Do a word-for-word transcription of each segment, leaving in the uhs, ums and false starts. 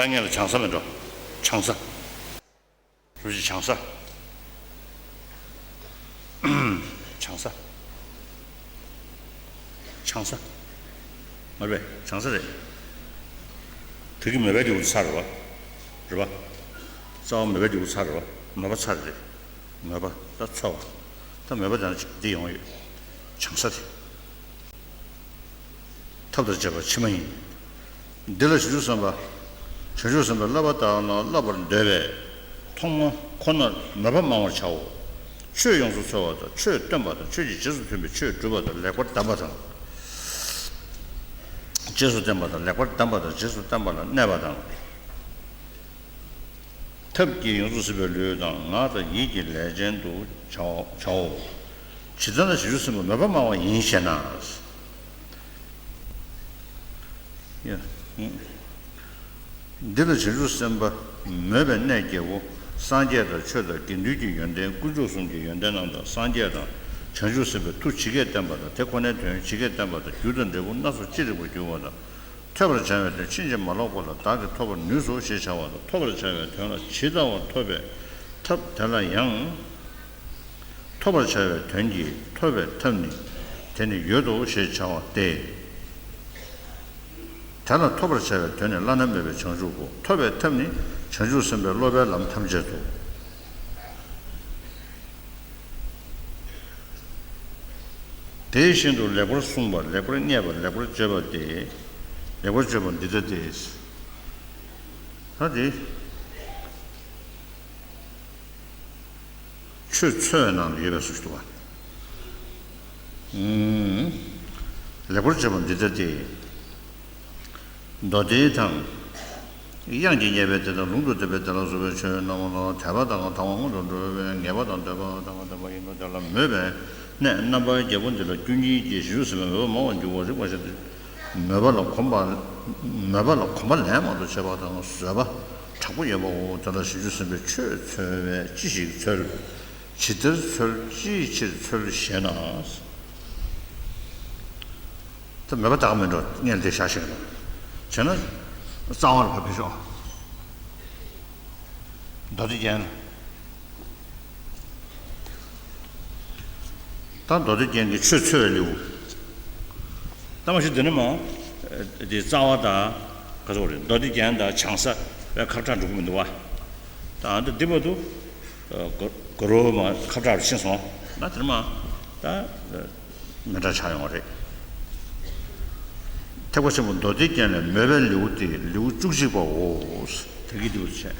དཀའ་ངལ་ལ་བྱང་ས་མི་འགྲོ། བྱང་ས། རུ་ཅི་བྱང་ས། བྱང་ས། བྱང་ས། མ་རེད་པས། བྱང་ས་རེད། བོད་ཀྱི་མོས་པའི་འབྲས་བུ་ཚར་རེད་པ། རེད་པ། རྩ་བ་མོས་པའི་འབྲས་བུ་ཚར་རེད་པ། མོས་པ་ཚར་རེད། མོས་པ་ད་ཚོར་བ། ད་མོས་པ་དང་འདི་ཡོང་ཡོད། བྱང་ས་དེ། ཐབས་དང་བཅས་པ་ཕྱི་མ་ཡིན། འདི་ལ་བྱང་ཆུབ་སེམས་དཔའ། བྱང་ཆུབ་སེམས་དཔའི་བསླབ་པ་ལྟར་ན་བསླབ་པར་འདོད་པས། ཐོག་མ་ཁོ་ནར་མོས་པ་སྨྲ་བར་བྱའོ། ཆོས་ཡོངས་སུ་ཚོལ་བ་དང་ཆོས་སྟོན་པ་དང་ཆོས་ཀྱི་རྗེས་སུ་མཐུན་པའི་ཆོས་སྒྲུབ་པ་དང་ལེགས་པར་གདམས་པ་དང་། རྗེས་སུ་བསྟན་པ་དང་ལེགས་པར་གདམས་པ་དང་རྗེས་སུ་བསྟན་པ་ལ་གནས་པ་དང་། ཐབས་ཀྱིས་ཡོངས་སུ་ཟིན་པའི་ལུས་དང་ངག་དང་ཡིད་ཀྱི་ལས་ཅན་དུ་བྱའོ། བྱའོ། ཇི་ལྟར་ན་བྱང་ཆུབ་སེམས་དཔའི་མོས་པ་སྨྲ་བ་ཡིན་ཞེ་ན། ཡ། འདི་ལ་བྱང་ཆུབ་སེམས་དཔའ་མོས་པའི་གནས་བརྒྱད་པོ། སངས་རྒྱས་དང་ཆོས་དང་དགེ་འདུན་གྱི་ཡོན་ཏན། དཀོན་མཆོག་གསུམ་གྱི་ཡོན་ཏན་རྣམས་དང་། སངས་རྒྱས་དང་བྱང་ཆུབ་སེམས་དཔའི་མཐུ་ཇི་སྐད་བསྟན་པ་དང་། དེ་ཁོ་ནའི་དོན་ཇི་སྐད་བསྟན་པ་དང་། རྒྱུ་དང་འབྲས་བུ་སྣ་ཚོགས་ཅི་རིགས་པར་འགྱུར་བ་དང་། ཐོས་པར་བྱ་བའི་དོན་ཕྱིན་ཅི་མ་ལོག་པ་ལ་བདག་གིས་ཐོབ་པར་ནུས་སོ་ཞེས་བྱ་བ་དང་། ཐོབ་པར་བྱ་བའི་དོན་ལ་ཇི་ལྟ་བར་ཐོབ་པའི་ཐབས་དེ་ལ་ཡང་། ཐོབ་པར་བྱ་བའི་དོན་གྱིས་ཐོབ་པའི་ཐབས་ནི་དེ་ནི་ཡོད་དོ་ཞེས་བྱ་བ་སྟེ། དེ་ལ་ཐོབ་པར་བྱ་བའི་དོན་ནི་བླ་ན་མེད་པའི་བྱང་ཆུབ་བོ། ཐོབ་པའི་ཐབས་ནི་བྱང་ཆུབ་སེམས་དཔའི་སློབ་པའི་ལམ་ཐམས་ཅད་དོ། དེ་བཞིན་དུ་ལེགས་པར་གསུངས་པ། ལེགས་པར་བསྙད་པ། ལེགས་པར་བརྗོད་པ་སྟེ། ལེགས་པར་བརྗོད་པ་འདི་ལྟ་སྟེ། ད་དེ། ཆོས་འཚོལ་བའི་ནང་ལ་ཡོད་པའི་བཟོ་ཞིག་འདུག་བ། ཨུམ། ལེགས་པར་བརྗོད་པ་འདི་ལྟ་སྟེ། མདོ་སྡེ་དང་། དབྱངས་ཀྱིས་བསྙད་པའི་སྡེ་དང་། ལུང་དུ་བསྟན་པའི་སྡེ་ལ་སོགས་པའི་ཆོས་རྣམས་ལ་དད་པ་དང་དང་བ་སྔོན་དུ་འགྲོ་བའི་ངེས་པ་དང་འདོད་པ་དང་འདོད་པ་ཡིན་ནོ། དེ་ལ་མོས་པའི་གནས་རྣམ་པ་བརྒྱད་པོ་འདི་ལ་རྒྱུ་གཉིས་ཀྱིས་བྱང་ཆུབ་སེམས་དཔའི་མོས་པ་སྨྲ་བར་འགྱུར་བ་རིགས་པ་བཞིན་དུ། མོས་པ་ལ་གོམས་པ། མོས་པ་ལ་གོམས་པ་ལན་མང་དུ་བྱེད་པ་དང་བཟོད་པ་དྲག་པོ་ཡོད་པའོ། དེ་ལ་བྱང་ཆུབ་སེམས་དཔའི་ཆོས་འཚོལ་བས་ཅི་ཞིག་འཚོལ། ཇི་ལྟར་འཚོལ། ཅིའི་ཕྱིར་འཚོལ་ཞེ་ན། ད་མོས་པ་དག་མི་འགྲོ་སྔོན་དེ་བཞག་ཤིག་ན། བྱས་ན། རྩ་བ་ལ་ཕར་ཕེབས་ཤོག་མདོ་སྡེ་རྒྱན། ད་མདོ་སྡེ་རྒྱན་གྱི་ཆོས་འཚོལ་བའི་ལེའུ། ད་མ་གཞི་འདི་ནི་མ། དེ་རྩ་བ་དང་། ག་ཚོད་རེད། མདོ་སྡེ་རྒྱན་དང་བྱང་ས་བས་ཁ་བྲལ་འགྲོ་གི་མི་འདུག་བ། ད་ཨ་འདི་འདི་བར་དུ། ག་རོ་མ་ཁ་བྲལ་ཕྱིན་སོང་ན་དེ་ནི་མ། ད། མི་འདྲ་ཆགས་ཡོང་བ་རེད། ཐེག་པ་ཆེན་པོ་མདོ་སྡེ་རྒྱན་ལས་མོས་པའི་ལེའུ་སྟེ་ལེའུ་བཅུ་གཅིག་པའོ། དེ་གི་འདི་བར་བྱས།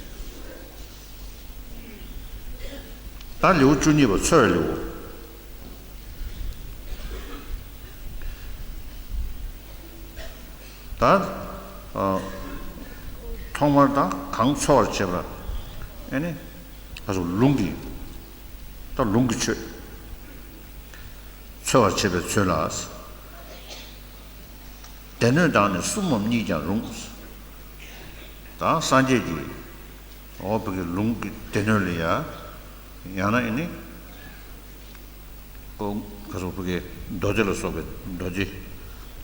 ད་ལེའུ་བཅུ་གཉིས་པ་འཚོལ་བའི་ལེའུ། ད། ཨ། ཐོག་མར་ད་གང་འཚོལ་བར་བྱེད་པ། ཨ་ནི། ཨ་སོ་ལུང་གི། ད་ལུང་གི་ཆོས། འཚོལ་བར་བྱེད་པའི་ཚུལ་ལ། སྡེ་སྣོད་དང་ནི་གསུམ་མམ་གཉིས་ཀྱང་རུང་། ད་སངས་རྒྱས་ཀྱི། འོ་བོད་ཀྱི་ལུང་གི་སྡེ་སྣོད་ལ་ཡ། ཡང་ན་ཨེ་ནི། ཨོ་ག་སོགས་བོད་ཀྱི་མདོ་སྡེ་ལ་སོགས་པའི་མདོ་སྡེ།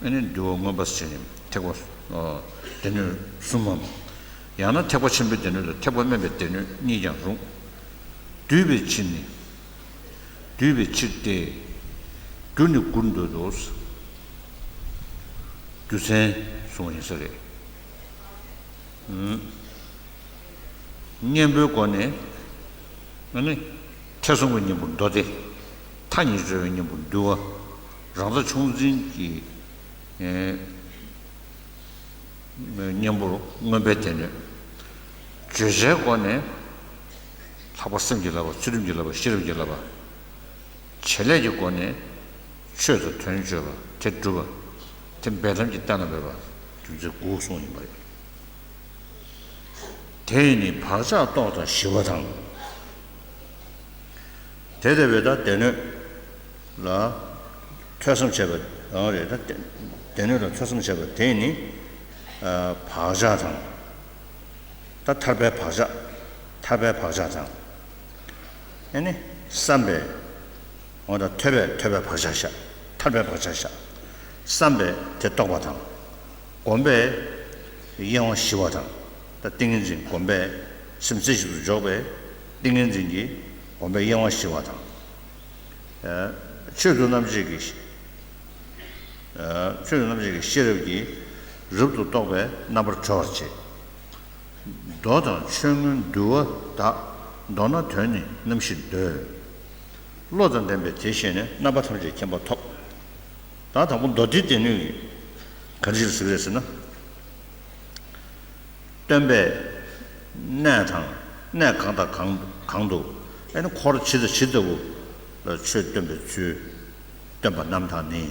ཨེ་ནི་འདུལ་བ་མངོན་པ་ཟེར་ནས་ཐེག་པ། ཨོ་སྡེ་སྣོད་གསུམ་མམ། ཡང་ན་ཐེག་པ་ཆེན་པོའི་སྡེ་སྣོད་དང་ཐེག་པ་དམན་པའི་སྡེ་སྣོད་གཉིས་ཀྱང་རུང་། བསྡུས་པའི་ཕྱིར་ནི། བསྡུས་པའི་ཕྱིར་ཏེ། རྒྱུ་ནི་དགུར་འདོད་དོ། རྒྱུ་མཚན་གསུངས་པ་ཡིན་ས་རེད། ཨུམ། གཉེན་པོའི་སྒོ་ནས། ཨ་ནི། ཐེ་ཚོམ་གྱི་གཉེན་པོ་མདོ་སྡེ། ཐ་སྙད་གཅོད་པའི་གཉེན་པོ་འདུལ་བ། རང་མདའ་ཆུང་འཛིན་གྱི། ཨེ། གཉེན་པོར་མངོན་པའི་སྡེ་སྣོད། བརྗོད་བྱའི་སྒོ་ནས། ལྷག་པ་སེམས་ཀྱི་བསླབ་པ། ཚུལ་ཁྲིམས་ཀྱི་བསླབ་པ། ཤེས་རབ་ཀྱི་བསླབ་པ། བྱེད་ལས་ཀྱི་སྒོ་ནས་ཆོས་དང་དོན་སྤྱོད་པ། དེ་སྒྲུབ་པ། དེ་འབེལ་གཏམ་གྱི་གཏན་ལ་འབེབས་པ། རྒྱུ་མཚན་དགུ་གསུངས་ཡིན་པ་རེད། དེས་ནི་བག་ཆགས་རྟོག་དང་ཞི་བ་དང་། དེ་ལྟ་བུའི་ད་སྡེ་སྣོད་ལ་ཐོས་བསམ་བྱས་པ་རང་རེད། ད་སྡེ་སྣོད་ལ་ཐོས་བསམ་བྱས་པ་དེས་ནི་བག་ཆགས་དང་། ད་ཐར་པའི་བག་ཆགས། ཐར་པའི་བག་ཆགས་དང་། ཨེ་ནི་བསམ་པས། འོ་ད་ཐོས་པས་ཐོས་པའི་བག་ཆགས་བཞག་ཐར་པའི་བག་ཆགས་བཞག་བསམ་པས་དེ་རྟོགས་པ་དང་། བསྒོམས་པས་གཡེང་བ་ཞི་བ་དང་། ད་ཏིང་ངེ་འཛིན་སྒོམ་པས་སེམས་རྩེ་གཅིག་ཏུ་འཇོག་པས་ཏིང་ངེ་འཛིན་གྱི་སྒོམ་པས་གཡེང་བ་ཞི་བ་དང་། ཆོས་སྡུད་རྣམ་འབྱེད་ཀྱི། ཆོས་སྡུད་རྣམ་འབྱེད་ཀྱི་ཤེས་རབ་ཀྱིས་རབ་ཏུ་རྟོག་པའི་རྣམ་པར་གྲོལ་བར་བྱེད། མདོ་དང་ཆོས་མངོན་འདུལ་བ་དག་མདོར་ན་དོན་ནི་རྣམ་བཞིར་འདོད། བློ་དང་ལྡན་པས་དེ་ཤེས་ནས་རྣམ་པ་ཐམས་ཅད་མཁྱེན་པ་ཐོབ། ད་དང་པོ་མདོ་སྡེའི་སྡེ་སྣོད་ཀྱི་ག་འདྲ་ཞིག་ལ་ཟེར་གི་རེད་ཟེར་ན། སྟོན་པས་གནས་དང་གནས་གང་དང་གང་གང་དུ་ཨེ་ནི་འཁོར་ཇི་ལྟ་ཇི་ལྟ་བུ་ལ་ཆོས་སྟོན་པའི་ཚུལ་སྟོན་པ་རྣམས་དང་ནི།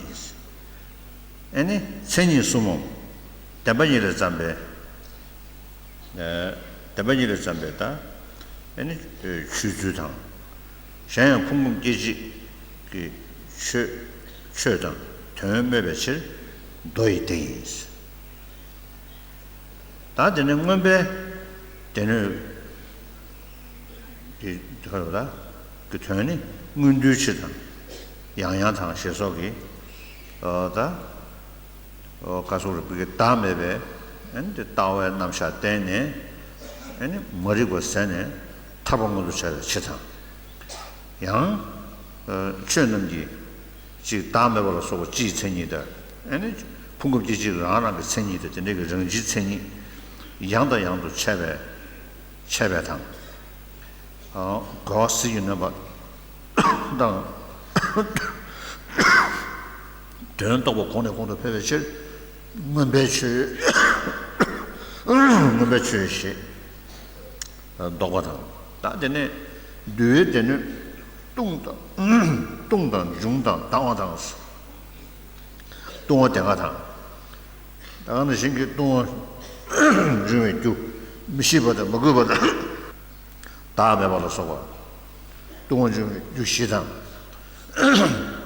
ཨེ་ནི་མཚན་ཉིད་གསུམ་མོ། བདེན་པ་གཉིས་ལས་བརྩམས་པའི་བདེན་པ་གཉིས་ལས་བརྩམས་པའི་ད་ཨེ་ནི་ཆོས་ཚུལ་དང་། གཞན་ཡང་ཕུང་ཁམས་སྐྱེ་མཆེད་ཀྱི་ཆོས་ཆོས་དང་དོན་སྨོས་པའི་ཕྱིར་མདོ་ཡི་སྡེ་ཡིན། ད་དེ་ནས་མངོན་པའི་སྡེ་སྣོད་ཀྱི་ཁ་ལོ་ད་ཀྱི་དོན་ནི་མངོན་འདུལ་ཕྱིར་དང་། ཡང་ཡང་དང་ཞེས་སོགས་ཀྱི་ད་བཀའ་སོགས་རིག་པའི་བདག་མེད་པའི་ཨ་ནི་དེ་ལྟ་བའི་རྣམ་གཞག་བསྟན་ནས་ཨ་ནི་མ་རིག་པ་ཟད་ནས་ཐར་པ་མངོན་དུ་བྱ་བའི་ཕྱིར་དང་། ཡང་ཆོས་རྣམས་ཀྱི་གཅིག་བདག་མེད་པ་ལ་སོགས་པ་སྤྱིའི་མཚན་ཉིད་དང་། ཨ་ནི་ཕུང་ཁམས་སྐྱེ་མཆེད་རང་རང་གི་མཚན་ཉིད་དང་དེ་འདྲ་གི་རང་སྤྱིའི་མཚན་ཉིད་ཡང་དང་ཡང་དུ་འཆད་པའི་འཆད་པའི་དང་། རྒོལ་བ་ཟིལ་གྱིས་གནོན་པ་དང་། དོན་རྟོགས་པ་གོང་ནས་གོང་དུ་འཕེལ་བའི་ཕྱིར། མངོན་པའི་ཆོས། མངོན་པའི་ཆོས་ཞེས་འདོགས་པ་དང་། ད་དེ་ནས་འདུལ་བའི་སྡེ་སྣོད། ལྟུང་དང་ལྟུང་དང་འབྱུང་དང་ལྡང་བ་དང་། ལྟུང་བ་བདེན་པ་དང་། ད་ག་ནང་བཞིན་གྱི་ལྟུང་བ་འབྱུང་བའི་རྒྱུ་མི་ཤེས་པ་དང་མ་གུས་པ་དང་། བདག་མེད་པ་ལ་སོགས་པ། ལྟུང་བ་འབྱུང་བའི་རྒྱུ་བཞི་དང་།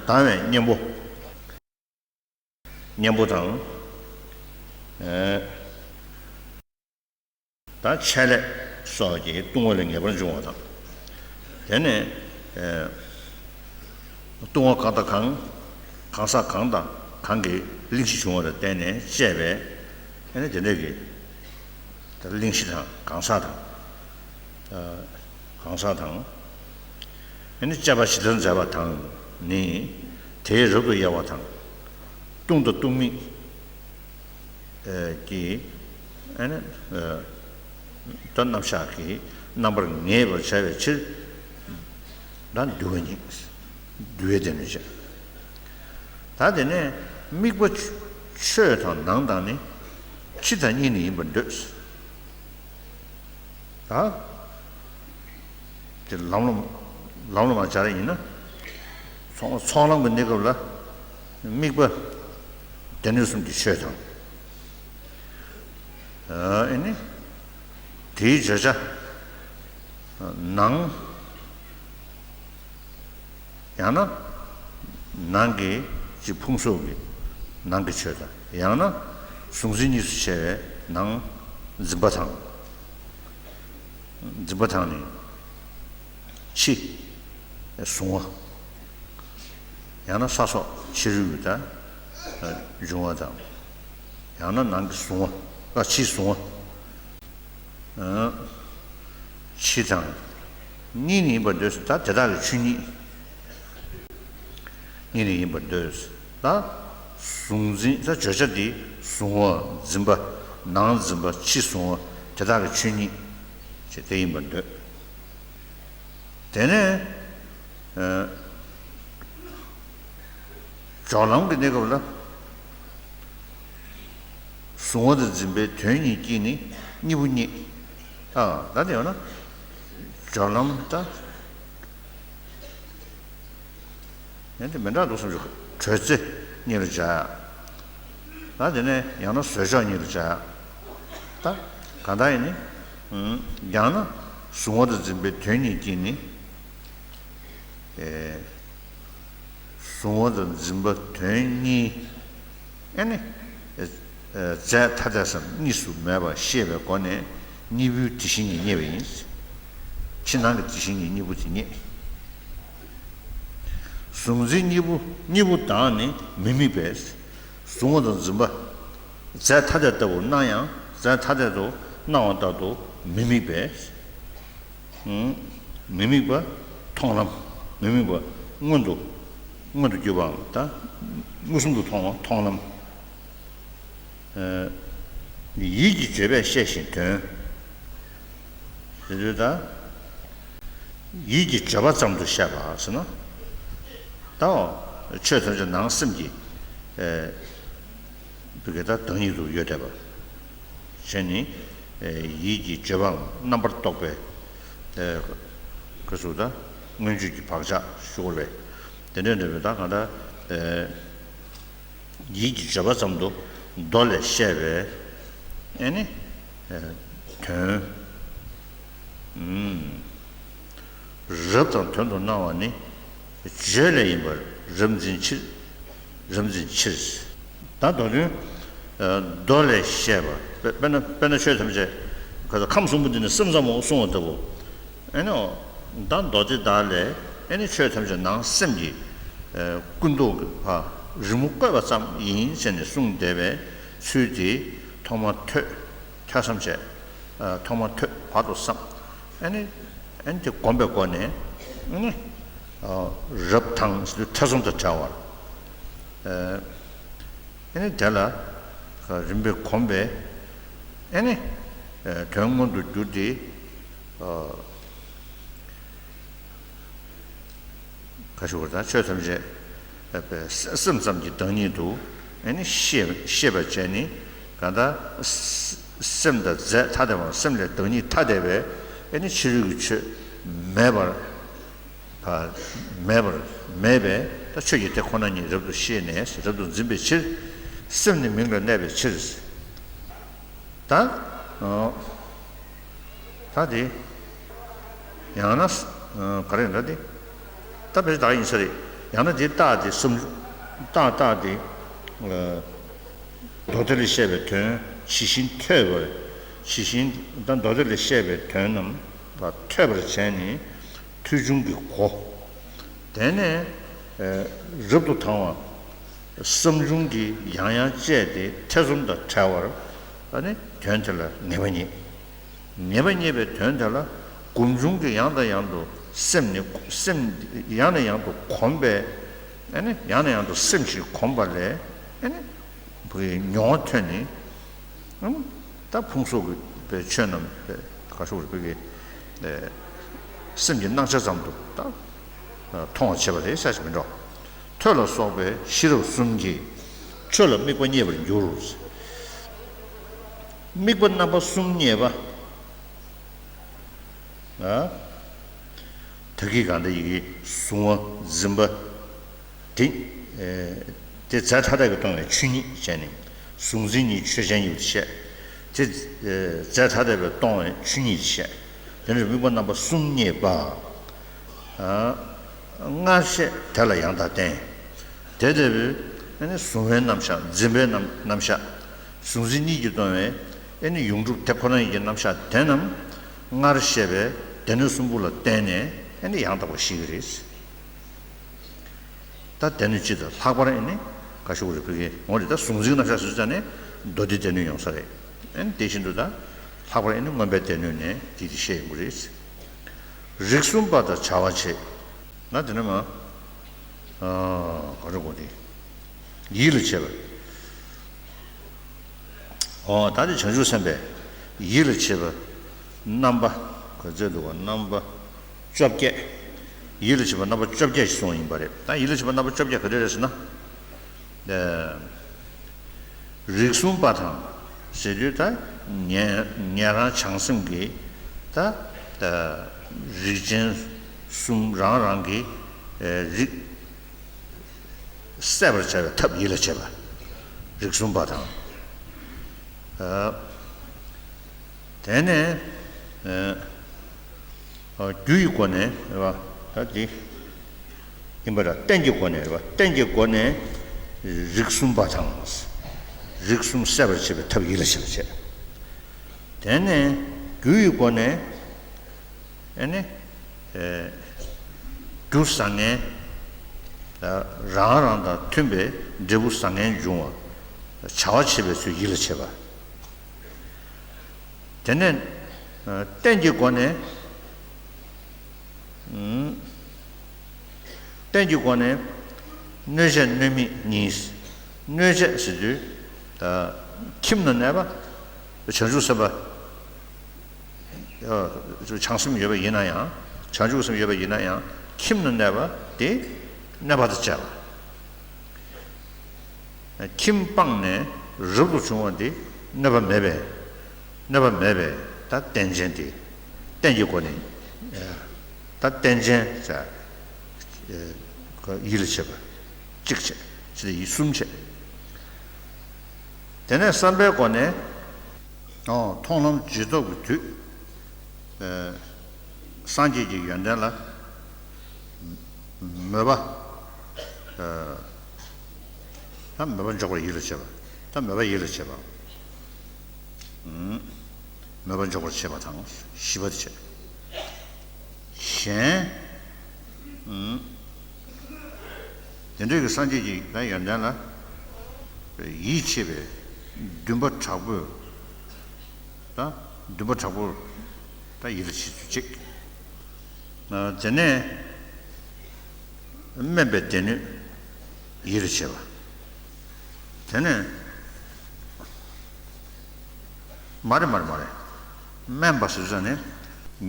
ལྡང་བའི་གཉེན་པོ། གཉེན་པོ་དང་། ད་ཆད་ལས་སོགས་ཀྱིས་ལྟུང་བ་ལས་ངེས་པར་འབྱུང་བ་དང་། དེ་ནས་ལྟུང་བ་གང་དང་གང་། གང་ཟག་གང་དང་གང་གིས་གླེང་གཞི་བྱུང་བ་ལ་བརྟེན་ནས་བཅས་པའི་ཨ་ནི་དེ་འདྲ་གི་ད་གླེང་གཞི་དང་གང་ཟག་དང་། གང་ཟག་དང་། ཨ་ནི་དཔྱད་པ་ཇི་ལྟར་མཛད་པ་དང་ནི། དེའི་རབ་ཏུ་དབྱེ་བ་དང་། ལྟུང་དང་ལྟུང་མེད་ཀྱི་ཨ་ནི་ད་རྣམ་གཞག་གི་རྣམ་པར་ངེས་པར་བྱ་བའི་ཕྱིར། ད་འདུལ་བ་ཉིད། འདུལ་བའི་སྡེ་སྣོད་བྱ། ད་དེ་ནས་དམིགས་པ་ཆོས་དང་ནང་དང་ནི། ཕྱི་དང་གཉིས་ནི་ཡིན་པར་འདོད། ད་དེ་ལམ་ལམ་ལམ་ལམ་སྦྱར་ཡིན་ན། ཚོགས་ཚོགས་ལམ་གྱི་གནས་སྐབས་ལ་དམིགས་པ་སྡེ་སྣོད་གསུམ་གྱི་ཆོས་དང་། ཨ་ནི་དེའི་བརྗོད་བྱ་ནང་། ཡང་ན་ནང་གི་ཅིག་ཕུང་སོགས་ཀྱི་ནང་གི་ཆོས་དང་། ཡང་ན་གཟུང་འཛིན་གཉིས་སུ་ཕྱེ་བའི་ནང་འཛིན་པ་དང་། འཛིན་པ་དང་ནི་ཕྱི་གཟུང་བ། ཡང་ན་ས་སོགས་ཕྱི་རོལ་གྱི་ད་འབྱུང་བ་དང་། ཡང་ན་ནང་གི་གཟུང་བ། ཨ་ཕྱིའི་གཟུང་བ། ཕྱི་དང་གཉིས་ནི་ཡིན་པར་འདོད། ད་དེ་དག་གི་ཆོས་ཉིད་གཉིས་ནི་ཡིན་པར་འདོད། ད་གཟུང་འཛིན། ད་བརྗོད་བྱ་འདི་གཟུང་བ་འཛིན་པ། ནང་འཛིན་པ། ཕྱི་གཟུང་བ། དེ་དག་གི་ཆོས་ཉིད་ཅེས་དེ་ཡིན་པར་འདོད། དེ་ནས་སྦྱོར་ལམ་གྱི་གནས་སྐབས་ལ། གཟུང་བ་དང་འཛིན་པའི་དོན་གཉིས་ཀྱིས་ནི་གཉིས་པོ་རྙེད། ཨ་ད་དེ་ཡང་ན་སྦྱོར་ལམ་ད། ཡང་དེ་མི་འདྲ་འདུག་བསམ་བྱུང་། གྲོལ་རྩེ་གཉིས་ལ་སྦྱར་ཡག་ད་དེ་ནས་ཡང་ན་བཟོད་ཕྱོགས་གཉིས་ལ་སྦྱར་ཡག་ད་གང་ལྟར་ཡིན་ནི། ཡང་ན་གཟུང་བ་དང་འཛིན་པའི་དོན་གཉིས་ཀྱིས་ནི། གཟུང་བ་དང་འཛིན་པ་དོན་གཉིས། ཨ་ནི། རྫས་ཐ་དད་སམ་གཉིས་སུ་མེད་པར་ཤེས་པའི་སྒོ་ནས་གཉིས་པོའི་དེ་བཞིན་ཉིད་རྙེད་པ་ཡིན། ཕྱི་ནང་གི་དེ་བཞིན་ཉིད་གཉིས་པོ་དེ་རྙེད། གཟུང་འཛིན་གཉིས་པོ་གཉིས་པོ་དག་ནི་མི་དམིགས་པས། གཟུང་བ་དང་འཛིན་པ་རྫས་ཐ་དད་ལྟ་བུར་སྣང་ཡང་རྫས་ཐ་དད་དུ་ སྣང་བ་ལྟར་དུ་མི་དམིགས་པས། ཨུམ། མི་དམིགས་པ་མཐོང་ལམ། མི་དམིགས་པ་མངོན་དུ་མངོན་དུ་གྱུར་པའམ་ད་མངོན་སུམ་དུ་མཐོང་བ་མཐོང་ལམ། ཨ། ཡིད་ཀྱི་བརྗོད་པས་བཤད་བཞིན་དོན། དེ་དུས་ད། ཡིད་ཀྱི་བརྗོད་པ་ཙམ་དུ་བཤད་པ་ཟེར་ན། ད་ཆོས་ཐམས་ཅད་ནང་སེམས་ཀྱི། ཨེ། བི་གེ་ད་བདག་ཉིད་དུ་ཡོད་བསྡད་པ། བྱས་ནས། ཨེ། ཡིད་ཀྱི་བརྗོད་པའམ་རྣམ་པར་རྟོག་པའི། ཨེ། ག་ཟེར་ད། མངོན་བརྗོད་ཀྱི་བག་ཆགས་ཞུ་དགོས་པས། དེ་འདྲ་འདྲ་བའི་ད་གང་ལྟར། ཨེ། ཡིད་ཀྱི་བརྗོད་པ་ཙམ་དུ་མདོ་ལས་བཤད་པའི་ཨེ་ནི་དོན། ཨུམ། རབ་དང་དོན་དུ་སྣང་བ་ནི། བརྗོད་ལས་ཡིན་པར་རབ་འཛིན་ཕྱིར། རབ་འཛིན་ཕྱིར། ད་མདོ་དོན། མདོ་ལས་བཤད་པ། དཔེ་དཔེར་ན་དཔེར་ན་ཆོས་ཐམས་ཅད་ཁམས་གསུམ་པོ་འདི་ནི་སེམས་ཙམ་མོ་གསུངས་པ་ལྟ་བུ། ཨེ་ནོ། ད་མདོ་སྡེ་དག་ལས་ཨེ་ནི་ཆོས་ཐམས་ཅད་ནང་སེམས་ཀྱི་ཨེ་ཀུན་རྟོག་གི་ཕ་རི་མོ་བརྐོས་པ་ཙམ་ཡིན་ཟེར་ནས་གསུངས་བསྡད་པའི་ཚུལ་དེ་ཐོག་མར་ཐོས། ཐོས་བསམ་བྱས། ཨ། ཐོག་མར་ཐོས་བར་དུ་བསམ། ཨེ་ནི་ཨེ་ནི་དེ་གོམས་པའི་སྒོ་ནས་ཨེ་ནི་ཨ་རབ་དང་ཐེ་ཚོམ་དང་བྲལ་བར། ཨེ་ཨེ་ནི་དེ་ལ་རིམ་པས་གོམས་པས་ཨེ་ནི་ཨེ་དོན་མངོན་དུ་གྱུར་ཏེ། ཨ། ག་ཞུ་བ་དང་ཆོས་ཐམས་ཅད་སེམས་ཙམ་གྱི་བདག་ཉིད་དུ་ཨེ་ནི་ཤེས་ཤེས་པར་བྱས་ནས། གང་ལྟར་སེམས་དང་རྫས་ཐ་དད་པ། སེམས་ལས་བདག་ཉིད་ཐ་དད་པའི་ཨེ་ནི་ཕྱི་རོལ་གྱི་ཆོས་མེད་པར། མེད་པར་མེད་པས་ད་ཆོས་ཀྱི་དེ་ཁོ་ན་ཉིད་རབ་ཏུ་ཤེས་ནས་རབ་ཏུ་འཛིན་པའི་ཕྱིར། སེམས་ནི་མིང་ལ་གནས་པའི་ཕྱིར། ད། ཨོ། ད་དེ། ཡང་ན། ཨ། ག་རེ་འདྲ་དེ། ད་བེད་སྤྱོད་ད་ག་ཡིན་ས་རེད། ཡང་ན་དེ་རྟགས་དེ་གསུམ། རྟགས་རྟགས་དེ། ཨ། མདོ་སྡེ་ལས་བཤད་པའི་དོན་ཇི་བཞིན་ཐོས་པར། ཇི་བཞིན་ད་མདོ་སྡེ་ལས་བཤད་པའི་དོན་རྣམས་ཐོས་པར་བྱས་ནས་ཐོས་བྱུང་གི་གོ། དེ་ནས། ཨ། རབ་ཏུ་དང་བ། བསམ་བྱུང་གིས་ཡང་ཡང་དཔྱད་དེ་ཐེ་ཚོམ་དང་བྲལ་བར། ཨ་ནི་དོན་དེ་ལ་ངེས་པ་རྙེད། ངེས་པ་རྙེད་པའི་དོན་དེ་ལ་སྒོམ་བྱུང་གིས་ཡང་དང་ཡང་དུ་སེམས་ནི་སེམས་ཡང་ནས་ཡང་དུ་གོམས་པས། ཨ་ནི་ཡང་ནས་ཡང་དུ་སེམས་ཤིག་གོམས་པ་ལས། ཨ་ནི་བུ་ཡི་མྱོང་བ་ཐོན་ནས། ཨ། ད་ཕུང་སོགས་ཀྱི་པའི་ཆོས་རྣམས་པའི་ག་ཤོག་རེ་བུ་གི་སེམས་ཀྱི་སྣང་ཆ་ཙམ་དུ་ད་མཐོང་བར་བྱེད་པ་རེད་ཟེར་ཞིག་མི་འགྲོ། ཐོས་ལ་སོགས་པའི་ཤེས་རབ་གསུམ་གྱིས་ཆོས་ལ་དམིགས་པ་རྙེད་པར་འགྱུར། དམིགས་པ་རྣམ་པ་གསུམ་རྙེད་པ། ཨ། ད་གིན་གང་ལྟར་ཡི་གེ་གཟུང་བ་འཛིན་པ་དེ། ཨེ། དེ་རྫས་ཐ་དད་ཀྱིས་སྟོང་བའི་ཆོས་ཉིད་བྱས་ནས། གཟུང་འཛིན་གཉིས་ཆོས་ཅན་ཡོད་དེ་བཤད། དེ། ཨེ། རྫས་ཐ་དད་པས་སྟོང་བའི་ཆོས་ཉིད་བཤད། དེ་ནི་དམིགས་པ་རྣམ་པ་གསུམ་རྙེད་པ། ཨ། སྔར་བཤད་དེ་ལ་ཡང་དག་བརྟེན། དེ་ལྟ་བུའི་ཨ་ནི་གཟུང་བའི་རྣམ་གཞག་འཛིན་པའི་རྣམ་རྣམ་གཞག་གཟུང་འཛིན་གཉིས་ཀྱིས་སྟོང་བའི་ཨ་ནི་ཡོངས་གྲུབ་དེ་ཁོ་ན་ཉིད་ཀྱི་རྣམ་གཞག་དེ་རྣམས་སྔར་བཤད་པའི་སྡེ་སྣོད་གསུམ་པོ་ལ་བརྟེན་ནས་ཨ་ནི་ཡང་དག་པར་ཤེས་ཀྱི་རེད། ད་སྡེ་སྣོད་སྤྱི་དང་ལྷག་པར་ཨ་ནི་ག་ཤོག་རེ་བུ་གི་ངོ་རེ་ད་གཟུང་འཛིན་གྱི་རྣམ་གཞག་ཟེར་ཙང་ནས་མདོ་སྡེའི་སྡེ་སྣོད་ཡོང་ས་རེད། ཨ་ནི་དེ་བཞིན་དུ་ད་ལྷག་པར་ཨ་ནི་མངོན་པའི་སྡེ་སྣོད་ནས་དེ་དེ་ཤེས་ཡོང་གི་རེད། རིགས་གསུམ་པ་དང་བྱ་བ་བྱེད། ན་དེ་ནས་མ། ཨ། ག་རེ་གོ་དེ། ཡིད་ལ་བྱེད་པ། ཨོ། ད་དེ་བྱང་ཆུབ་སེམས་དཔའི་ཡིད་ལ་བྱེད་པ་རྣམ་པ། ག་ཚོད་འདུག་ག་རྣམ་པ་བཅོ་བརྒྱད། ཡིད་ལ་བྱེད་པ་རྣམ་པ་བཅོ་བརྒྱད་ཞིག་གསུངས་ཡིན་པ་རེད། ད་ཡིད་ལ་བྱེད་པ་རྣམ་པ་བཅོ་བརྒྱད་ག་རེ་རེད་ཟེར་ན། ཨ། རིགས་གསུམ་པ་དང་ཟེར་དུས་ད་ཉན་ཉན་རང་བྱང་སེམས་ཀྱིས་ད་ད་རིགས་ཅན་གསུམ་རང་རང་གི་ཨེ་རིགས་སད་པར་བྱ་བའི་ཐབས་ཡིད་ལ་བྱེད་པ། རིགས་གསུམ་པ་དང་། ཨ། དེ་ནས་ཨ་རྒྱུ་ཡི་སྒོ་ནས་རེད་བ། ད་འདི་ཡིན་པ་འདྲ། རྟེན་གྱི་སྒོ་ནས་རེད་བ། རྟེན་གྱི་སྒོ་ནས་རིགས་གསུམ་པ་དང་། རིགས་གསུམ་སད་པར་བྱེད་པའི་ཐབས་ཡིད་ལ་བྱེད་པ་བྱས། དེ་ནས་རྒྱུ་ཡི་སྒོ་ནས་ཨ་ནི་ཨེ་རྒྱུ་བཟང་ངན། རང་རང་དང་མཐུན་པའི་འབྲས་བུ་བཟང་ངན་འབྱུང་བ། བྱ་བ་བྱེད་པའི་ཚུལ་ཡིད་ལ་བྱེད་པ། དེ་ནས་ཨ་རྟེན་གྱི་སྒོ་ནས། ཨུམ། རྟེན་གྱི་སྒོ་ནས་གནོད་བྱེད་གནོད་མེད་གཉིས། གནོད་བྱེད་ཟེར་དུས་ད་ཁྱིམ་ན་གནས་པ་བྱང་ཆུབ་སེམས་དཔའ། ཨ་བྱང་སེམས་ཡོད་པ་ཡིན་ན་ཡང་། བྱང་ཆུབ་སེམས་ཡོད་པ་ཡིན་ན་ཡང་ཁྱིམ་ན་གནས་པ་དེ་གནོད་པ་དང་བཅས་པ། ཁྱིམ་སྤངས་ནས་རབ་ཏུ་བྱུང་བ་འདི་གནོད་པ་མེད་པས། གནོད་པ་མེད་པས་ད་རྟེན་ཅན་དེ། རྟེན་གྱི་སྒོ་ནས། ད་རྟེན་ཅན་ཟེར། ཡིད་ལ་བྱེད་པ་གཅིག་བྱས། ཕྱི་དེ་ཡིད་གསུམ་བྱས། དེ་ནས་བསམ་པའི་སྒོ་ནས། ཨོ། མཐོང་ལམ་རྗེས་ཐོབ་ཀྱི་དུས། སངས་རྒྱས་ཀྱི་ཡོན་ཏན་ལ་མོས་པ། ད་མོས་པ་འཇོག་པར་ཡིད་ལ་བྱེད་པ། ད་མོས་པ་ཡིད་ལ་བྱེད་པ། མོས་པ་འཇོག་པར་བྱེད་པ་དང་བཞི་པ་དེ་བྱེད། གཞན། དེ་འདྲའི་གི་སངས་རྒྱས་ཀྱི་ད་ཡོན་ཏན་ལ་ཡིད་ཆེས་པའི་འདུན་པ་དྲག་པོས། ད་འདུན་པ་དྲག་པོར་ད་ཡིད་ལ་བྱེད་ཚུལ་གཅིག། དེ་ནས་དམན་པའི་སྡེ་སྣོད་ཡིད་ལ་བྱེད་པ། དེ་ནས་མ་རེད་མ་རེད་མ་རེད། དམན་པ་ཟེར་ས་ནི་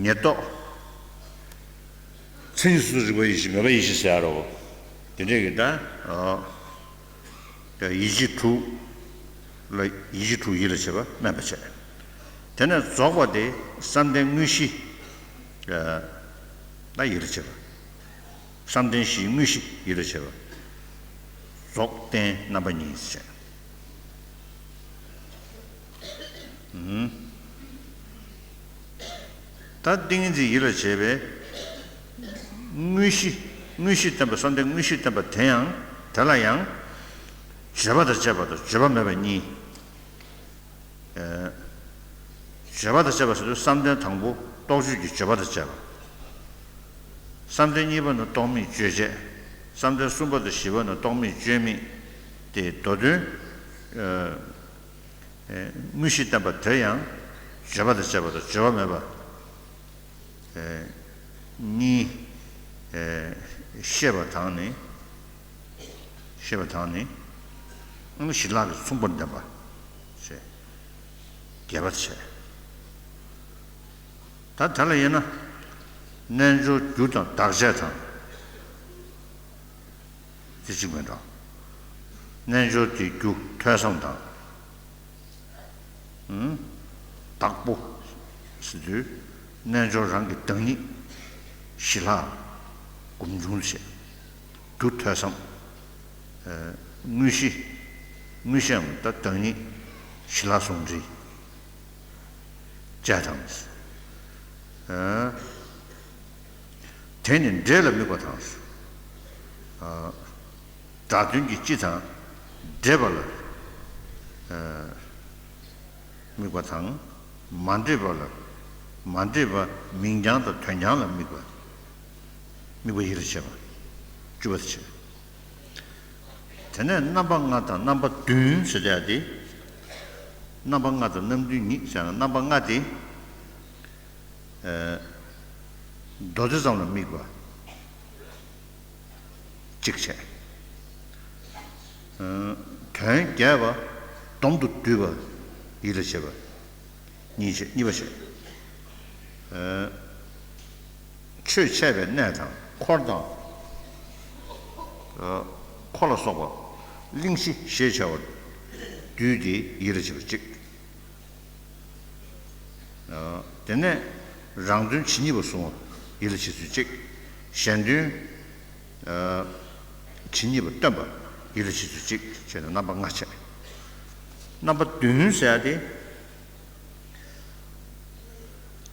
ཉེར་བསྡོགས། མཚན་ཉིད་སོ་སོར་རིག་པ་ཡེ་ཤེས་མོས་པ་ཡེ་ཤེས་ཟེར་ཡ་རོ། དེ་འདྲས་ཀྱི་ད། ཡིད་བྱེད་དྲུག་ལ་ཡིད་བྱེད་དྲུག་ཡིད་ལ་བྱེད་པ་དམན་པ་བྱས། དེ་ནས་རྫོགས་པ་དེ་བསམ་གཏན་དངོས་གཞི་ལ་ཡིད་ལ་བྱེད་པ། བསམ་གཏན་བཞིའི་དངོས་གཞི་ཡིད་ལ་བྱེད་པ། རྫོགས་རྟེན་རྣམ་པ་གཉིས་བྱས། ད་ཏིང་ངེ་འཛིན་ཡིད་ལ་བྱེད་པའི་དངོས་གཞི། དངོས་གཞི་བསྟན་པ། བསམ་གཏན་དངོས་གཞི་བསྟན་པ་དེ་ཡང་། དེ་ལ་ཡང་བརྗོད་པ་དང་བཅས་པ་དང་བརྗོད་པ་མེད་པ་གཉིས། བརྗོད་པ་དང་བཅས་པ་ཟེར་དུས་བསམ་གཏན་དང་པོ་རྟོག་དཔྱོད་ཀྱི་བརྗོད་པ་དང་བཅས་པ། བསམ་གཏན་གཉིས་པ་ནི་རྟོག་མེད་དཔྱོད་བྱེད། བསམ་གཏན་གསུམ་པ་དང་བཞི་པ་ནི་རྟོག་མེད་དཔྱོད་མེད་དེ་མདོ་དོན། དངོས་གཞི་བསྟན་པ་དེར་ཡང་བརྗོད་པ་དང་བཅས་པ་དང་བརྗོད་པ་མེད་པ་གཉིས་བཤད་པ་དང་ནི། བཤད་པ་དང་ནི་ཞི་ལྷག་གི་མཚུངས་པར་ལྡན་པ་ཞེས་རྒྱས་པར་བྱས། ད་དེ་ལ་དབྱེ་ན། རྣལ་འབྱོར་རྒྱུ་དང་བདག་བྱ་དང་། དེ་གཅིག་མིན་འགྲོ། རྣལ་འབྱོར་དེ་རྒྱུ་ཐོས་བསམ་དང་། བདག་པོ་ཟེར་དུས་རྣལ་འབྱོར་རང་གི་བདག་ཉིད་ཞི་ལྷག་སྒོམ་བྱུང་བྱས། རྒྱུ་ཐོས་བསམ། དངོས་གཞི། དངོས་གཞིའམ་ད་བདག་ཉིད་ཞི་ལྷག་ཟུང་འབྲེལ་བཅས་དང་། དེ་ནི་འབྲེལ་ལ་དམིགས་པ་དང་། སྒྲ་དོན་གྱི་སྤྱི་དང་འབྲེལ་པ་ལ་དམིགས་པ་དང་། མ་འདྲེས་པ་ལ། མ་འདྲེས་པ་མིང་རྐྱང་དང་དོན་རྐྱང་ལ་དམིགས་པ། དམིགས་པ་ཡིད་ལ་བྱེད་པ། བཅུ་པ་དེ་བྱེད། དེ་ནས་རྣམ་པ་ལྔ་དང་རྣམ་པ་བདུན་ཟེར་ཡ་དེ། རྣམ་པ་ལྔ་དང་རྣམ་བདུན་ཉིད་ཟེར་ན་རྣམ་པ་ལྔ་དེ། མདོ་སྡེ་ཙམ་ལ་དམིགས་པ་གཅིག་བྱས། དོན་རྒྱས་པ་སྡོམ་དུ་བསྡུས་པ་ཡིད་ལ་བྱེད་པ་གཉིས་བྱས། གཉིས་པ་བྱས། ཆོས་འཆད་པའི་གནས་དང་འཁོར་དང་། འཁོར་ལ་སོགས་པ་གླེང་གཞི་ཞེས་བྱ་བར་བསྡུས་ཏེ་ཡིད་ལ་བྱེད་པ་གཅིག། དེ་ནས་རང་དོན་ཇི་སྙེད་པ་གསུང་བ་ཡིད་ལ་བྱེད་ཚུལ་གཅིག། གཞན་དོན་ཇི་སྙེད་པ་སྟོན་པ་ཡིད་ལ་བྱེད་ཚུལ་གཅིག་བྱས་ནས་རྣམ་པ་ལྔ་བྱས། རྣམ་པ་བདུན་ཟེར་ཡ་དེ།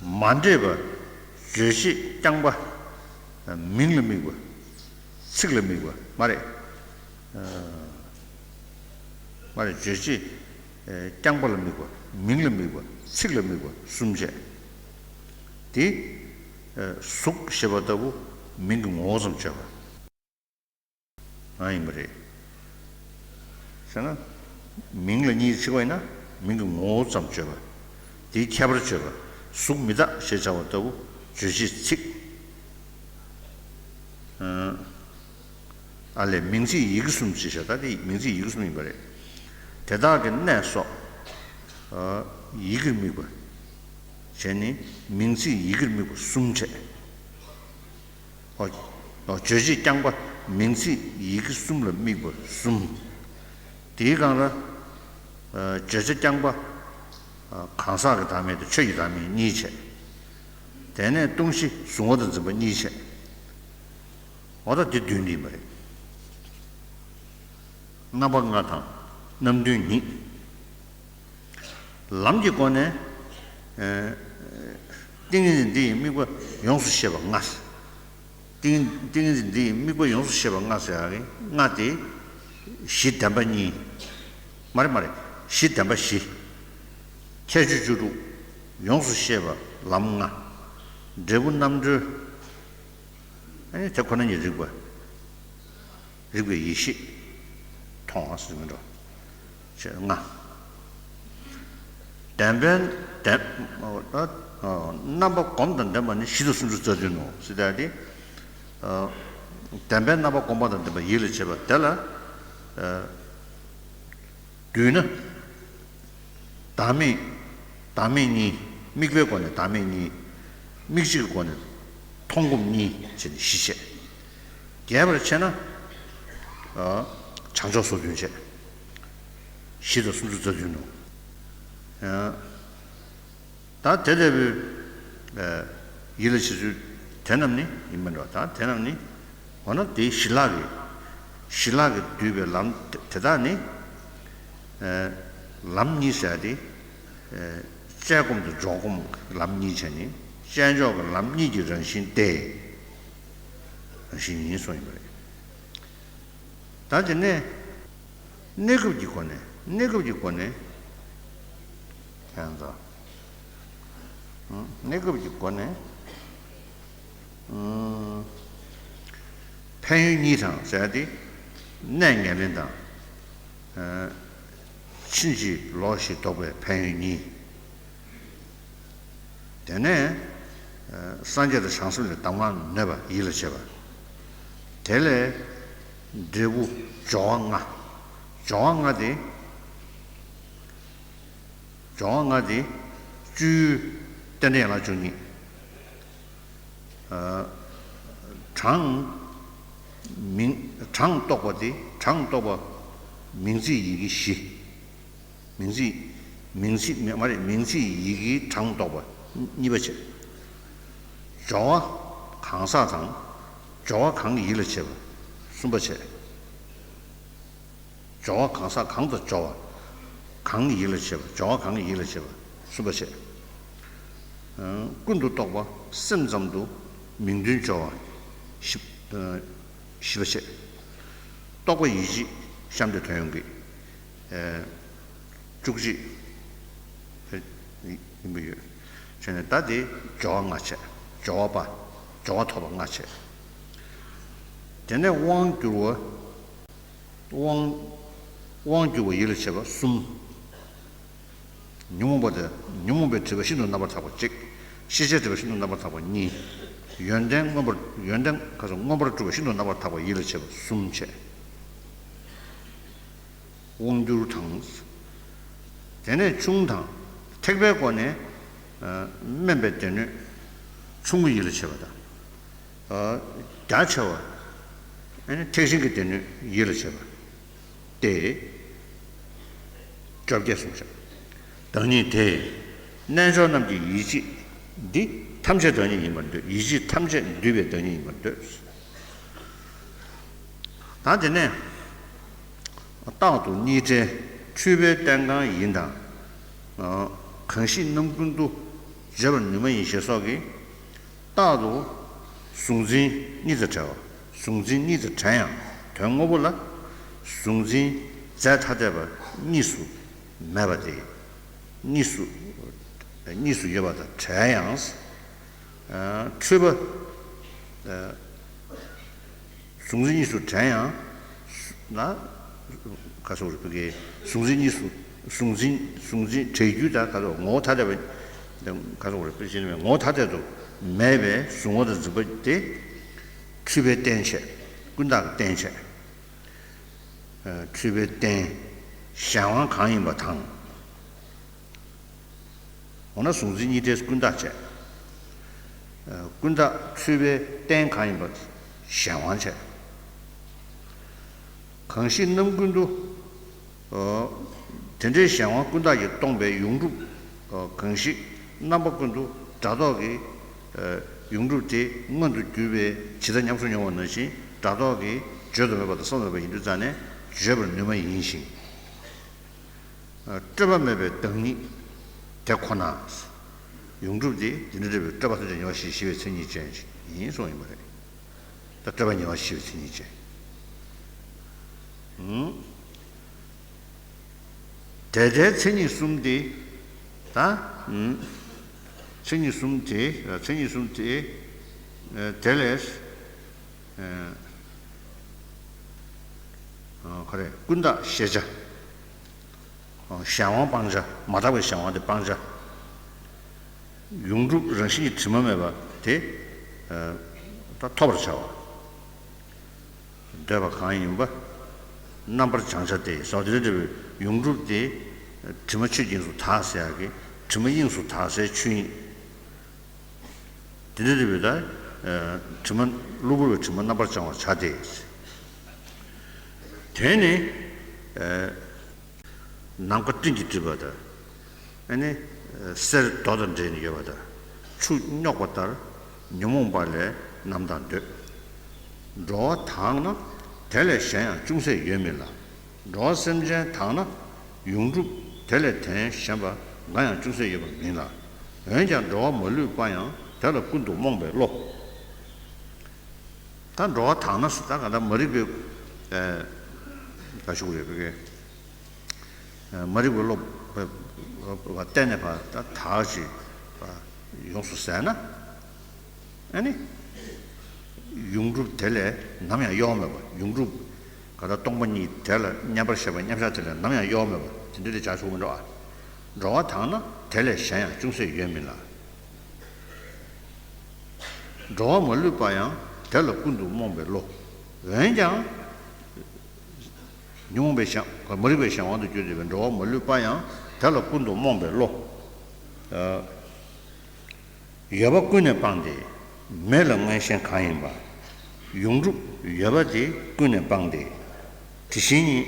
མ་འདྲེས་པ། རྗོད་བྱེད་རྐྱང་པ། མིང་ལ་དམིགས་པ། ཚིག་ལ་དམིགས་པ་མ་རེད། མ་རེད། རྗོད་བྱེད་རྐྱང་པ་ལ་དམིགས་པ། མིང་ལ་དམིགས་པ། ཚིག་ལ་དམིགས་པ་གསུམ་བྱས། དེ་གཟུགས་ཞེས་པ་ལྟ་བུ་མིང་གི་ངོ་བོ་ཙམ་བརྗོད་པ། ཨ། ཡིན་པ་རེད། ཟེར་ན། མིང་ལ་གཉིས་ཕྱེ་བ་ཡིན་ན་མིང་གི་ངོ་བོ་ཙམ་བརྗོད་པ། དེའི་ཁྱད་པར་བརྗོད་པ། གཟུགས་མི་རྟག་ཞེས་བྱ་བ་ལྟ་བུ་རྗོད་བྱེད་ཚིག་ཨ་ལས། མིང་ཚིག་ཡི་གེ་གསུམ་ཞེས་བྱ། ད་དེ་མིང་ཚིག་ཡི་གེ་གསུམ་ཡིན་པ་རེད། དེ་དག་གི་གནས་སོགས་ཡི་གེར་དམིགས་པ་བྱས་ནས། མིང་ཚིག་ཡི་གེར་དམིགས་པ་གསུམ་བྱས། ཨོ། ཨོ། རྗོད་བྱེད་རྐྱང་པ། མིང་ཚིག་ཡི་གེ་གསུམ་ལ་དམིགས་པ་གསུམ། དེའི་སྒང་ལ། ཨ། བརྗོད་བྱ་རྐྱང་པ། ཨ། གང་ཟག་གི་བདག་མེད་དང་ཆོས་ཀྱི་བདག་མེད་གཉིས་བྱས། དེ་ནས་ལྟུང་བྱེད་གཟུང་བ་དང་འཛིན་པ་གཉིས་བྱས། འོ་ད་དེ་བདུན་དེ་ཡིན་པ་རེད། རྣམ་པ་ལྔ་དང་རྣམ་བདུན་ཉིད། ལམ་གྱི་སྒོ་ནས། ཨ། ཏིང་ངེ་འཛིན་འདི་ཡི་དམིགས་པ་ཡོངས་སུ་ཤེས་པ་ལྔ། ཏིང་ཏིང་ངེ་འཛིན་འདི་ཡི་དམིགས་པ་ཡོངས་སུ་ཤེས་པ་ལྔ་ཟེར་ཡག་གི་ལྔ་དེ། གཞི་བདེན་པ་གཉིས། མ་རེད་མ་རེད། གཞི་བདེན་པ་བཞི། ཁྱད་ཆོས་བཅུ་དྲུག། ཡོངས་སུ་ཤེས་པ་ལམ་ལྔ། འབྲས་བུ་རྣམ་གྲོལ། ཨ་ནི་དེ་ཁོ་ན་ཉིད་རིག་པ། རིག་པའི་ཡེ་ཤེས་མཐོང་བ་ཟེར་མི་འགྲོ། ཞེས་ལྔ། བདེན་པའི་བདེན། རྣམ་པ་སྒོམ་དང་ལྡན་པ་ནི་བཞི་དང་སུམ་ཅུ་རྩ་བདུན་ནོ་ཟེར་ཡག་དེ། བདེན་པའི་རྣམ་པ་སྒོམ་པ་དང་ལྡན་པ་ཡིད་ལ་བྱེད་པ་དེ་ལ། བསྡུས་ན། བདག་མེད། བདག་མེད་གཉིས། དམིགས་པའི་སྒོ་ནས་བདག་མེད་གཉིས། དམིགས་བྱེད་ཀྱི་སྒོ་ནས་མཐོང་སྒོམ་གཉིས་བྱས་ནས་བཞི་བྱས། རྒྱས་པར་ཕྱེ་ན། ཨ། བྱང་ཕྱོགས་སོ་བདུན་བྱས། བཞི་དང་སུམ་ཅུ་རྩ་བདུན་ནོ། ཨ། ད་དེ་ལྟ་བུའི། ཨ། ཡིད་ལ་བྱེད་ཚུལ་དེ་རྣམས་ནི་ཡིན་མིན་འགྲོ། ད་དེ་རྣམས་ནི། འོ་ན་དེའི་ཞི་ལྷག་གི། ཞི་ལྷག་གིས་བསྡུས་པའི་ལམ་དེ་དག་ནི། ཨ། ལམ་གཉིས་ཟེར་ཏེ། ཨ། དཔྱད་སྒོམ་དང་འཇོག་སྒོམ་ལམ་གཉིས་བྱས་ནས། དཔྱད་འཇོག་གི་ལམ་གཉིས་ཀྱི་རང་བཞིན་ཏེ། རང་བཞིན་ཡིན་གསུངས་ཡོད་པ་རེད། ད་དེ་ནས་གནས་སྐབས་ཀྱི་སྒོ་ནས། གནས་སྐབས་ཀྱི་སྒོ་ནས། ཁྱད་མཚར། གནས་སྐབས་ཀྱི་སྒོ་ནས། ཕན་ཡོན་གཉིས་དང་ཟེར་ཏེ། གནས་ངན་ལེན་དང་། ཕྱིན་ཅི་ལོག་བཞི་ལྡོག་པའི་ཕན་ཡོན་གཉིས། དེ་ནས། ཨ། སངས་རྒྱས་དང་བྱང་སེམས་ལས་གདམས་ངག་ནོད་པ་ཡིད་ལ་བྱེད་པ། དེ་ལས་འབྲས་བུ་སྦྱོར་བ་ལྔ། སྦྱོར་བ་ལྔ་དེ། སྦྱོར་བ་ལྔ་དེ། སྤྱོད་ཡུལ་རྟེན་འབྲེལ་ཡན་ལག་བཅུ་གཉིས། ཨ། གྲངས་མིང་། གྲངས་རྟོགས་པ་དེ། གྲངས་རྟོགས་པ་མིང་ཚིག་ཡི་གེ་བཞི། མིང་ཚིག་མིང་ཚིག་མ་རེད། མིང་ཚིག་ཡི་གེའི་གྲངས་རྟོགས་པ་གཉིས་པ་བྱས། སྦྱོར་བ་གང་ཟག་དང་། སྦྱོར་བ་གང་གིས་ཡིད་ལ་བྱེད་པ་གསུམ་པ་བྱས། སྦྱོར་བ་གང་ཟག་གང་དང་སྦྱོར་བ། གང་གིས་ཡིད་ལ་བྱེད་པ། སྦྱོར་བ་གང་གིས་ཡིད་ལ་བྱེད་པ་གསུམ་པ་བྱས། ཀུན་ཏུ་རྟོག་པ་སེམས་ཙམ་དུ་མིང་དོན་སྦྱོར་བ་བཞི། བཞི་པ་བྱས། རྟོག་པ་ཡིད་བྱེད་གཤམ་དུ་དོན་ཡོང་གི། ཨ། བཅུ་གཅིག་ཡིན་པ་ཡོད། བྱས་ནས་ད་དེ་སྦྱོར་བ་ལྔ་བྱས། སྦྱོར་བ་པ། སྦྱོར་བ་ཐོབ་པ་ལྔ་བྱས། དེ་ནས་དབང་བསྒྱུར་བ། དབང་། དབང་བསྒྱུར་བ་ཡིད་ལ་བྱེད་པ་གསུམ། ཉོན་མོངས་པ་དང་། ཉོན་མོངས་པའི་སྒྲིབ་པ་ཤིན་ཏུ་རྣམ་པར་དག་པ་གཅིག། ཤེས་བྱའི་སྒྲིབ་པ་ཤིན་ཏུ་རྣམ་པར་དག་པ་གཉིས། ཡོན་ཏན་མངོན་པར། ཡོན་ཏན་ཁ་སང་མངོན་པར་གྲུབ་པ་ཤིན་ཏུ་རྣམ་པར་དག་པ་ཡིད་ལ་བྱེད་པ་གསུམ་བྱས། དབང་བསྒྱུར་དང་། དེ་ནས་ཆུང་དང་། ཐེག་པའི་སྒོ་ནས། ཨ། དམན་པའི་སྡེ་སྣོད་ཆུང་ངུ་ཡིད་ལ་བྱེད་པ་དང་། ཨ། རྒྱ་ཆེ་བ། ཨ་ནི་ཐེག་ཆེན་གྱི་སྡེ་སྣོད་ཡིད་ལ་བྱེད་པ་སྟེ། བཅོ་བརྒྱད་གསུངས་བཞག། བདག་ཉིད་དེ། རྣལ་འབྱོར་རྣམས་ཀྱི་ཡིད་བྱེད་འདི་ཐམས་ཅད་བདག་ཉིད་ཡིན་པར་འདོད། ཡིད་བྱེད་ཐམས་ཅད་འདུས་པའི་བདག་ཉིད་ཡིན་པར་འདོད། ད་དེ་ནས། རྟག་ཏུ་གཉིས་བྲལ་འཁྲུལ་པའི་རྟེན་གང་ཡིན་དང་། གང་ཞིག་རྣམ་ཀུན་ཏུ་བརྗོད་པར་ནུས་མ་ཡིན་ཞེས་སོགས་ཀྱིས། རྟག་ཏུ་གཟུང་འཛིན་གཉིས་དང་བྲལ་བ། གཟུང་འཛིན་གཉིས་དང་བྲལ་ཡང་དོན་དངོས་པོ་ལ་གཟུང་འཛིན་རྫས་ཐ་དད་པ་གཉིས་སུ་མེད་པ་སྟེ། གཉིས་སུ། གཉིས་སུ་ཡོད་པ་དང་བྲལ་ཡང་། ཨ། འཁྲུལ་པ། ཨ། གཟུང་འཛིན་གཉིས་སུ་བྲལ་ཡང་། ན། ག་སོགས་རེད་བུ་གའི་གཟུང་འཛིན་གཉིས་སུ། གཟུང་འཛིན། གཟུང་འཛིན་བྲལ་རྒྱུ་དང་ག་སོགས་ངོ་བོ་ཐ་དད་པ་ དེ་ག་རེ་ཟེར་དགོས་རེད། དཔེ་ཆ་ནི་ངོ་བོ་ཐ་དད་དུ་མེད་པའི་གཟུང་བ་དང་འཛིན་པ་དེ་འཁྲུལ་པའི་རྟེན་བྱས། ཀུན་བཏགས་ཀྱི་རྟེན་བྱས། ཨ། འཁྲུལ་པའི་རྟེན་གཞན་དབང་གང་ཡིན་པ་དང་། འོ་ན་གཟུང་འཛིན་གཉིས་འབྲེལ་ཀུན་བཏགས་བྱས། ཨ། ཀུན་བཏགས་འཁྲུལ་པའི་རྟེན་གང་ཡིན་པ་གཞན་དབང་བྱས། གང་ཞིག་རྣམ་ཀུན་ཏུ། ཨ། དེ་འདྲའི་གཞན་དབང་ཀུན་བཏགས་ཀྱིས་སྟོང་པའི་ཡོངས་གྲུབ། ཨ། གང་ཞིག་རྣམ་པ་ཀུན་ཏུ་སྒྲ་རྟོག་གི། ཨ། ཡོངས་གྲུབ་དེ་མངོན་དུ་གྱུར་པའི་ཇི་ལྟར་ཉམས་སུ་མྱོང་བ་ནང་བཞིན་སྒྲ་རྟོག་གིས་བརྗོད་དུ་མེད་པ་དང་བསམ་དུ་མེད་པ་ཡིན་དུས་ཙང་ནས་བརྗོད་པར་ནུས་མ་ཡིན་ཞིང་། ཨ། སྤྲོས་པ་མེད་པའི་བདག་ཉིད་དེ་ཁོ་ན། ཡོངས་གྲུབ་དེ་དེ་འདྲ་འདྲ་བའི་སྤྲོས་པ་ཐམས་ཅད་ཉེ་བར་ཞི་ཞི་བའི་མཚན་ཉིད་ཅན་ཞིག་ཡིན་གསུངས་ཡིན་པ་རེད། ད་སྤྲོས་པ་ཉེ་བར་ཞི་བའི་མཚན་ཉིད་ཅན། ཨང་། དེ་ལྟའི་མཚན་ཉིད་གསུམ་དེ། ད། ཨང་། མཚན་ཉིད་གསུམ་དེ། མཚན་ཉིད་གསུམ་དེ། ཨ། དེ་ལས། ཨ། ག་རེ། ཀུན་བཏགས་ཤེས་བྱ། གཞན་དབང་སྤང་བྱ། མ་དག་པའི་གཞན་དབང་དེ་སྤང་བྱ། ཡོངས་གྲུབ་རང་བཞིན་གྱིས་དྲི་མ་མེད་པ་དེ། ཨ། ད་ཐོབ་པར་བྱ་བ། འདོད་པ་གང་ཡིན་པ། རྣམ་པར་སྦྱང་བྱ་སྟེ་ཟེར་བ་དེ་འདྲ་འདྲ་བའི་ཡོངས་གྲུབ་དེ། དྲི་མ་ཆོས་དབྱིངས་སུ་དག་ཟེར་ཡག་གི་དྲི་མ་དབྱིངས་སུ་དག་སའི་ཆོས་ཉིད། དེ་འདྲ་འདྲ་བའི་ད། ཨ། དྲི་མ། གློ་བུར་བའི་དྲི་མ་རྣམ་པར་སྦྱང་བར་བྱ་སྟེ། དེ་ནི། ཨ། ནམ་མཁའ་སྤྲིན་གྱིས་བསྒྲིབས་པ་དང་། ཨ་ནི། གསེར་རྡོ་དང་འདྲེས་ནས་ཡོད་པ་དང་། ཆུ་རྙོག་པ་ལྟར་ཉོན་མོངས་པ་ལས་རྣམ་དག་འདོད། འགྲོ་བ་དག་ན་དེ་ལས་གཞན་ཡང་ཅུང་ཟད་ཡོད་མིན་ལ། འགྲོ་བ་སེམས་ཅན་དག་ན་ཡོངས་གྲུབ་དེ་ལས་དོན་གཞན་པ་འགའ་ཡང་ཅུང་ཟད་ཡོད་པ་མིན་ལ། འོན་ཀྱང་འགྲོ་བ་མ་ལུས་པ་ཡང་དེ་ལ་ཀུན་ཏུ་རྨོངས་པའི་བློ། ད་འགྲོ་བ་དག་ན་ཟེར། ད་ག་ད་མ་རིག་པའི། ཨ། ག་ཞུ་དགོས་རེད། བོད་སྐད། ཨ། མ་རིག་པའི་བློ་བ་བ་བ་བརྟེན་ནས་ཕར་ད་དག་ཅིག་ཡོངས་སུ་ཟད་ན། ཨ་ནི། ཡོངས་གྲུབ་དེ་ལས་ནམ་ཡང་གཡོ་བ་མེད་པ། ཡོངས་གྲུབ་ག་ད་སྟོང་པ་ཉིད་དེ་ལ་མཉམ་པར་བཞག་པའི་མཉམ་བཞག་དེ་ལས་ནམ་ཡང་གཡོ་བ་མེད་པ་དེ་འདྲ་དེ་བྱ་ཆོག་མི་འགྲོ་ཨ། འགྲོ་བ་དག་ན་དེ་ལས་གཞན་ཡང་ཅུང་ཟད་ཡོད་མིན་ལ། འགྲོ་བ་མ་ལུས་པ་ཡང་དེ་ལ་ཀུན་ཏུ་རྨོངས་པའི་བློ། འོན་ཀྱང་། ཉོན་མོངས་པའི་གཞན། མ་རིག་པའི་གཞན་དབང་དུ་གྱུར་ཏེ་འགྲོ་བ་མ་ལུས་པ་ཡང་དེ་ལ་ཀུན་ཏུ་རྨོངས་པའི་བློ། ཨ། ཡོད་པ་ཀུན་ནས་སྤངས་ཏེ། མེད་ལ་མངོན་ཞེན་གང་ཡིན་པ། ཡོངས་གྲུབ་ཡོད་པ་དེ་ཀུན་ནས་སྤངས་ཏེ། དེ་བཞིན་ཉིད་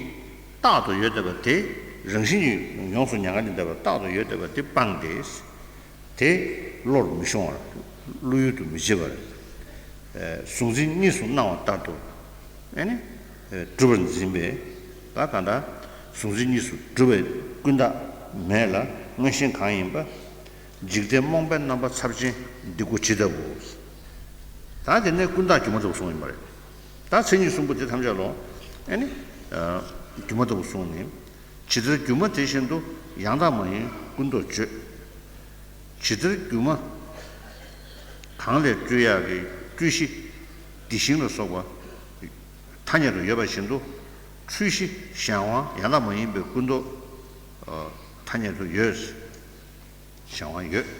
རྟག་ཏུ་ཡོད་བསྡད་པ་དེ། རང་བཞིན་གྱིས་ཡོངས་སུ་མྱ་ངན་ལས་འདས་པ་རྟག་ཏུ་ཡོད་བསྡད་པ་དེ་སྤངས་ཏེ། དེ་བློར་མི་ཤོང་བར། བློ་ཡུལ་དུ་མི་བྱེད་པར། ཨ། གཟུང་འཛིན་གཉིས་སུ་སྣང་བ་ལྟར་དུ། ཨ་ནི། ཨ། གྲུབ་པར་འཛིན་པས། ད་གང་ལྟར་གཟུང་འཛིན་གཉིས་སུ་གྲུབ་པའི་ཀུན་བཏགས་མེད་ལ་མངོན་ཞེན་གང་ཡིན་པ། འཇིག་རྟེན་རྨོངས་པའི་རྣམ་པ་ཚབས་ཆེན་འདི་ཀོ་ཇི་ལྟ་བུ། ད་དེ་ནས་ཀུན་བཏགས་སྒྱུ་མ་ལྟ་བུ་གསུངས་ཡིན་པ་རེད། ད་མཚན་ཉིད་གསུམ་པོ་དེ་ཐམས་ཅད་ལ། ཨ་ནི། ཨ། སྒྱུ་མ་ལྟ་བུ་གསུངས་ནས། ཇི་ལྟར་སྒྱུ་མ་དེ་བཞིན་དུ་ཡང་དག་མ་ཡིན་ཀུན་རྟོག་བརྗོད། ཇི་ལྟར་སྒྱུ་མ་གང་ལས་སྤྲུལ་ཡག་གི་སྤྲུལ་གཞི་དེ་བཞིན་ལ་སོགས་པ་ཐ་སྙད་དུ་ཡོད་པ་བཞིན་དུ། འཁྲུལ་གཞི་གཞན་དབང་ཡང་དག་མ་ཡིན་པའི་ཀུན་རྟོག་ཐ་སྙད་དུ་ཡོད། གཞན་དབང་ཡོད།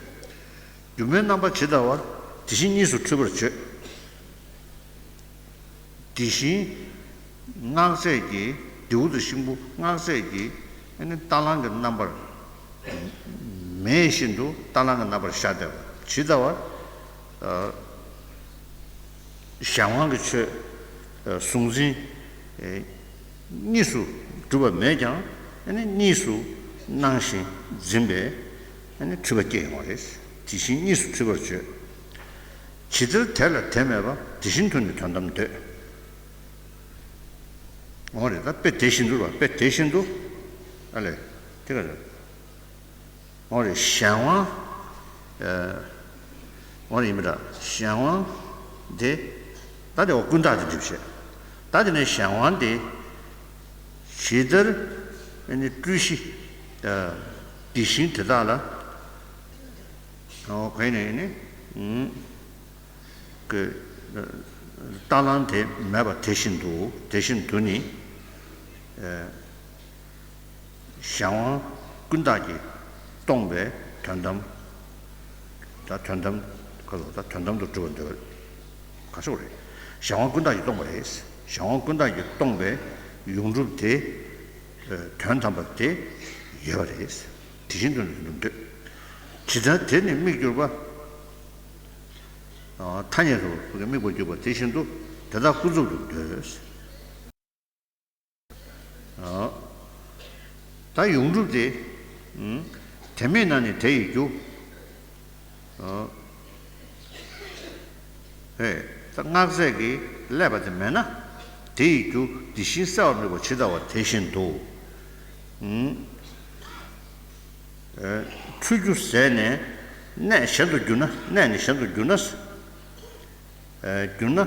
སྒྱུ་མའི་རྣམ་པ་ཇི་ལྟ་བར་དེ་བཞིན་གཉིས་སུ་འཁྲུལ་པར་བརྗོད། དེ་བཞིན་སྔགས་ཚད་ཀྱི་རྡེའུ་དང་ཤིང་བུ་སྔགས་ཚད་ཀྱི་ཨ་ནི་རྟ་གླང་གི་རྣམ་པར་མེད་བཞིན་དུ་རྟ་གླང་གི་རྣམ་པར་བཞག་བསྡད་པ་ཇི་ལྟ་བར། ཨ། གཞན་དབང་གི་ཆོས། ཨ། གཟུང་འཛིན། ཨ། གཉིས་སུ་གྲུབ་པ་མེད་ཀྱང་ཨ་ནི་གཉིས་སུ་སྣང་ཞིང་འཛིན་པས་ཨ་ནི་འཁྲུལ་པ་སྐྱེ་ཡོང་བ་རེད། དེ་བཞིན་གཉིས་སུ་འཁྲུལ་པར་བརྗོད། ཇི་ལྟར་དེ་ལ་དེ་མེད་པ་དེ་བཞིན་དུ་ནི་དོན་དམ་འདོད། འོ་རེད། ད་དཔེ་དེ་བཞིན་དུ་རེད་པ། དཔེ་དེ་བཞིན་དུ། ཨ་ལས། དེ་ག་རེད། འོ་རེད། གཞན་དབང་། ཨ། འོ་རེད། ཡིན་པ་འདྲ། གཞན་དབང་དེ། ད་དེ་འོ་ཀུན་བཏགས་དེ་འགྲིག་བྱས། ད་དེ་ནས་གཞན་དབང་དེ་ཇི་ལྟར་ཨ་ནི་སྤྲུལ་གཞི། ཨ། དེ་བཞིན་དེ་དག་ལ། འོ་ག་ནས་ནི། ཨུམ། གི། རྟ་གླང་དེ་མེད་པ་དེ་བཞིན་དུ། དེ་བཞིན་དུ་ནི། ཨ། གཞན་དབང་ཀུན་བཏགས་ཀྱིས་སྟོང་པའི་དོན་དམ། ད་དོན་དམ། ཁ་ལོ་ད་དོན་དམ་དུ་གྲུབ་པར་འདོད་པ་ག་སོགས་རེད། གཞན་དབང་ཀུན་བཏགས་ཀྱིས་སྟོང་པ་རེད། གཞན་དབང་ཀུན་བཏགས་ཀྱིས་སྟོང་པའི་ཡོངས་གྲུབ་དེ། དོན་དམ་པ་དེ་ཡོད་པ་རེད། དེ་བཞིན་དུ་འདོད། ཇི་ལྟར་དེ་ནི་དམིགས་གྱུར་པ། ཐ་སྙད་དུ་དམིགས་པར་གྱུར་པ་དེ་བཞིན་དུ་དེ་དག་ཀུན་རྫོབ་ཏུ་འདོད། ད་ཡོངས་གྲུབ་དེ། དེ་མེད་ན་ནི་དེ་ཡི་རྒྱུ། ཨེ། ད་སྔགས་རྫས་ཀྱིས་བསླད་པ་དེ་མེད་ན། དེ་ཡི་རྒྱུ་དེ་བཞིན་གསལ་བར་དམིགས་པ་ཇི་ལྟ་བ་དེ་བཞིན་དུ། ཚུལ་རྒྱུ་ཟད་ནས་གནས་གཞན་དུ་གྱུར་ན། གནས་ནས་གཞན་དུ་གྱུར་ན། གྱུར་ན་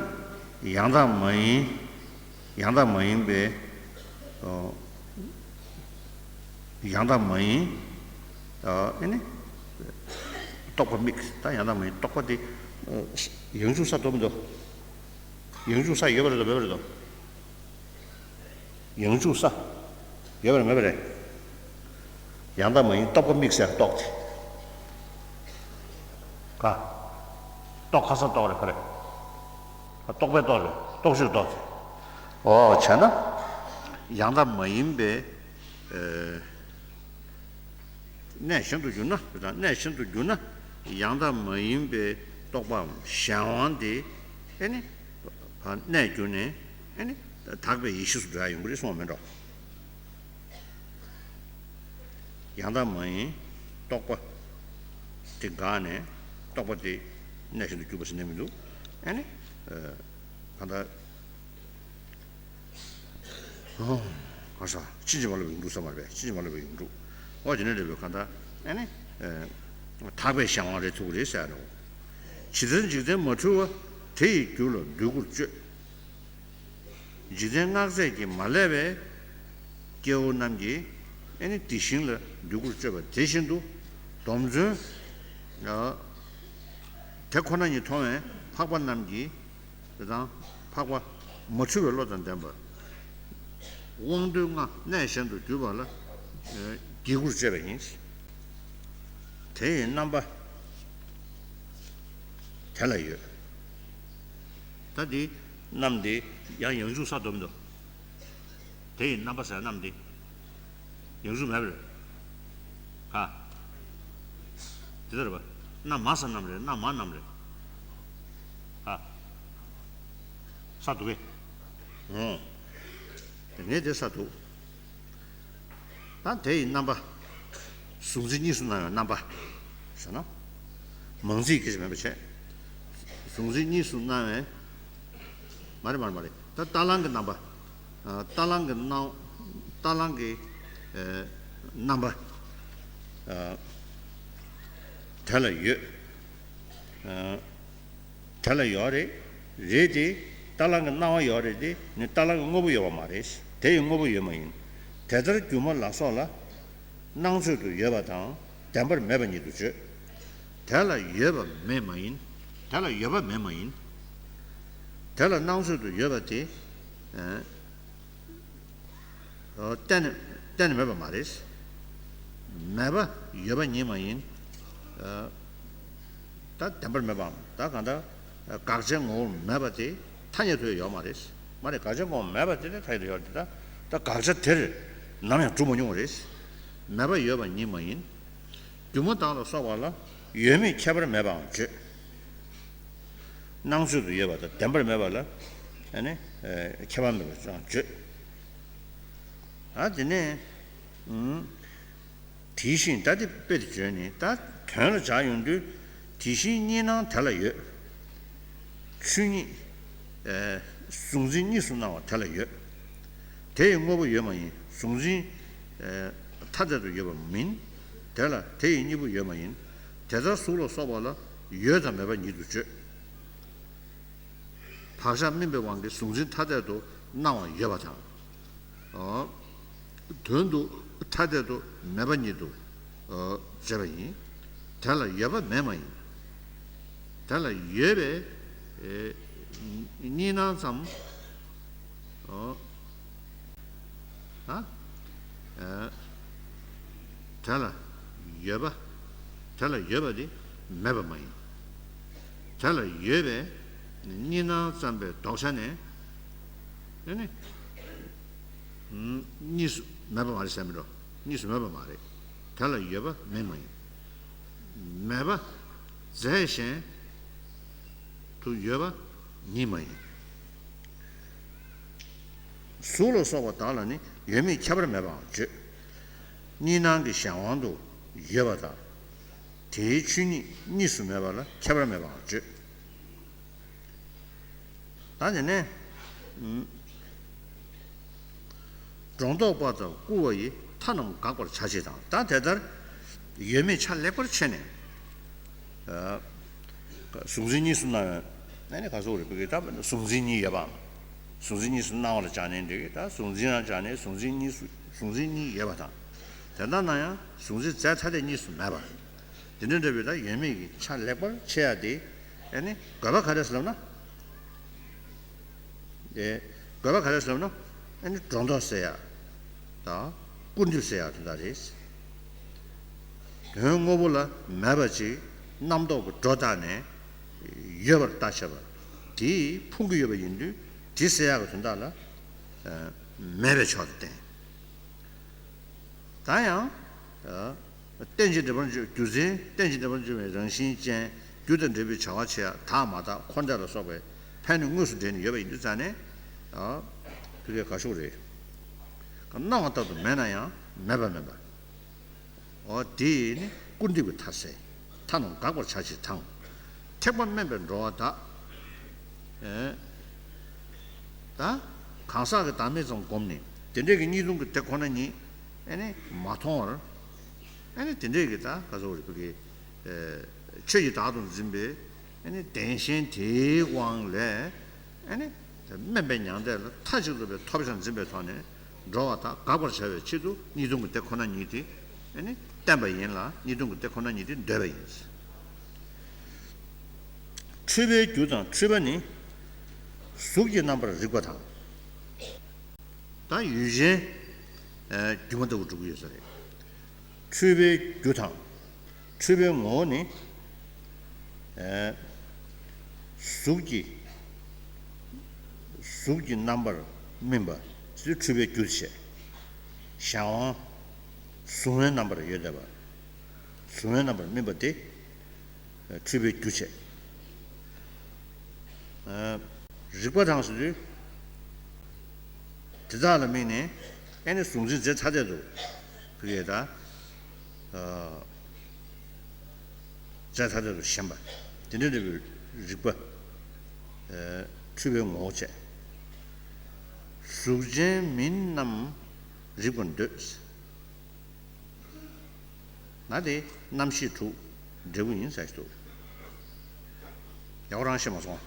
ཡང་དག་མ་ཡིན། ཡང་དག་མ་ཡིན་པའི། ཡང་དག་མ་ཡིན། ཨ་ནི། རྟོག་པ་དམིགས། ད་ཡང་དག་མ་ཡིན་རྟོག་པ་དེ། ཡང་འཇུག་ས་འདུག་མི་འདུག་ཡང་འཇུག་ས་ཡོད་པ་རེད་དམ་མེད་པ་རེད་དམ། ཡང་འཇུག་ས། ཡོད་པ་རེད་མེད་པ་རེད། ཡང་དག་མ་ཡིན་རྟོག་པ་དམིགས་ཟེར་རྟོག་དེ། ག་རྟོག་ག་ས་རྟོག་རེད་ག་རེ། རྟོག་པའི་རྟོག་རེད། རྟོག་ཞིབ་རྟོག་དེ། འོ་བྱས་ན། ཡང་དག་མ་ཡིན་པའི། གནས་གཞན་དུ་གྱུར་ན། གནས་གཞན་དུ་གྱུར་ན། ཡང་དག་མ་ཡིན་པའི་རྟོག་པའམ་གཞན་དབང་དེ། ཨེ་ནི། གནས་གྱུར་ནས། ཨེ་ནི། དག་པའི་ཡེ་ཤེས་སུ་འགྲོ་ཡ་ཡོང་གི་རེད་གསུངས་པ་མིན་འགྲོ། ཡང་དག་མ་ཡིན་རྟོག་པ་དེ་འགགས་ནས། རྟོག་པ་དེ་གནས་གཞན་དུ་གྱུར་པ་ཟེར་ནས་མི་འདུག་ཨེ་ནི། གང་ལྟར། ག་ས་ཕྱིན་ཅི་མ་ལོག་པའི་ཡོངས་གྲུབ་ས་མ་རེད་པས། ཕྱིན་ཅི་མ་ལོག་པའི་ཡོངས་གྲུབ། འོ་དེ་ནས་རེད་པས་གང་ལྟར་ཨེ་ནི། དག་པའི་གཞན་དབང་རེད་ཐུག་རེད་ཟེར་རོ། ཇི་ལྟར་འཇིག་རྟེན་མ་འཁྲུལ་བ། དེ་ཡི་རྒྱུ་ལ་འདོད་དགུར་སྤྱོད། འཇིག་རྟེན་སྔགས་རྫས་ཀྱིས་མ་བསླད་པའི་སྐྱེ་བོ་རྣམས་ཀྱིས། ཨེ་ནི་དེ་བཞིན་ལ་འདོད་དགུར་སྤྱོད་པ་དེ་བཞིན་དུ། སྡོམ་བརྩོན། དེ་ཁོ་ན་ཉིད་མཐོང་བའི་འཕགས་པ་རྣམས་ཀྱིས། དེ་དང་འཕགས་པ་མ་འཁྲུལ་བའི་བློ་དང་ལྡན་པ། དབང་རྟུལ་ལྔ་གནས་གཞན་དུ་གྱུར་པ་ལ། འདོད་དགུར་སྤྱོད་པ་ཡིན། དེ་ཡི་རྣམ་པ་དེ་ལ་ཡོད། ད་འདི་རྣམས་འདི་ཡང་ཡང་འཇུག་ས་སྡོམ་དུ། དེ་ཡི་རྣམ་པ་ཟེར་རྣམས་འདི། ཡང་འཇུག་མེད་པ་རེད། ཧ། འདི་ལྟར་བ། རྣམ་མ་ས་རྣམས་རེད། རྣམ་མ་རྣམས་རེད། ཧ། ས་འདུག་གས། འོ། ངས་དེ་ས་འདུག་ད་དེ་ཡི་རྣམ་པ། གཟུགས་འཛིན་གཉིས་སུ་སྣང་བའི་རྣམ་པ། ཟེར་ན། མང་ཚིག་སྐད་ཆ་མེད་པ་བྱས། གཟུགས་འཛིན་གཉིས་སུ་སྣང་བའི། མ་རེད་མ་རེད་མ་རེད། ད་རྟ་གླང་གི་རྣམ་པ། རྟ་གླང་གི་སྣང་། རྟ་གླང་གི་རྣམ་པ། དེ་ལ་ཡོད། དེ་ལ་ཡོད་རེད། རེད་དེ། རྟ་གླང་གི་སྣང་བ་ཡོད་རེད་དེ། ནི་རྟ་གླང་གི་དངོས་པོ་ཡོད་པ་མ་རེད། དེ་ཡི་དངོས་པོ་ཡོད་མ་ཡིན། དེ་ལྟར་སྒྱུ་མ་ལ་སོགས་ལ། སྣང་ཚོད་དུ་ཡོད་པ་དང་བདེན་པར་མེད་པ་ཉིད་དུ་བརྗོད། དེ་ལ་ཡོད་པ་མེད་མ་ཡིན། དེ་ལ་ཡོད་པ་མེད་མ་ཡིན། དེ་ལ་སྣང་ཚོད་དུ་ཡོད་པ་དེ། གཏན་ནས་གཏན་ནས་མེད་པ་མ་རེད། མེད་པ་ཡོད་པ་ཉིད་མ་ཡིན། ད་བདེན་པར་མེད་པའམ། ད་གང་ལྟར་དགག་བྱའི་ངོ་བོར་མེད་པ་དེ་ཐ་སྙད་དུ་ཡོད་མ་རེད། མ་རེད། དགག་བྱའི་ངོ་བོར་མེད་པ་དེ་ནི་ཐ་སྙད་དུ་ཡོད་རེད། ད་ད་དགག་བྱ་དེར་ནམ་ཡང་གྲུབ་མ་མྱོང་བ་རེད། མེད་པ་ཡོད་པ་ཉིད་མ་ཡིན། སྒྱུ་མ་དག་ལ་སོགས་པ་ལ་ཡོད་མེད་ཁྱད་པར་མེད་པའང་བརྗོད། སྣང་ཚོད་དུ་ཡོད་པ་དང་བདེན་པར་མེད་པ་ལ་ཨ་ནི་ཁྱད་པར་མེད་པར་ཀྱང་བརྗོད། ཨ་དེ་ནས་ཨུམ། དེ་བཞིན་ད་དེ་དཔེ་དེ་བརྗོད་ནས་ད་དོན་ལ་སྦྱར་ཡོང་དུས། དེ་བཞིན་གཉིས་སྣང་དེ་ལ་ཡོད། ཆོས་ཉིད། གཟུགས་འཛིན་གཉིས་སུ་སྣང་བ་དེ་ལ་ཡོད། དེ་ཡི་དངོས་པོ་ཡོད་མ་ཡིན། གཟུགས་འཛིན་ཐ་དད་དུ་ཡོད་པ་མིན། དེ་ལ་དེ་ཡི་གཉིས་པོ་ཡོད་མ་ཡིན། དེ་ལྟར་གཟུགས་ལ་སོགས་པ་ལ་ཡོད་དང་མེད་པ་ཉིད་དུ་བརྗོད། བག་ཆགས་སྨིན་པའི་དབང་གིས་གཟུགས་འཛིན་ཐ་དད་དུ་སྣང་བ་ཡོད་པ་དང་། དོན་དུ་ཐ་དད་དུ་མེད་པ་ཉིད་དུ་བརྗོད་པ་ཡིན། དེ་ལ་ཡོད་པ་མེད་མ་ཡིན། དེ་ལ་ཡོད་པའི་གཉིས་སྣང་ཙམ། ཨ། དེ་ལ་ཡོད་པ། དེ་ལ་ཡོད་པ་དེ་ མེད་པ་མ་ཡིན། དེ་ལ་ཡོད་པའི་གཉིས་སྣང་ཙམ་པའི་ལྡོག་ཆ་ནས་ཨེ་ནི་གཉིས་སུ་མེད་པ་མ་རེད་ཟེར་མི་འགྲོ། གཉིས་སུ་མེད་པ་མ་རེད། དེ་ལ་ཡོད་པ་མེད་མ་ཡིན། མེད་པ་རྫས་གཞན་དུ་ཡོད་པ་ཉིད་མ་ཡིན། གཟུགས་ལ་སོགས་པ་དག་ལ་ནི་ཡོད་མེད་ཁྱད་པར་མེད་པའང་བརྗོད། གཉིས་སྣང་གི་གཞན་དབང་དུ་ཡོད་པ་དང་། དེའི་ཆོས་ཉིད་གཉིས་སུ་མེད་པ་ལ་ཁྱད་པར་མེད་པའང་བརྗོད། ད་དེ་ནས་སྒྲོ་འདོགས་པ་དང་བསྐུར་བ་ཡིས་མཐའ་རྣམས་དགག་པར་བྱ་ཞེས་དང་། ད་དེ་ལྟར་ཡོད་མེད་ཆ་ལེགས་པར་ཕྱེ་ནས། གཟུགས་འཛིན་གཉིས་སུ་སྣང་བའི་ཨ་ནི་ག་སོགས་རེད། བོད་སྐད་ད་གཟུགས་འཛིན་གཉིས་ཡོད་པའམ། གཟུགས་འཛིན་གཉིས་སུ་སྣང་བ་ལ་སྦྱར་ནའི་འགྲིག་གི། ད་གཟུགས་འཛིན་ལ་སྦྱར་ནའི་གཟུགས་འཛིན་གཉིས་སུ་གཟུགས་འཛིན་གཉིས་ཡོད་པ་དང་། དེ་ལྟར་སྣང་ཡང་གཟུགས་འཛིན་རྫས་ཐ་དད་གཉིས་སུ་མེད་པ། དེ་འདྲ་འདྲ་བའི་ད་ཡོད་མེད་ཀྱི་ཆ་ལེགས་པར་ཕྱེ་ཡ་དེ་ཨ་ནི་དགོས་པ་ག་རེ་ཟེར་ལབ་ན། དེ་དགོས་པ་ག་རེ་ཟེར་ན། ཨ་ནི་སྒྲོ་འདོགས་སེལ་ཡ་དང་སྐུར་འདེབས་སེལ་ཡ་དེ་དག་རེད། དོན་དངོས་པོ་ལ་མེད་པ་ཅིག་རྣམ་རྟོག་གི་སྒྲོ་བཏགས་ནས་ཡོད་པར་བལྟ་བྱ་བ་དེས་ཕུང་གི་ཡོད་པ་ཡིན་དུས་དེ་སེལ་ཡག་གི་དོན་དག་ལ་མེད་པའི་ཕྱོགས་དེ་བསྟན། ད་ཡང་རྟེན་ཅིང་འབྲེལ་པར་འབྱུང་རྒྱུ་མཚན། རྟེན་ཅིང་འབྲེལ་པར་འབྱུང་བའི་རང་བཞིན་ཅན། རྒྱུ་དང་འབྲས་བུའི་བྱ་བ་བྱེད་ཡ་དག་མ་དག་འཁོར་འདས་ལ་སོགས་པའི་ཕན་གནོད་དངོས་སུ་འབྲེལ་ནས་ཡོད་པ་ཡིན་དུས་ཙང་ནས། ཕ་གིའི་ག་ཤོག་རེད། སྣང་བ་ལྟར་དུ་མེད་ན་ཡང་མེད་པ་མིན་པ། འོ་དེས་ནི་སྐུར་འདེབས་ཀྱི་མཐའ་སེལ། མཐའ་རྣམས་དགག་པར་བྱ་ཞེས་དང་། ཐེག་པ་དམན་པས་འགྲོ་བ་དག་ད་གང་ཟག་གི་བདག་མེད་ཙམ་བསྒོམས་ནས་དེ་འདྲས་ཀྱི་གཉིས་སྟོང་གི་དེ་ཁོ་ན་ཉིད་ཨེ་ནི་མ་མཐོང་བར། ཨེ་ནི་དེ་འདྲས་ཀྱི་ད་ག་ཟེར་བ་རེད། ཕ་གི་ཆོས་ཀྱི་བདག་ཏུ་འཛིན་པའི་ཨེ་ནི་བདེན་ཞེན་དེའི་དབང་ལས། ཨེ་ནི། དེ་དམན་པའི་མྱང་འདས་ལ་མཐའ་གཅིག་ཏུ་པའི་ཐོབ་བྱར་འཛིན་པའི་ཐོག་ནས་འགྲོ་བ་དག་དགག་པར་བྱ་བའི་ཆེད་དུ་གཉིས་སྟོང་གི་དེ་ཁོ་ན་ཉིད་དེ་ཨེ་ནི་བསྟན་པ་ཡིན་ལ། གཉིས་སྟོང་གི་དེ་ཁོ་ན་ཉིད་དེ་འདོད་པ་ཡིན། འཁྲུལ་པའི་རྒྱུ་དང་འཁྲུལ་པ་ནི་གཟུགས་ཀྱི་རྣམ་པར་རིག་པ་དང་། ད་ཡུལ་ཅན་སྒྱུ་མ་ལྟ་བུ་སྒྲུབ་ཀྱི་ཡོད་ས་རེད། འཁྲུལ་པའི་རྒྱུ་དང་། འཁྲུལ་པའི་ངོ་བོ་ནི། ཨེ། གཟུགས་ཀྱི། གཟུགས་ཀྱི་རྣམ་པར་སྨིན་པ་དེ་འཁྲུལ་པའི་རྒྱུ་བྱས། གཞན་དབང་། གཟུང་བའི་རྣམ་པར་ཡོད་བསྡད་པ། གཟུང་བའི་རྣམ་པར་སྨིན་པ་དེ་འཁྲུལ་པའི་རྒྱུ་བྱས། ཨེ། རིག་པ་དང་ཟེར་དུས། དེ་དག་ལ་དམིགས་ནས་ཨེ་ནི་གཟུགས་འཛིན་རྫས་ཐ་དད་དུ་ཕ་གིའི་ད་རྫས་ཐ་དད་དུ་ཞེན་པ། དེ་འདྲ་འདྲ་བའི་རིག་པ། འཁྲུལ་པའི་ངོ་བོ་བྱས། གཟུགས་ཅན་མིན་རྣམས་རིག་པར་འདོད། ན་དེ་རྣམ་ཤེས་དྲུག་འབྲས་བུ་ཡིན་ཟེར་ཞིག་འདུག་ཡག་པོ་རང་ཤེས་མ་སོང་།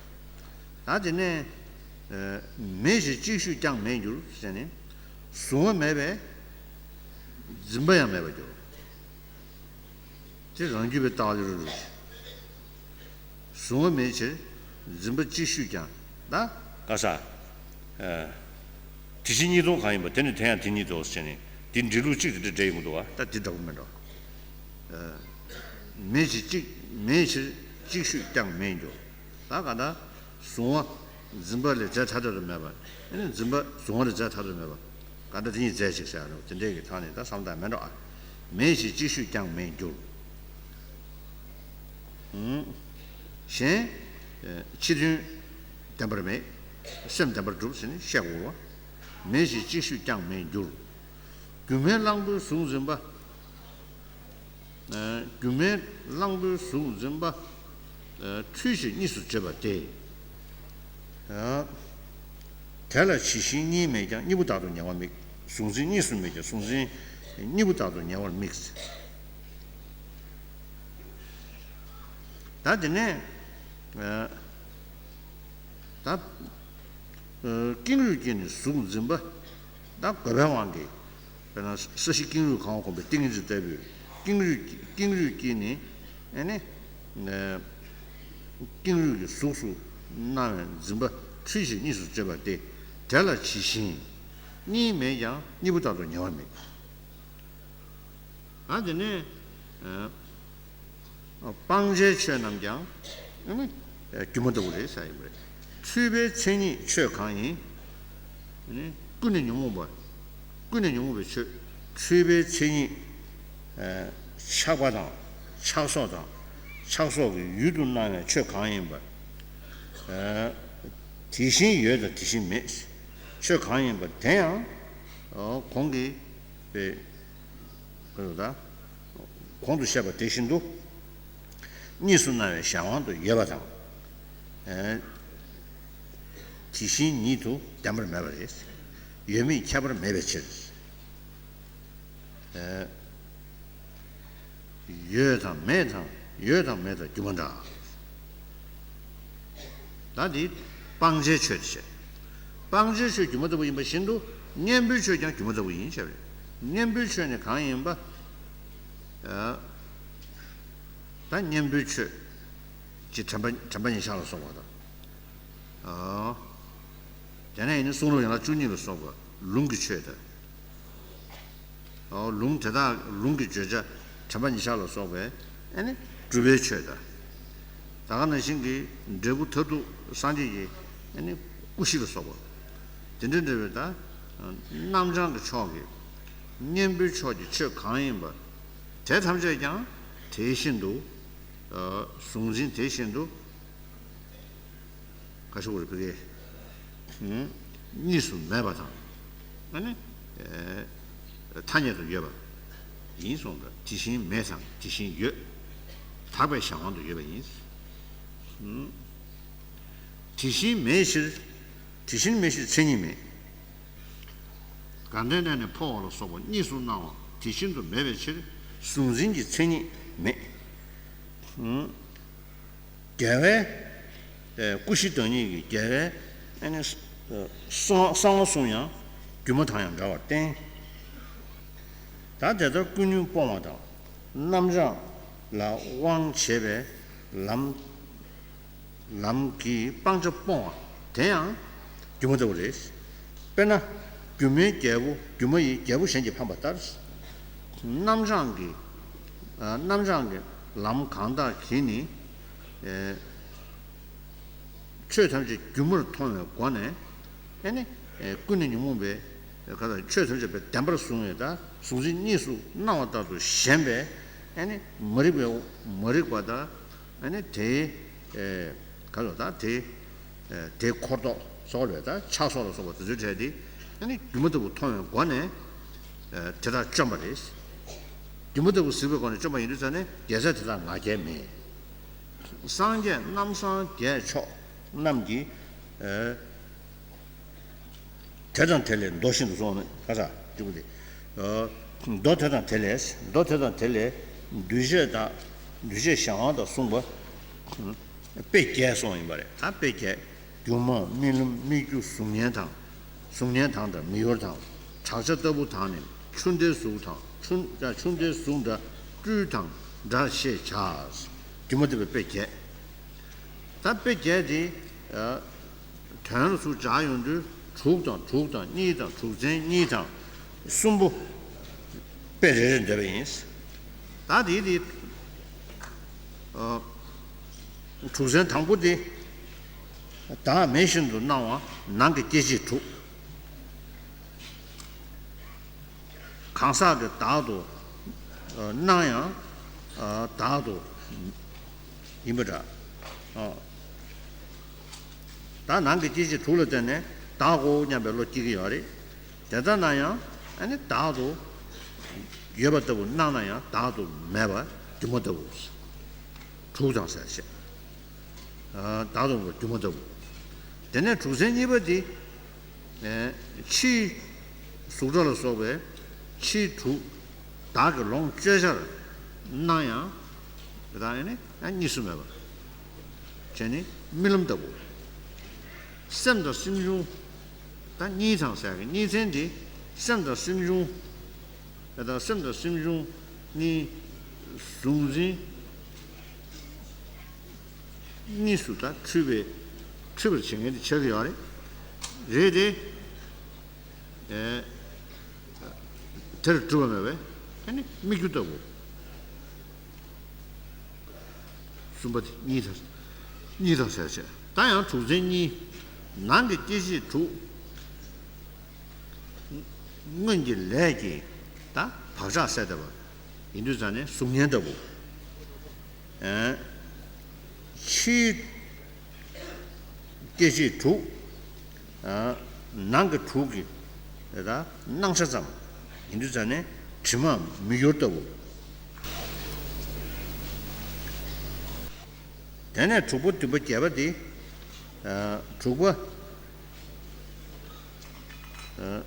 ད་དེ་ནས་མེད་ཕྱིར་གཅིག་ཤོས་ཀྱང་མེད་འགྱུར་ཟེར་ནས། གཟུང་བ་མེད་པས་འཛིན་པ་ཡང་མེད་པར་འགྱུར། དེ་རང་རྒྱུད་པའི་ལྟ་བ་ལས་རུང་རུང་། གཟུང་བ་མེད་ཕྱིར་འཛིན་པ་གཅིག་ཤོས་ཀྱང་། ད་ག་ས། དེ་བཞིན་གཉིས་སྟོང་གང་ཡིན་པ། དེ་ནི་དེ་ཡང་དེ་ཉིད་དོ་ཟེར་ནས། འདི་འབྲི་ལུགས་གཅིག་དེ་འདྲ་འདྲ་ཡོང་གི་འདུག་བ། ད་འདི་འདྲ་པོ་མེད་འགྲོ། མེད་ཕྱིར་གཅིག་མེད་ཕྱིར་གཅིག་ཤོས་ཀྱང་མེད་འགྱུར། ད་ག་ད་གཟུང་བ་འཛིན་པ་ལས་རྫས་ཐ་དད་དུ་མེད་པ། ཨེ་ནི་འཛིན་པ་གཟུང་བ་ལས་རྫས་ཐ་དད་དུ་མེད་པ། ག་ད་དེ་གཉིས་རྫས་གཅིག་ཟེར་ཡ་རེད། དེ་འདྲས་ཀྱི་ཐོག་ནས་ད་བསམ་བཏང་མེད་འགྲོ་ཨ། མེད་ཕྱིར་གཅིག་ཤོས་ཀྱང་མེད་འགྱུར། གཞན། ཕྱི་དོན་བདེན་པར་མེད། སེམས་བདེན་པར་གྲུབ་ཟེར་ནས་བཤད་དགོས་པ། མེད་ཕྱིར་གཅིག་ཤོས་ཀྱང་མེད་འགྱུར། སྒྱུ་མའི་གླང་པོའི་གཟུགས་འཛིན་པ། སྒྱུ་མའི་གླང་པོའི་གཟུགས་འཛིན་པ། འཁྲུལ་ཞེས་གཉིས་སུ་བརྗོད་པ་སྟེ། དེ་ལ་ཇི་བཞིན་གཉིས་མེད་ཀྱང་། གཉིས་པོ་དག་ཏུ་ཉེ་བར་དམིགས། གཟུགས་འཛིན་གཉིས་སུ་མེད་ཀྱང་། གཟུགས་འཛིན་གཉིས་པོ་དག་ཏུ་ཉེ་བར་དམིགས། ད་དེ་ནས་ད་ཀེང་རུས་ཀྱིས་ནི་གཟུགས་འཛིན་པ། ད་དགོས་པའི་དབང་གིས། དཔེར་ན་ས་གཞི་ཀེང་རུས་གང་བ་བསྒོམས་པའི་ཏིང་ངེ་འཛིན་ལྟ་བུས་ཀེང་རུས་ཀྱི་ཀེང་རུས་ཀྱིས་ནི་ཨེ་ནི་ཀེང་རུས་ཀྱི་གཟུགས་སུ་སྣང་བའི་འཛིན་པ་འཁྲུལ་ཞེས་གཉིས་སུ་བརྗོད་པ་སྟེ། དེ་ལ་ཇི་བཞིན་གཉིས་མེད་ཀྱང་། གཉིས་པོ་དག་ཏུ་ཉེ་བར་དམིགས། ཨ་དེ་ནས་ སྤང་བྱའི་ཆོས་རྣམས་ཀྱང་ཨ་ནི་སྒྱུ་མ་ལྟ་བུ་རེད་ཟེར་ཡིན་པ་རེད། འཁྲུལ་པའི་མཚན་ཉིད་ཆོས་གང་ཡིན། ཨ་ནི་ཀུན་ནས་ཉོན་མོངས་པ། ཀུན་ནས་ཉོན་མོངས་པའི་ཆོས། འཁྲུལ་པའི་མཚན་ཉིད། ཆགས་པ་དང་། ཆགས་སོགས་དང་། ཆགས་སོགས་ཀྱི་ཡུལ་དུ་སྣང་བའི་ཆོས་གང་ཡིན་པ། དེ་བཞིན་ཡོད་དང་དེ་བཞིན་མེད། ཆོས་གང་ཡིན་པ་དེ་ཡང་གོང་གི་པའི་གོང་དུ་བཤད་པ་དེ་བཞིན་དུ། གཉིས་སུ་སྣང་བའི་གཞན་དབང་དུ་ཡོད་པ་དང་། དེ་བཞིན་ཉིད་དུ་བདེན་པར་མེད་པ་རེད། ཡོད་མེད་ཁྱད་པར་མེད་པའི་ཕྱིར། ཡོད་དང་མེད་དང་། ཡོད་དང་མེད་དང་སྒྱུ་མ་འདྲ། ད་འདི་སྤང་བྱའི་ཆོས་དེ་བྱས། སྤང་བྱའི་ཆོས་སྒྱུ་མ་ལྟ་བུ་ཡིན་པ་བཞིན་དུ་གཉེན་པོའི་ཆོས་ཀྱང་སྒྱུ་མ་ལྟ་བུ་ཡིན་ཞེས་པ་རེད། གཉེན་པོའི་ཆོས་ནི་གང་ཡིན་པ། ད་གཉེན་པོའི་ཆོས་ཀྱི་དྲན་པ་དྲན་པ་ཉིད་ཆགས་ལ་སོགས་པ་དང་། དེ་ནས་ཡིན་ན་གསུང་རབ་ཡན་ལག་བཅུ་གཉིས་ལ་སོགས་པ་ལུང་གི་ཆོས་དང་། ལུང་དེ་དག་ལུང་གི་བརྗོད་བྱ་དྲན་པ་ཉིད་ཆགས་ལ་སོགས་པའི་ཨ་ནི་སྒྲུབ་པའི་ཆོས་དང་། ད་ག་ནང་བཞིན་གྱི་འབྲས་བུ་མཐར་ཐུག་སངས་རྒྱས་ཀྱི་ཨ་ནི་སྐུ་བཞི་ལ་སོགས་པ། དེ་འདྲ་འདྲ་བའི་ད་རྣམ་བྱང་གི་ཕྱོགས་ཀྱི་གཉེན་པོའི་ཕྱོགས་ཀྱི་ཆོས་གང་ཡིན་པ། དེ་ཐམས་ཅད་ཀྱང་དེ་བཞིན་དུ། གཟུང་འཛིན་དེ་བཞིན་དུ། ག་ཤོག་རེ་ཕ་གི། གཉིས་སུ་མེད་པ་དང་། ཨ་ནི། ཐ་སྙད་དུ་ཡོད་པ། ཡིན་གསུངས་པ། དེ་བཞིན་མེད་དང་དེ་བཞིན་ཡོད། དག་པའི་གཞན་དབང་དུ་ཡོད་པ་ཡིན། དེ་བཞིན་མེད་ཕྱིར། དེ་བཞིན་མེད་ཕྱིར་མཚན་ཉིད་མེད། དགའ་ལྡན་གནས་ནས་འཕོ་བ་ལ་སོགས་པ་གཉིས་སུ་སྣང་བ་དེ་བཞིན་དུ་མེད་པའི་ཕྱིར་གཟུང་འཛིན་གྱི་མཚན་ཉིད་མེད། རྒྱལ་བའི། ཨེ། སྐུ་བཞི་བདག་ཉིད་ཀྱི་རྒྱལ་བའི་ཨ་ནི་གསང་གསང་བ་གསུམ་ཡང་སྒྱུ་མ་དང་ཡང་འདྲ་བར་བསྟན། ད་དེ་ལྟར་ཀུན་ཉོན་སྤོང་བ་དང་རྣམ་བྱང་ལ་དབང་བྱེད་པའི་ལམ། ལམ་གྱི་སྤང་བྱ་སྤོང་བ་དེ་ཡང་སྒྱུ་མ་ལྟ་བུ་རེད། དཔེར་ན། སྒྱུ་མའི་རྒྱལ་པོ་སྒྱུ་མ་ཡིས་རྒྱལ་པོ་གཞན་གྱིས་ཕམ་པ་ལྟར། རྣམ་བྱང་གི། ཨ། རྣམ་བྱང་གི་ལམ་གང་དག་གིས་ནི། ཨེ། ཆོས་ཐམས་ཅད་སྒྱུ་མར་མཐོང་བའི་སྒོ་ནས། ཨེ་ནི། ཨེ། ཀུན་ནས་ཉོན་མོངས་པའི། ག་ལ་ཆོས་ཐམས་ཅད་པའི་བདེན་པར་བཟུང་བའི་ད་གཟུང་འཛིན་གཉིས་སུ་སྣང་བ་ལྟར་དུ་ཞེན་པའི། ཨེ་ནི། མ་རིག་པའི། མ་རིག་པ་དང་། ཨ་ནི་དེའི། ཨེ། ག་ལ་ད་དེ། ཨེ། དེའི་འཁོར་ཚོགས་སོགས་ལས་ད་ཆགས་སོགས་ལ་སོགས་པ་དེ་ཚོའི་གྲས་དེ། ཨ་ནི་སྒྱུ་མ་ལྟ་བུ་མཐོང་བའི་སྒོ་ནས། ཨེ། དེ་དག་བཅོམ་པ་རེད། སྒྱུ་མ་ལྟ་བུ་གཟིགས་པའི་སྒོ་ནས་བཅོམ་པ་ཡིན་དུས་ཙ་ནས་དགེ་རྩ་དེ་དག་ང་རྒྱལ་མེད། སངས་རྒྱས་རྣམ་སངས་རྒྱས་མཆོག་རྣམས་ཀྱིས། ཨེ། དེ་དང་དེ་ལས་མདོ་བཞིན་དུ་གསུངས་ནས་ཁ་ས་སྤྱི་བོ་དེ། མདོ་དེ་དང་དེ་ལས། མདོ་དེ་དང་དེ་ལས་འདུས་བྱས་དང་། འདུས་བྱས་གཞན་དབང་དང་གསུངས་པ། དཔེ་བརྒྱད་གསུངས་ཡིན་པ་རེད། ད་དཔེ་བརྒྱད། སྒྱུ་མ། རྨི་ལམ། སྨིག་རྒྱུ། གཟུགས་བརྙན་དང་། གཟུགས་བརྙན་དང་འདྲ་མི་གཡོར་དང་། བྲག་ཆ་ལྟ་བུ་དང་ནི་ཆུ་ཟླའི་གཟུགས་དང་། ཆུ། ཆུ་ཟླའི་གཟུགས་འདྲ་སྤྲུལ་དང་འདྲ་ཞེས་བྱ། སྒྱུ་མ་ལྟ་བུའི་དཔེ་བརྒྱད། ད་དཔེ་བརྒྱད་དེ། དོན་ལ་ཚུར་སྦྱར་ཡོང་དུས་དྲུག་དང་དྲུག་དང་གཉིས་དང་དྲུག་ཚན་གཉིས་དང་གསུམ་པོ། དཔེ་རེ་རེ་འདོད་པ་ཡིན། ད་དེའི་དེ། དྲུག་ཚན་དང་པོ་དེ། བདག་མེད་བཞིན་དུ་སྣང་བ་ནང་གི་སྐྱེ་མཆེད་དྲུག་གང་ཟག་གི་བདག་ཏུ་སྣང་ཡང་བདག་ཏུ་ཡིན་པ་འདྲ། ད་ནང་གི་སྐྱེ་མཆེད་དྲུག་ལ་བརྟེན་ནས་བདག་གོ་སྙམ་པའི་བློ་སྐྱེ་གི་ཡོད་རེད། དེ་ལྟར་ན་ཡང་ཨ་ནི་བདག་ཏུ་ཡོད་པ་ལྟ་བུ་སྣང་ན་ཡང་བདག་ཏུ་མེད་པ་སྒྱུ་མ་ལྟ་བུ། དྲུག་དང་ཟེར་བཤད། བདག་ཏུ་མེད་པ་སྒྱུ་མ་ལྟ་བུ། དེ་ནས་དྲུག་ཚན་གཉིས་པ་འདི། ཕྱིའི་གཟུགས་སྒྲ་ལ་སོགས་པའི་ཕྱིའི་དྲུག་བདག་གི་ལོངས་སྤྱོད་བྱར་སྣང་ཡང་། དེ་དག་ཨ་ནི་ཡང་གཉིས་སུ་མེད་པ་བྱས་ནས་རྨི་ལམ་ལྟ་བུ། སེམས་དང་སེམས་བྱུང་། ད་གཉིས་དང་ཟེར་གི་གཉིས་ཚན་འདི་སེམས་དང་སེམས་བྱུང་། དེ་དག་སེམས་དང་སེམས་བྱུང་གཉིས། གཟུང་འཛིན་གཉིས་སུ་ད་འཁྲུལ་པའི། འཁྲུལ་པར་བྱེད་མཁན་དེ་ཆགས་ཀྱི་ཡོད་རེད། རེད་དེ། ཨེ། དེར་གྲུབ་པ་མེད་པས་ཨ་ནི་སྨིག་རྒྱུ་ལྟ་བུ། གསུམ་པ་དེ་གཉིས་དང་། གཉིས་དང་ཟེར་བྱས། ད་ཡང་དྲུག་ཚན་གཉིས། ནང་གི་སྐྱེ་མཆེད་དྲུག་སྔོན་གྱི་ལས་ཀྱིས་ད་བག་ཆགས་སད་བསྡད་པ་ཡིན་དུས་ཙང་ནས་གཟུགས་བརྙན་ལྟ་བུ། ཨེ། ཕྱིའི་སྐྱེ་མཆེད་དྲུག་ཨ། ནང་གི་དྲུག་གི་ད་སྣང་ཆ་ཙམ་ཡིན་དུས་ཙང་ནས་དྲི་མ་མིག་ཡོར་ལྟ་བུ། དེ་ནས་དྲུག་པོ་བདུན་པ་བརྒྱད་པ་དེ། ཨ། དྲུག་པ། ཨ།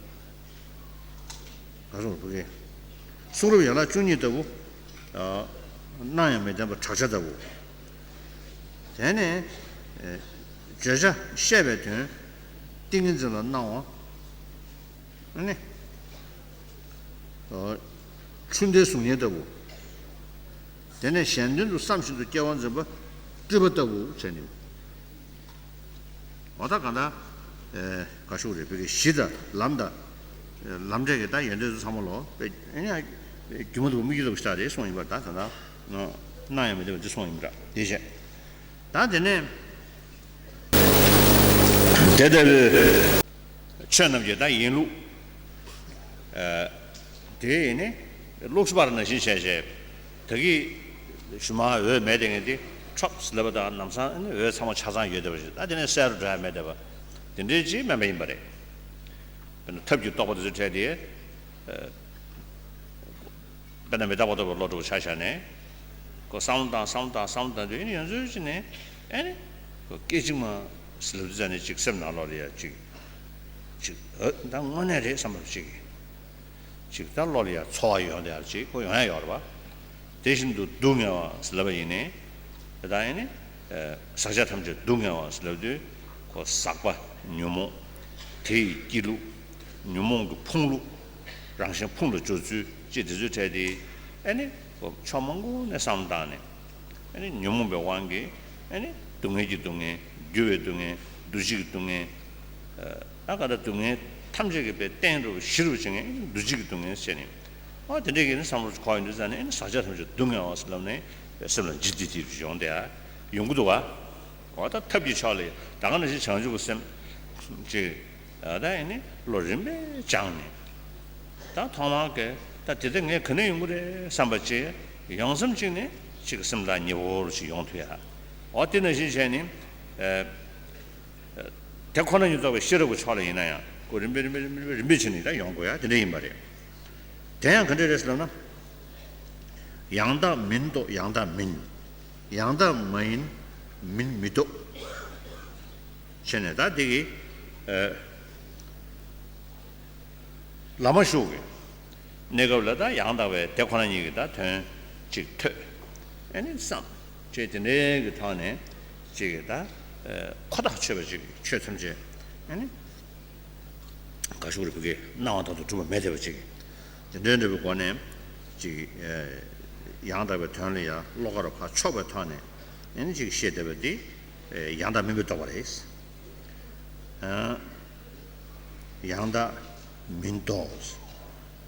ག་རེ་ཟེར་དགོས་རེད། གསུང་རབ་ཡན་ལག་བཅུ་གཉིས་ལྟ་བུ། ཨ། སྣང་ཡང་མི་ལྡན་པ་བྲག་ཆ་ལྟ་བུ། དེ་ནས། ཨེ། བརྗོད་བྱ་བཤད་པའི་དོན། ཏིང་ངེ་འཛིན་ལ་སྣང་བ། ཨ་ནི། ཨ། ཆུ་ཟླའི་གཟུགས་བརྙན་ལྟ་བུ། དེ་ནས་གཞན་དོན་དུ་བསམ་བཞིན་དུ་སྐྱེ་བ་འཛིན་པ་སྤྲུལ་པ་ལྟ་བུ་བྱས་ནས། འོ་ད་གང་ལྟར། ཨེ། ག་ཞུ་རེད། བོད་ཀྱི་གཞི་དང་ལམ་དང་། ལམ་འབྲས་ཀྱི་ད་ཡོན་ཏན་ཚོ་ཚང་མ་ལོ། དཔེ་ཨེ་ནི་སྒྱུ་མ་ལྟ་བུ་སྨིག་རྒྱུ་ལྟ་བུ་ཞིག་རེད་གསུངས་ཡིན་པར། ད་ད་ལྟ་སྣང་ཡང་མི་ལྡན་པ་འདི་གསུངས་ཡིན་པ་འདྲ་དེ་བྱས། ད་དེ་ནས་དེ་ལྟ་བུའི་ཆོས་རྣམས་ཀྱི་ད་ཡིན་ལུགས། ཨ། དེ་ཡིན་ནི་ལོག་སུ་པར་ནང་བཞིན་བྱས་བྱས། ད་གི་ཞུ་མ་འོས་མེད་དེ་ངས་དེ་ཁྲོབ་ལབ་པ་དང་ལམ་སང་འོས་ཚང་མ་ཆ་ཚང་ཡོད་བསྡད་པ་ཞིག་ད་དེ་ནས་གསལ་རུ་འགྲོ་ཡ་མེད་བསྡད་པ་དེ་འདྲའི་ཅིག་དམན་པ་ཡིན་པ་རེད། དཔེར་ན་ཐབས་ཀྱི་རྟོགས་པ་དེ་ཚོ་འཕྲད་དེ། ཨ། དཔེར་ན་མི་རྟག་པ་རྟོགས་པའི་བློ་གྲོགས་ཆ་བཞག་ནས། ཁོ་བསམ་བློ་བཏང་བསམ་བློ་བཏང་བསམ་བློ་བཏང་དུས་ཨེ་ནི་ཡང་ཚོད་ཅིག་ནས་ཨེ་ནི། ཁོ་སྐད་ཅིག་མ་ཟེར་ལབ་དུས་ཙང་ནས་ཅིག་སེམས་ནང་ལོགས་ལ་ཡ་ཅིག་ཅིག་ཨ། ད་དངོས་གནས་རེད་བསམ་པ་ཅིག་ཅིག་ད་བློ་ལ་ཡ་ཚོར་བ་ཡོང་བསྡད་ཡ་ཅིག་ཁོ་ཡོང་ཡ་ཡོད་རེད་པ། དེ་བཞིན་དུ་སྡུག་བསྔལ་བ་ཟེར་ལབ་པ་ཡིན་ནའི། དེ་དག་ཡིན་ནི། ཨ། ཟག་བཅས་ཐམས་ཅད་སྡུག་བསྔལ་བ་ཟེར་ལབ་དུས། ཁོ་ཟག་པ་ཉོན་མོངས། དེ་ཡི་སྐྱེ་ལུགས། ཉོན་མོངས་ཀྱི་ཕུང་ལུགས། རང་གཞན་ཕུང་ལ་སྦྱོར་ཚུལ་ཅེས་དེ་ཚོའི་གྲས་དེ། ཨ་ནི། ཁོ་ཕྱོགས་མང་པོ་ནས་བསམ་བློ་བཏང་ནས། ཨ་ནི་ཉོན་མོངས་པའི་དབང་གིས། ཨ་ནི་སྡུག་བསྔལ་གྱི་སྡུག་བསྔལ། འགྱུར་བའི་སྡུག་བསྔལ། འདུ་བྱེད་ཀྱི་སྡུག་བསྔལ། ཨ། ད་ག་ད་སྡུག་བསྔལ་ཐམས་ཅད་ཀྱི་དཔེ་རྟེན་རུ་གཞི་རུ་བྱེད་མཁན་འདུ་བྱེད་ཀྱི་སྡུག་བསྔལ་བྱས་ནས། ཨ། དེ་འདྲས་ཀྱི་ནི་བསམ་བློ་འཁོར་ཡོང་དུས་ཙང་ནས་ཟག་བཅས་ཐམས་ཅད་སྡུག་བསྔལ་བ་ཟེར་ལབ་ནས་སེམས་ལ་ལྗིད་ཏིག་ཏིག་ཡོང་བསྡད་ཡོང་གི་འདུག་བ། འོ་ད་ཐབས་ཀྱི་ཕྱོགས་ལ་ད་ག་ནང་བཞིན་བྱང་ཆུབ་ཀྱི་སེམས་ཅིག་ཨ། ད་ཡིན་ནི་བློ་རིམ་པས་སྦྱངས་ནས། ད་ཐོག་མར་གྱི་ད་དེ་ལྟར་ངས་ག་ནས་ཡོང་གི་རེད་བསམ་པ་ཅིག་ཡོང་མཚམས་ཅིག་ནས་ཅིག་སེམས་ཐག་ཉེ་བོ་ཞིག་ཡོང་ཐུབ་ཡ། འོ་དེ་ནང་བཞིན་བྱས་ནས། ཨ། དེ་ཁོ་ན་ཉིད་རྟོགས་པའི་ཤེས་རབ་ཀྱི་ཕྱོགས་ལ་ཡིན་ན་ཡང་ཁོ་རིམ་པས་རིམ་པས་རིམ་པས་རིམ་པས་བྱས་ནས་ད་ཡོང་དགོས་ཡ་དེ་འདྲ་ཡིན་པ་རེད། དེ་ཡང་ག་འདྲ་རེད་ཟེར་ལབ་ན། ཡང་དག་མིན་རྟོགས་ཡང་དག་མིན། ཡང་དག་མ་ཡིན་མིན་མི་རྟོགས། བྱས་ནས་ད་དེ་གི། ཨ། བླ་མ་ཞུགས་ཀྱི་གནས་སྐབས་ལ་ད་ཡང་དག་པའི་དེ་ཁོ་ན་ཉིད་ཀྱི་ད་དོན་ཅིག་ཐོས། ཨ་ནི་བསམ། ཅེས་དེ་འདྲའི་གི་ཐོག་ནས་ཅིག་གི་ད། ཨ། ཁོ་ཐག་ཆོད་པ་ཅིག་ཆོས་ཐམས་ཅད། ཨ་ནི། ག་ཞུ་རེད། བོད་ཀྱི་སྣང་བ་དང་དུ་གྲུབ་པ་མེད་བསྡད་པ་ཅིག་དེ་འདྲའི་འདྲ་བའི་སྒོ་ནས་ཅིག་ཨ། ཡང་དག་པའི་དོན་ལ་ཡང་བློ་དཀར་བ་ཕར་ཕྱོགས་པའི་ཐོག་ནས་ཨ་ནི་ཅིག་བཤད་བསྡད་པ་འདི། ཨ། ཡང་དག་མིན་པའི་རྟོགས་པ་རེད། ཨ། ཡང་དག་མིན་རྟོགས།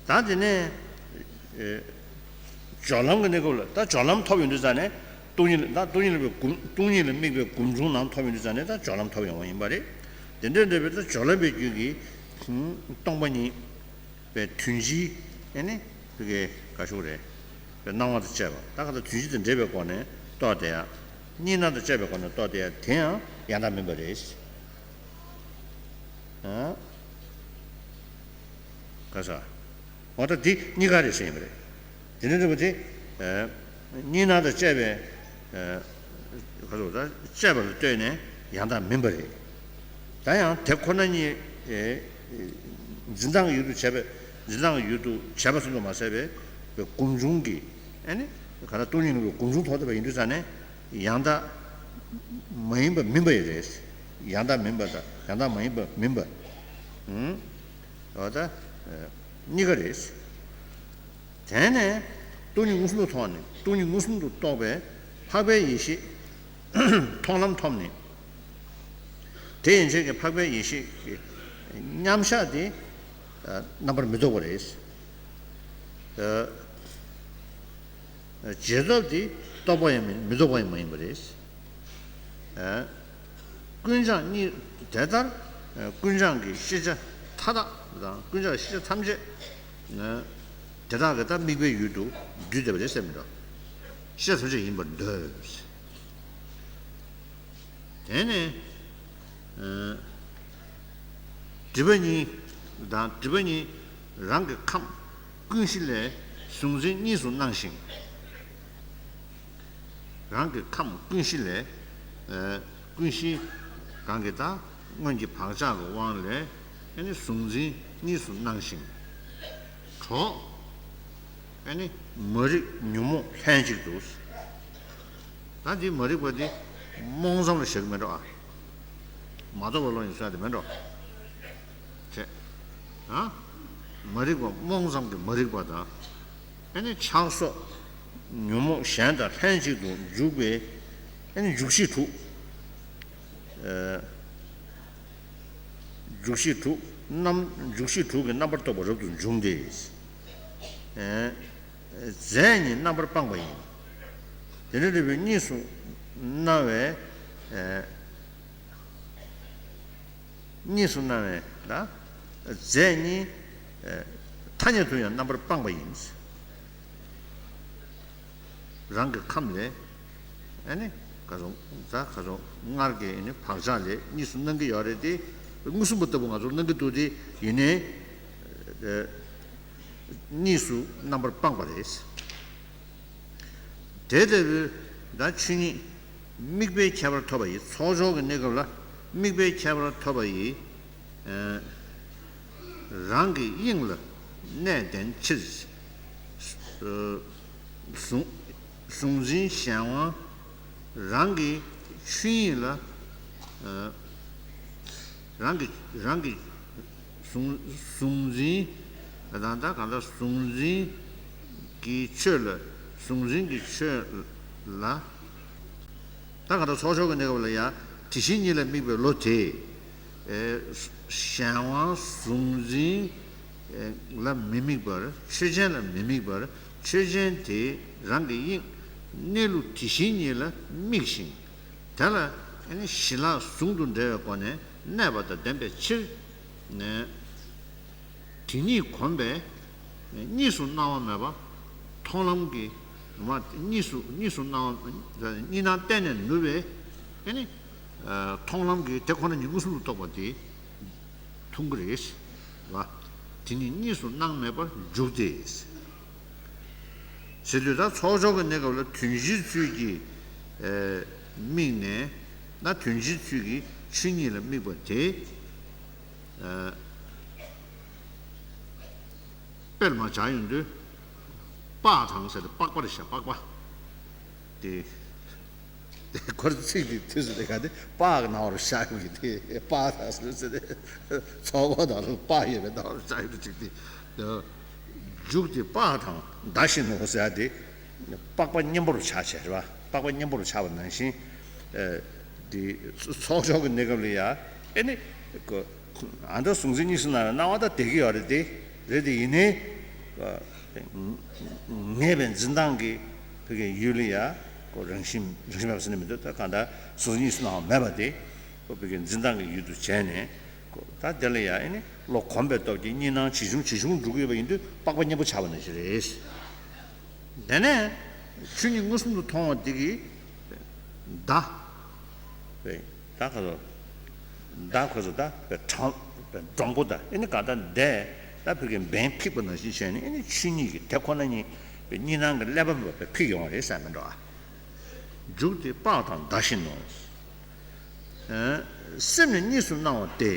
ད་དེ་ནས། ཨེ། སྦྱོར་ལམ་གྱི་གནས་སྐབས་ལ་ད་སྦྱོར་ལམ་ཐོབ་ཡོང་དུས་ཙང་ནས་སྟོང་ཉིད་ལ་ད་སྟོང་ཉིད་ལ་སྒོམ། སྟོང་ཉིད་ལ་དམིགས་པའི་སྒོམ་བྱུང་རྣམས་ཐོབ་ཡོང་དུས་ཙང་ནས་ད་སྦྱོར་ལམ་ཐོབ་ཡོང་བ་ཡིན་པ་རེད། དེ་འདྲའི་འདྲ་བའི་ད་སྦྱོར་ལམ་པའི་རྒྱུད་ཀྱི་སྟོང་པ་ཉིད་པའི་དོན་སྤྱི། ཨེ་ནི་བོད་ཀྱི་ག་ཞུ་རེད། པའི་སྣང་བ་དང་བཅས་པ། ད་ག་ད་དོན་སྤྱི་དང་འབྲེལ་བའི་སྒོ་ནས་རྟོགས་བསྡད་ཡ། གཉིས་སྣང་དང་བཅས་པའི་སྒོ་ནས་རྟོགས་བསྡད་ཡ་དེ་ཡང་ཡང་དག་མིན་པ་རེད། ཨ། ག་ས། འོ་ད་འདི་གཉིས་ཀ་རེད་ཟེར་ཡིན་པ་རེད། དེ་ནས་འདྲ་པོ་དེ། ཨ། གཉིས་སྣང་དང་བཅས་པའི། ཨ། ག་ཚོད་ད་བཅས་པ་ལ་ལྟོས་ནས་ཡང་དག་མིན་པ་རེད། ད་ཡང་དེ་ཁོ་ན་ཉིད། ཨེ། འཛིན་སྟངས་ཀྱི་ཡུལ་དུ་བྱས་པའི། འཛིན་སྟངས་ཀྱི་ཡུལ་དུ་བྱས་པ་ཙམ་དུ་མ་ཟད་པའི་སྒོམ་བྱུང་གི། ཨ་ནི། ག་ད་སྟོང་ཉིད་ཀྱི་སྒོམ་བྱུང་ཐོབ་བསྡད་པ་ཡིན་དུས་ཙང་ནས་ཡང་དག་མ་ཡིན་པ་མིན་པ་ཡི་རེད། ཡང་དག་མིན་པ་དང་ཡང་དག་མ་ཡིན་པ་མིན་པ། ཨུམ། འོ་ད། ཨེ། གཉིས་ཀ་རེད། དེ་ནས་སྟོང་ཉིད་མངོན་སུམ་དུ་མཐོང་ནས་སྟོང་ཉིད་མངོན་སུམ་དུ་རྟོགས་པའི་འཕགས་པའི་ཡེ་ཤེས་མཐོང་ལམ་ཐོབ་ནས། དེ་ཡན་ཆད་ཀྱི་འཕགས་པའི་ཡེ་ཤེས་ཀྱི་མཉམ་བཞག་དེ། ཨ། རྣམ་པར་མི་རྟོག་པ་རེད། ཨ། རྗེས་ཐོབ་དེ། རྟོགས་པ་ཡང་མིན། མི་རྟོགས་པ་ཡང་མ་ཡིན་པ་རེད། ཨ། ཀུན་བྱང་གཉིས་དེ་ལྟར། ཨ། ཀུན་བྱང་གི་ཤེས་བྱ་མཐའ་དག་དང་ཀུན་བྱང་ཤེས་བྱ་ཐམས་ཅད། ཨ། དེ་དག་གི་ད་དམིགས་པའི་ཡུལ་དུ་འདུས་བསྡད་པ་རེད་ཟེར་མི་འགྲོ། ཤེས་བྱ་ཐམས་ཅད་ཡིན་པར་འདོད། དེ་ནས། ཨ། སྒྲིབ་པ་གཉིས་དང་སྒྲིབ་པ་གཉིས་རང་གི་ཁམས་ཀུན་གཞི་ལས་གཟུང་འཛིན་གཉིས་སུ་སྣང་ཞིང་། རང་གི་ཁམས་ཀུན་གཞི་ལས། ཨ། ཀུན་གཞི་རང་གི་ད་སྔོན་གྱི་བག་ཆགས་ཀྱི་དབང་ལས་ཨ་ནི་གཟུང་འཛིན་གཉིས་སུ་སྣང་ཞིང་། གྲོགས་ཨ་ནི་མ་རིག་ཉོན་མོངས་ལྷན་ཅིག་ཏུ། ད་འདི་མ་རིག་པ་འདི་རྨོངས་ཙམ་ལ་བཞག་གི་མེད་འགྲོ། ཨ། མ་རྟོགས་པ་བློ་ཡིན་ཟེར་དེ་མེད་འགྲོ། བྱས། ཨ། མ་རིག་པ་རྨོངས་ཙམ་གྱི་མ་རིག་པ་དང་། ཨ་ནི་ཆགས་སོགས་ཉོན་མོངས་གཞན་དང་ལྷན་ཅིག་ཏུ་འཇུག་པའི་ཨ་ནི་འཇུག་གཞི་དྲུག། ཨ། འཇུག་གཞི་དྲུག་རྣམ། འཇུག་གཞི་དྲུག་གི་རྣམ་པར་རྟོག་པ་རབ་ཏུ་འབྱུང་སྟེ། ཨ། རྫས་ཉིད་རྣམ་པར་སྤངས་པ་ཡིན། དེ་ནི་རིགས་པས་གཉིས་སུ་སྣང་བའི། ཨ། གཉིས་སུ་སྣང་བའི་ལ། རྫས་གཉིས། ཨ། ཐ་སྙད་དུ་ཡང་རྣམ་པར་སྤངས་པ་ཡིན། རང་གི་ཁམས་ལས། ཨ་ནི་ག་རུ་ད་ག་རུ་སྔར་གྱི་ཨ་ནི་བག་ཆགས་ལས་གཉིས་སུ་སྣང་གི་ཡོད་རེད་དེ། མངོན་སུམ་པ་ལྟ་བུ་ང་ཚོར་སྣང་གི་འདུག་དེ་ཡིན་ནའི། ཨ། གཉིས་སུ་རྣམ་པར་སྤངས་པ་རེད། དེ་ལྟ་བུའི་ད་ཆོས་ཉིད་དམིགས་པའི་ཁྱད་པར་ཐོབ་པ་ཡི་ཚོགས་སྦྱོར་གྱི་གནས་སྐབས་ལ་དམིགས་པའི་ཁྱད་པར་ཐོབ་པ་ཡི། ཨ། རང་གི་དབྱིངས་ལ་གནས་བསྟེན་ཕྱིར། ཨ། གཟུང་། གཟུང་འཛིན་གཞན་དབང་། རང་གི་ཆོས་ཉིད་ལ། ཨ། རང་གི། རང་གི་གཟུང་། གཟུང་འཛིན། ད་ད་གང་ལྟར་གཟུང་འཛིན་གྱི་ཆོས་ལ། གཟུང་འཛིན་གྱི་ཆོས་ལ། ད་གང་ལྟར་ཚོགས་སྦྱོར་གྱི་གནས་སྐབས་ལ་ཡང་དེ་བཞིན་ཉིད་ལ་དམིགས་པའི་བློ་དེས། ཨེ། གཞན་དབང་གཟུང་འཛིན་ལ་མི་དམིགས་པར། ཆོས་ཅན་ལ་མི་དམིགས་པར་ཆོས་ཅན་དེ་རང་གི་དབྱིངས་གནས་ལུགས་དེ་བཞིན་ཉིད་ལ་དམིགས་ཤིང་། དེ་ལ་ཨ་ནི་ཞི་ལྷག་ཟུང་དུ་འབྲེལ་བའི་སྒོ་ནས་གནས་པ་དང་ལྡན་པའི་ཕྱིར། ཨ། དེ་ཉིད་གོམས་པས་གཉིས་སུ་སྣང་བ་མེད་པ་མཐོང་ལམ་གྱི། མ། གཉིས་སུ། གཉིས་སུ་སྣང་བ། གཉིས་སྣང་གཏན་ནས་ནུབ་པའི་ཨ་ནི། ཨ། མཐོང་ལམ་གྱི་དེ་ཁོ་ན་ཉིད་མངོན་སུམ་དུ་རྟོགས་པ་དེ་མཐོང་གི་རེད་བ། དེ་ཉིད་གཉིས་སུ་སྣང་མེད་པར་འཇུག་སྟེ། ཟེར་དུས་ད་ཚོགས་སྦྱོར་གྱི་གནས་སྐབས་ལ་དོན་སྤྱིའི་ཚུལ་གྱིས། ཨ། དམིགས་ནས། ད་དོན་སྤྱིའི་ཚུལ་གྱིས་ཆོས་ཉིད་ལ་དམིགས་པ་དེ། ཨ། དཔེར་མ་སྦྱར་ཡོང་དུས། སྤགས་དང་ཟེར་ཏེ་སྤགས་པ་རེད་ཤག་སྤགས་པ། དེ། དེ་ཁོ་རང་ཚིག་དེ་དུས་སུ་དེ་ག་དེ་སྤགས་ཀྱི་ནང་བར་བཞག་ཡོང་གི་དེ། སྤགས་དང་ཟེར་ཟེར་ཏེ། ཚོགས་པ་དང་སྤགས་ཡོད་པའི་ནང་བར་བཞག་ཡོང་དུས་ཅིག་དེ། མཇུག་དེ་སྤགས་དང་ཟླ་བཞིན་ནོ་ཟེར་ཡ་དེ། སྤགས་པ་མཉམ་པོར་ཆགས་བྱས་རེད་བ། སྤགས་པ་མཉམ་པོར་ཆགས་པ་ནང་བཞིན། ཨ། དེ་ཚོགས་སྦྱོར་གྱི་གནས་སྐབས་ལ་ཡ། ཨེ་ནི། ཨ། ད་གཟུང་འཛིན་གཉིས་སུ་སྣང་བའི་སྣང་བ་ད་བསྡད་ཀྱི་ཡོད་རེད་དེ། རེད་དེ་ཡིན་ནའི། ཨ། ངེས་པའི་འཛིན་སྟངས་ཀྱི་བོད་ཀྱི་ཡུལ་ལ་ཡ། ཁོ་རང་བཞིན། རང་བཞིན་མེད་པ་ཟེར་ནས་མི་འདུག་ད་གང་ལྟར་གཟུང་འཛིན་གཉིས་སུ་སྣང་བ་མེད་པ་དེ། ཁོ་བོད་ཀྱི་འཛིན་སྟངས་ཀྱི་ཡུལ་དུ་བྱས་ནས། ཁོ་ད་དེ་ལ་ཡ་ཨེ་ནི་བློ་གོམས་པའི་སྟོབས་ཀྱིས་གཉིས་སྣང་ཇེ་ཆུང་ཇེ་ཆུང་འགྲོ་གི་ཡོད་པ་ཡིན་དུས་སྤགས་པ་མཉམ་པོ་ཆགས་པ་ནང་བཞིན་རེད། དེ་ནས་ཆོས་ཉིད་མངོན་སུམ་དུ་མཐོང་བ་དེ་གིས་བརྡ། བས་ད་ཁ་ཚོ། བརྡ་ཁོ་ཚོ་ད་བས་དྲང་། བས་དྲང་པོ་ད་ཨེ་ནི་ག་ད་འདས། ད་བོད་ཀྱི་འབེན་ཕིགས་པ་ནང་བཞིན་བྱས་ནས་ཨེ་ནི་ཆོས་ཉིད་ཀྱི་དེ་ཁོ་ན་ཉིད་བས་གཉིས་སྣང་གི་ཀླད་པ་མེད་པ་བས་ཕིགས་ཡོང་བ་རེད་ཟེར་མི་འགྲོ་ཨ། མཇུག་དེ་སྤགས་དང་ཟླ་བཞིན་ནོ། ཨ། སེམས་ནི་གཉིས་སུ་སྣང་བ་སྟེ།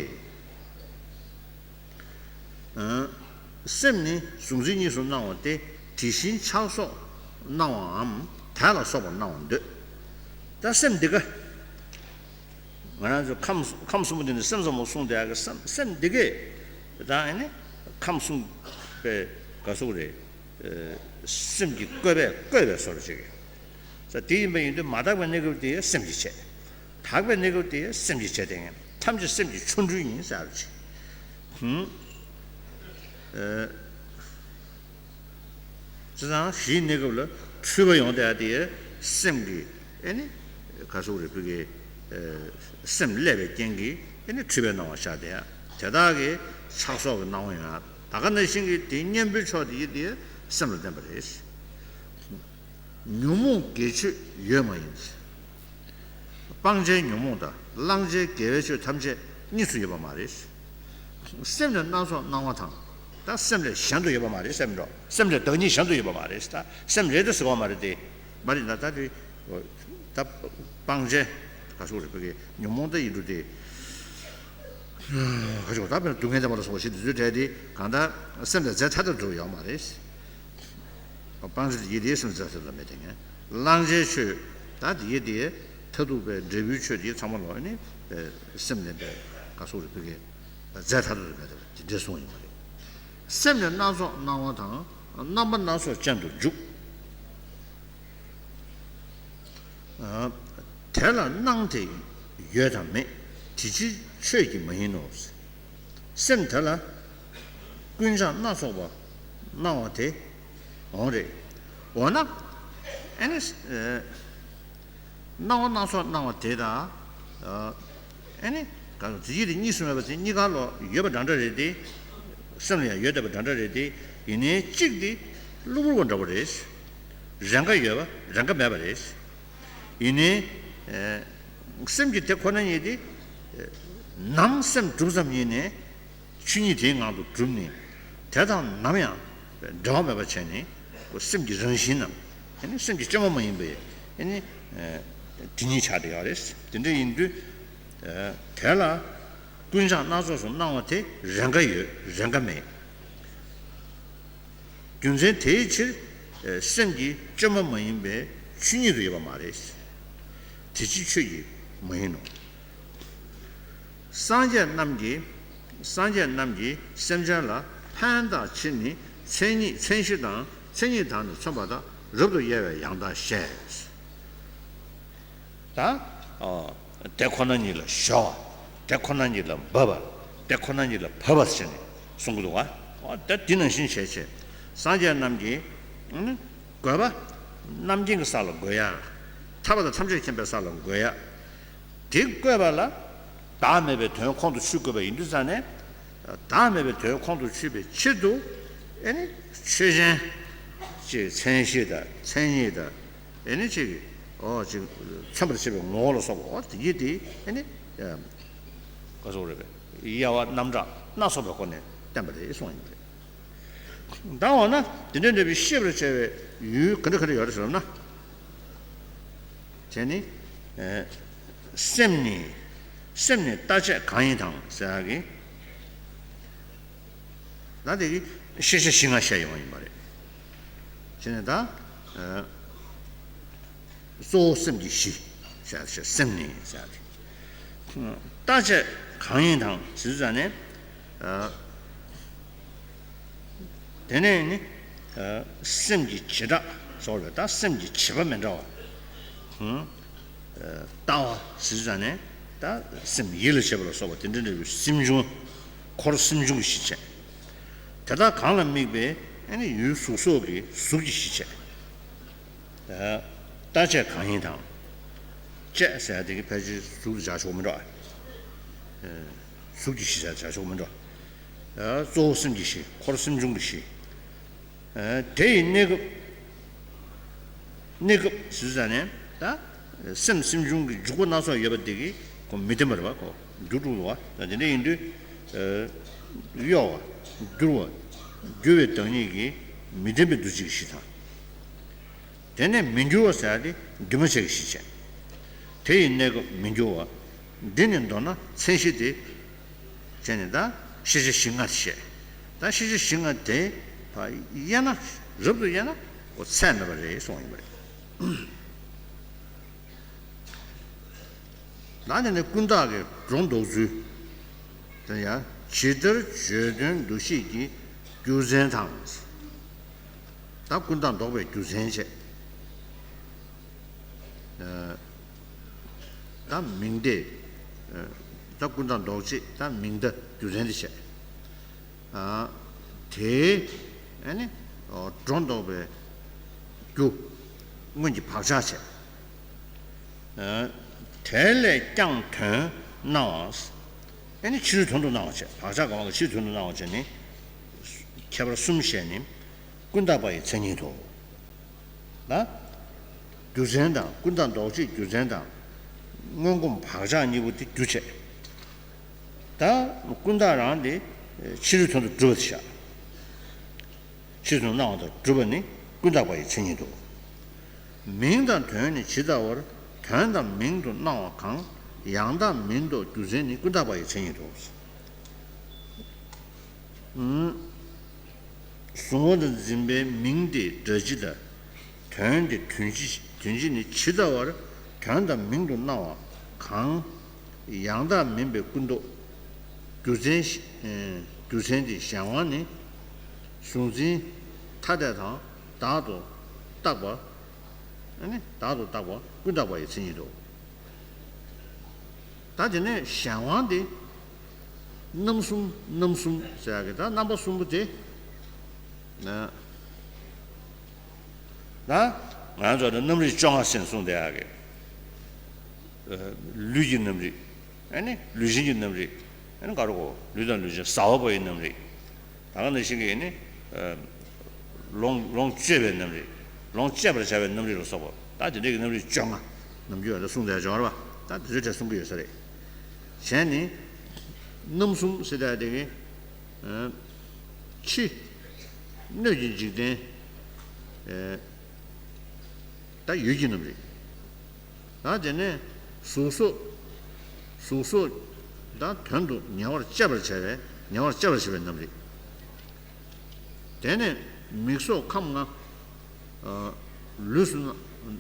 ཨ། སེམས་ནི་གཟུང་འཛིན་གཉིས་སུ་སྣང་བ་སྟེ། དེ་བཞིན་ཆགས་སོགས་སྣང་བའམ་དེ་ལ་སོགས་པར་སྣང་བར་འདོད། ད་སེམས་འདི་ག། ང་རང་ཚོ་ཁམས། ཁམས་གསུམ་པོ་འདི་ནི་སེམས་ཙམ་པོ་གསུངས་བསྡད་ཡག་གི་སེམས། སེམས་འདི་གས། ད་ཨ་ནི་ཁམས་གསུམ་པའི་ག་ཟེར་དགོས་རེད། ཨ། སེམས་ཀྱི་བཀོད་པས་བཀོད་པའི་བཟོ་འདྲ་ཅིག་ས་དེ་ཡིན་པ་ཡིན་དུས་མ་དག་པའི་གནས་སྐབས་དེ་སེམས་ཀྱིས་བྱས། དག་པའི་གནས་སྐབས་དེ་སེམས་ཀྱིས་བྱས་ཏེ། ཐམས་ཅད་སེམས་ཀྱི་ཆོ་འཕྲུལ་ཡིན་ཟེར་བ་ཅིག་ཧུམ། ཨ། བྱས་ཙང་གཞིའི་གནས་སྐབས་ལ་འཁྲུལ་པ་ཡོང་བསྡད་ཡ་དེ། སེམས་ཀྱི་ཨེ་ནི་ག་སོགས་རེ་ཕུལ་གི་སེམས་བསླད་པའི་རྐྱེན་གྱིས་ཨེ་ནི་འཁྲུལ་པའི་སྣང་བ་ཤར་དེ་ཡང་དེ་དག་གི་ཆགས་སོགས་ཀྱི་སྣང་བ་ཡང་ད་ག་ནང་བཞིན་གྱི་དེའི་གཉེན་པོའི་ཕྱོགས་དེ་ཡིན་དེ་སེམས་ལ་བརྟེན་པ་རེད། ཉོན་མོངས་དགེ་ཆོས་ཡོད་མ་ཡིན། སྤང་བྱའི་ཉོན་མོངས་དང་བླང་བྱའི་དགེ་བའི་ཆོས་ཐམས་ཅད་གཉིས་སུ་ཡོད་པ་མ་རེད། སེམས་ལས་སྣ་ཚོགས་སྣང་བ་དང་། ད་སེམས་ལས་གཞན་དུ་ཡོད་པ་མ་རེད་སེམས་འགྲོ། སེམས་ལས་བདག་ཉིད་གཞན་དུ་ཡོད་པ་མ་རེད། ད་སེམས་རེད་དུ་ཟེར་བ་མ་རེད་དེ། མ་རེད་ད་ད་དེ། ད་སྤང་བྱའི་ག་སོགས་རེད་བོད་ཀྱི་ཉོན་མོངས་ད་ཡིན་འགྲོ་དེ། ག་ཅོག་ད་དཔེར་ན་སྡུག་བསྔལ་བདེ་བ་ལ་སོགས་པ་ཞིག་འདི་ཚོའི་གྲས་དེ་གང་ལྟར་སེམས་ལ་རྫས་ཐ་དད་དུ་ཡོད་མ་རེད། སྤང་བྱ་དེ་ཡིད་དེའི་སེམས་རྫས་ཐ་དད་མེད་དེ་ངས་བླང་བྱའི་ཆོས་ད་དེ་ཡིད་དེའི་མཐར་ཐུག་པའི་འབྲས་བུའི་ཆོས་དེ་ཚང་མ་ལོག་ནི་སེམས་ལྡན་པའི་ག་སོགས་རེ་ཕུལ་གྱི་རྫས་ཐ་དད་དུ་མེད་དེ་དེ་འདྲའི་གསུངས་ཡིན་པ་རེད། སེམས་ནི་སྣ་ཚོགས་སྣང་བ་དང་རྣམ་པ་སྣ་ཚོགས་ཅན་དུ་འཇུག་དེ་ལ་སྣང་དེ་ཡོད་དམ་མེད་དེ་ཕྱིར་ཆོས་ཀྱི་མ་ཡིན་ནོ། སེམས་དེ་ལ་ཀུན་བྱང་སྣ་ཚོགས་པ་སྣང་བ་དེ་འོང་རེད། འོ་ན་ཨེ་ནི་སྣང་བ་སྣ་ཚོགས་སྣང་བ་དེ་དང་། ཨེ་ནི་གང་དེ་ཡིད་དེ་གཉིས་སུ་མེད་པ་དེ་གཉིས་ཀ་ལོ་ཡོད་པ་འདྲ་འདྲ་རེད་དེ། སེམས་ལ་ཡང་ཡོད་བསྡད་པ་འདྲ་འདྲ་རེད་དེ། ཡིན་ནའི་གཅིག་དེ་གློ་བུར་བ་འདྲ་བོ་རེད། རང་ག་ཡོད་པ་རང་ག་མེད་པ་རེད། ཡིན་ནའི་སེམས་ཀྱི་དེ་ཁོ་ན་ཉིད་དེ་ནམ་སེམས་གྲུབ་ཙམ་ཡིན་ནའི་ཆོས་ཉིད་དེའི་ངང་དུ་གྲུབ་ནས་དེ་དང་ནམ་ཡང་འབྲལ་བ་མེད་པ་བྱས་ནས་སེམས་ཀྱི་རང་བཞིན་ནམ་ཨེ་ནི་སེམས་ཀྱི་སྐྱེ་བ་མ་ཡིན་པའི་ཨེ་ནི་དེ་ཉིད་ཆགས་བསྡད་ཡོད་རེད། དེ་འདྲ་ཡིན་དུས། དེ་ལ་ཀུན་བྱང་སྣ་ཚོགས་སུ་སྣང་བ་དེ་རང་ག་ཡོད་རང་ག་མེད། རྒྱུ་མཚན་དེའི་ཕྱིར་སེམས་ཀྱི་བཅོས་མ་མ་ཡིན་པའི་ཆོས་ཉིད་དུ་ཡོད་པ་མ་རེད། དེ་ཕྱིར་ཆོས་ཀྱི་མ་ཡིན་ནོ། སངས་རྒྱས་རྣམས་ཀྱིས་སངས་རྒྱས་རྣམས་ཀྱིས་སེམས་ཅན་ལ་ཕན་བཏགས་ཕྱིར་ནི་མཚན་ཉིད་མཚན་གཞི་དང་མཚན་ཉིད་དག་ནི་མཚོན་པ་དང་རབ་ཏུ་དབྱེ་བའི་ཡང་དག་བཤད། ད། དེ་ཁོ་ན་ཉིད་ལ་ཞོག་དེ་ཁོ་ན་ཉིད་ལ་འབབ་པ། དེ་ཁོ་ན་ཉིད་ལ་བབ་པ་ཟེར་ནས་གསུང་གི་འདུག་ག་ད་འདི་ནང་བཞིན་བྱས་བྱས། སངས་རྒྱས་རྣམས་ཀྱིས། བཀོད་པ། རྣམ་མཁྱེན་གྱི་ས་ལ་འགོད་ཡ། ཐར་པ་དང་ཐམས་ཅད་མཁྱེན་པའི་ས་ལ་འགོད་ཡ། དེ་བཀོད་པ་ལ། བདག་མེད་པའི་དོན་ཁོང་དུ་ཆུད་དགོས་པ་ཡིན་དུས་ཙང་ནས། བདག་མེད་པའི་དོན་ཁོང་དུ་ཆུད་པའི་ཕྱིར་དུ། ཨེ་ནི། ཆོས་ཅན། ཅེས་མཚན་གཞི་དང་མཚན་ཉིད་དང་། ཨེ་ནི་ཅིག་ཨོ་ཅིག་མཚོན་པར་བྱེད་པའི་ངོ་བོ་ལ་སོགས་པ་ཨོ་དེ་ཡིད་དེ་ཨེ་ནི། ག་སོགས་རེད་པས་དབྱེ་བ་རྣམ་གྲངས་སྣ་ཚོགས་པའི་སྒོ་ནས་བསྟན་པ་རེད་གསུངས་ཡིན་པ་རེད། ད་འོ་ན་དེ་འདྲ་འདྲ་བའི་ཤེས་པར་བྱ་བའི་ཡུལ་ག་འདྲ་ག་འདྲ་ཡོད་རེད་ཟེར་ན། དེ་ནི། སེམས་ནི། སེམས་ནི་རྟག་ཆད་གང་ཡིན་དང་ཟེར་ཡག་གི་ད་དེ་གི་ཤེས་བྱ་བཞི་ལྔ་བཤད་ཡོང་བ་ཡིན་པ་རེད། བྱས་ནས་ད། གཙོ་བོ་སེམས་ཀྱི་གཞི། བྱ་བྱ་སེམས་ནི་བྱ་སྟེ། རྟག་ཆད་གང་ཡིན་དང་ཟེར་ཙང་ནས། དེ་ནས་ནི། སེམས་ཀྱི་བྱེ་བྲག་སོགས་རེད་ད་སེམས་ཀྱི་བྱེད་པ་མི་འདྲ་བ། ལྟ་བ་ཟེར་ཙང་ནས་ད་སེམས་ཡིད་ལ་བྱེད་པ་ལ་སོགས་པ་དེ་འདྲ་འདྲ་བའི་སེམས་བྱུང་། འཁོར་སེམས་བྱུང་གི་གཞི་བྱས། དེ་དག་གང་ལ་དམིགས་པའི་ཨ་ནི་ཡུལ་གཟུགས་སོགས་ཀྱི་གཟུགས་ཀྱི་གཞི་བྱས། རྟག་ཆད་གང་ཡིན་དང་། བཅས་ཟེར་ཡ་དེ་གི་ཕལ་ཆེར་གཟུགས་དེ་བྱ་ཆོག་མི་འགྲོ། གཟུགས་ཀྱི་གཞི་བྱ་བྱ་ཆོག་མི་འགྲོ། གཙོ་བོ་སེམས་ཀྱི་གཞི་འཁོར་སེམས་བྱུང་གི་གཞི། དེ་ཡི་གནས་སྐབས། གནས་སྐབས་ཟེར་ཙང་ནས་ད། སེམས་སེམས་བྱུང་གི་འཇུག་པ་སྣ་ཚོགས་ཡོད་པ་དེ་གི་ཁོ་མི་ལྡན་པ་རེད་བ་ཁོ། འགྱུར་འགྲོ་བ་ད་དེ་འདྲ་ཡིན་དུས། གཡོ་བ། འགྱུར་བ། འགྱུར་བའི་བདག་ཉིད་ཀྱི་མི་ལྡན་པའི་འདུ་བྱེད་ཀྱི་གཞི་དང་། དེ་ནས་མི་འགྱུར་བ་ཟེར་ཡ་དེ་འདུས་མ་བྱས་ཀྱི་གཞི་བྱས། དེ་ཡི་གནས་སྐབས་མི་འགྱུར་བ། འདི་ནི་མདོར་ན་མཚན་གཞི་སྟེ། བྱས་ནས་ད་ཤེས་བྱ་གཞི་ལྔ་བཤད། ད་ཤེས་བྱ་གཞི་ལྔ་དེ་ཕར་དབྱེ་ན་རབ་ཏུ་དབྱེ་ན་ཁོ་ཚད་མེད་པ་རེད་གསུངས་ཡིན་པ་རེད། ད་དེ་ནས་ཀུན་བརྟགས་ཀྱི་སྒྲོ་འདོགས་ཚུལ། དེ་ཡང་ཇི་ལྟར་བརྗོད་དོན་འདུ་ཤེས་ཀྱི་རྒྱུ་མཚན་དང་། ད་ཀུན་བརྟགས་འདོགས་པའི་རྒྱུ་མཚན་བྱས། ད་མིང་དེ། ད་ཀུན་བརྟགས་འདོགས་བྱེད་ད་མིང་ད་རྒྱུ་མཚན་དེ་བྱས། དེའི་ཨ་ནི་སྒྲོ་འདོགས་པའི་རྒྱུ། སྔོན་གྱི་བག་ཆགས་བྱས། ཨ། དེ་ལས་ཀྱང་དོན་སྣང་བ། ཨ་ནི་ཕྱི་རོལ་དོན་དུ་སྣང་བ་བྱས། བག་ཆགས་གང་བ་ལ་ཕྱི་རོལ་དོན་དུ་སྣང་བ་བྱས་ནས། ཁྱད་པར་གསུམ་བཤད་ནས་ཀུན་བརྟགས་པ་ཡི་མཚན་ཉིད་དོ། ན། རྒྱུ་མཚན་དང་། ཀུན་བརྟགས་ལྡོག་བྱེད་རྒྱུ་མཚན་དང་། སྔོན་གོམས་བག་ཆགས་གཉིས་པོ་དེ་རྒྱུ་བྱས། ད་ཀུན་བརྟགས་རང་དེ་ཕྱི་རོལ་དོན་དུ་གྲུབ་པ་དེ་བཞག་ཕྱི་རོལ་དོན་དུ་སྣང་བ་དང་གྲུབ་པ་ནི་ཀུན་བརྟགས་པ་ཡི་མཚན་ཉིད་དོ། མིང་དང་དོན་ནི་ཇི་ལྟ་བར། དོན་དང་མིང་དུ་སྣང་བ་གང་། ཡང་དག་མིན་རྟོགས་རྒྱུ་མཚན་ནི། ཀུན་བརྟགས་པ་ཡི་མཚན་ཉིད་དོ། གཟུང་བ་དང་འཛིན་པའི་མིང་དེ་སྒྲ་སྤྱི་དང་། དོན་དེ་དོན་སྤྱི། དོན་སྤྱི་ནི་ཇི་ལྟ་བར་དོན་དང་མིང་དུ་སྣང་བ་གང་། ཡང་དག་མིན་པའི་ཀུན་རྟོག་རྒྱུ་མཚན། རྒྱུ་མཚན་དེ་གཞན་དབང་ནི། གཟུང་འཛིན་ཐ་དད་དང་བདག་ཏུ་བཏགས་པ། ཨ་ནི་བདག་ཏུ་བཏགས་པ་ཀུན་བརྟགས་པ་ཡི་མཚན་ཉིད་དོ། ད་དེ་ནས་གཞན་དབང་དེ། རྣམ་གསུམ། རྣམ་གསུམ་ཟེར་ཡག་གི་ད་རྣམ་པ་གསུམ་པོ་དེ། ན། ད་ང་ཚོ་ནི་རྣམ་རིག་བཅོ་ལྔ་ཟེར་གསུངས་བསྡད་ཡག་གི། ལུས་ཀྱི་རྣམ་རིག་ཨ་ནི་ལུས་ཅན་གྱི་རྣམ་རིག་ཨ་ནི་ག་རེ་གོ། ལུས་དང་ལུས་ཅན་ཟ་བ་པོ་ཡི་རྣམ་རིག་ད་ག་ནང་བཞིན་གྱི་ནི། ལོངས་ལོངས་སྤྱོད་པའི་རྣམ་རིག་ལོངས་སྤྱད་པར་བྱ་བའི་རྣམ་རིག་ལ་སོགས་པ། ད་དེ་འདྲའི་གི་རྣམ་རིག་བཅོ་ལྔ། ནམ་རྒྱུན་ཡང་ད་གསུངས་བསྡད་ཡོད་རེད་པ། ད་དེ་ཚོའི་གྲས་གསུང་གི་ཡོད་ས་རེད། གཞན་ནི། རྣམ་གསུམ་ཟེར་ཡག་དེ་གི། ཕྱི། སྣོད་ཀྱི་འཇིག་རྟེན། ད་ཡུལ་གྱི་རྣམ་རིག་ད་དེ་ནས་གཟུགས་སོགས། གཟུགས་སོགས་དང་དོན་དུ་ཉེ་བར་སྤྱད་པར་བྱ་བའི། ཉེ་བར་སྤྱད་པར་བྱ་བའི་རྣམ་རིག་དེ་ནས་མིག་སོགས་ཁམས་ལྔ། ལུས་སུ་སྣང་།